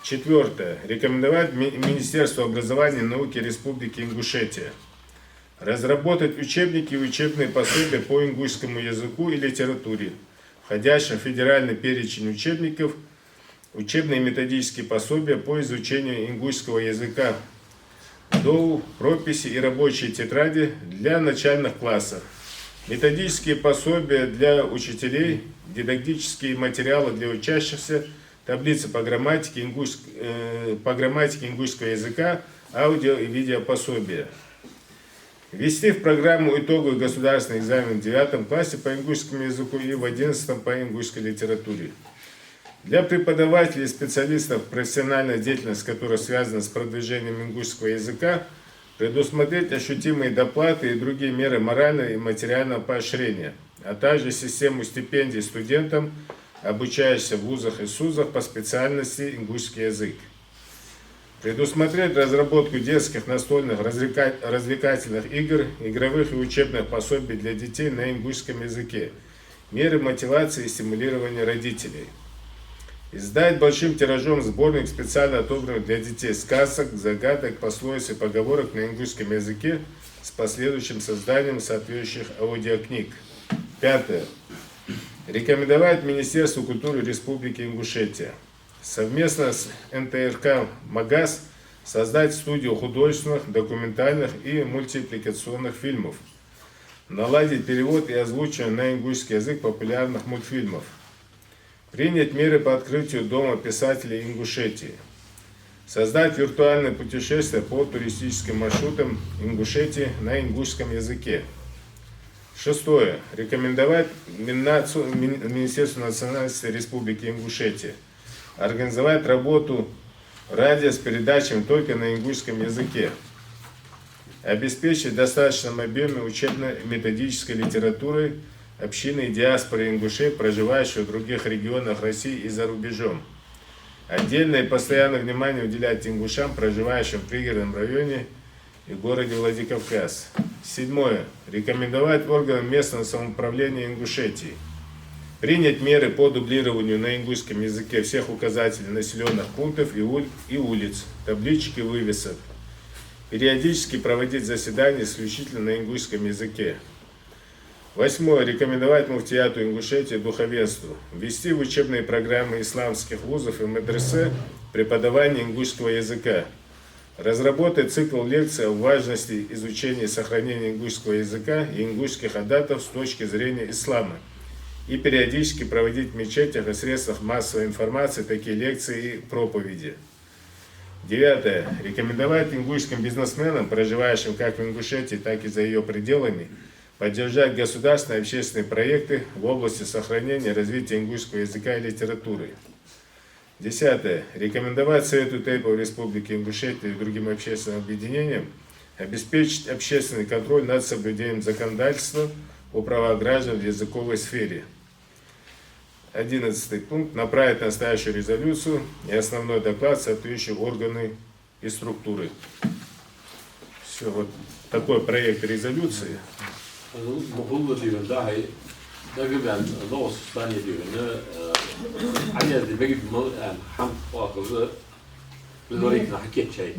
Четвёртое. Рекомендовать Ми- Министерству образования и науки Республики Ингушетия разработать учебники и учебные пособия по ингушскому языку и литературе, входящим в федеральный перечень учебников, учебные и методические пособия по изучению ингушского языка, доу, прописи и рабочие тетради для начальных классов, методические пособия для учителей, дидактические материалы для учащихся, таблицы по грамматике, ингуш- э, по грамматике ингушского языка, аудио и видеопособия. Ввести в программу итоговый государственный экзамен в девятом классе по ингушскому языку и в одиннадцатом по ингушской литературе. Для преподавателей и специалистов, профессиональная деятельность которых связана с продвижением ингушского языка, предусмотреть ощутимые доплаты и другие меры морального и материального поощрения, а также систему стипендий студентам, обучающимся в вузах и СУЗах по специальности ингушский язык. Предусмотреть разработку детских настольных развлека- развлекательных игр, игровых и учебных пособий для детей на ингушском языке, меры мотивации и стимулирования родителей. Издать большим тиражом сборник специально отобранных для детей сказок, загадок, пословиц и поговорок на ингушском языке с последующим созданием соответствующих аудиокниг. Пятое. Рекомендовать Министерству культуры Республики Ингушетия Совместно с Н Т Р К «Магас» создать студию художественных, документальных и мультипликационных фильмов. Наладить перевод и озвучивание на ингушский язык популярных мультфильмов. Принять меры по открытию Дома писателей Ингушетии. Создать виртуальные путешествия по туристическим маршрутам Ингушетии на ингушском языке. Шестое. Рекомендовать Миннаци-, Мин-, Министерству национальности Республики Ингушетия организовать работу радио с передачами только на ингушском языке. Обеспечить в достаточном объеме учебно-методической литературой общины и диаспоры ингушей, проживающих в других регионах России и за рубежом. Отдельное и постоянное внимание уделять ингушам, проживающим в Пригородном районе и городе Владикавказ. Седьмое. Рекомендовать органам местного самоуправления Ингушетии принять меры по дублированию на ингушском языке всех указателей населённых пунктов и уль-, и улиц, табличек и вывесок. Периодически проводить заседания исключительно на ингушском языке. Восьмое. Рекомендовать муфтияту Ингушетии, духовенству ввести в учебные программы исламских вузов и мадресе преподавание ингушского языка. Разработать цикл лекций о важности изучения и сохранения ингушского языка и ингушских адатов с точки зрения ислама и периодически проводить в мечетях и средствах массовой информации такие лекции и проповеди. Девятое. Рекомендовать ингушским бизнесменам, проживающим как в Ингушетии, так и за её пределами, поддержать государственные и общественные проекты в области сохранения и развития ингушского языка и литературы. Десятое. Рекомендовать Совету тейпов Республики Ингушетия и другим общественным объединениям обеспечить общественный контроль над соблюдением законодательства о правах граждан в языковой сфере. Одиннадцатый пункт. Направить настоящую резолюцию и основной доклад в соответствующие органы и структуры. Всё, вот такой проект резолюции. Мухулла диван да хай, дагабян новость стане диван, э, аняз ди мегид мал, э, хам, охза, лорик на хакет чай.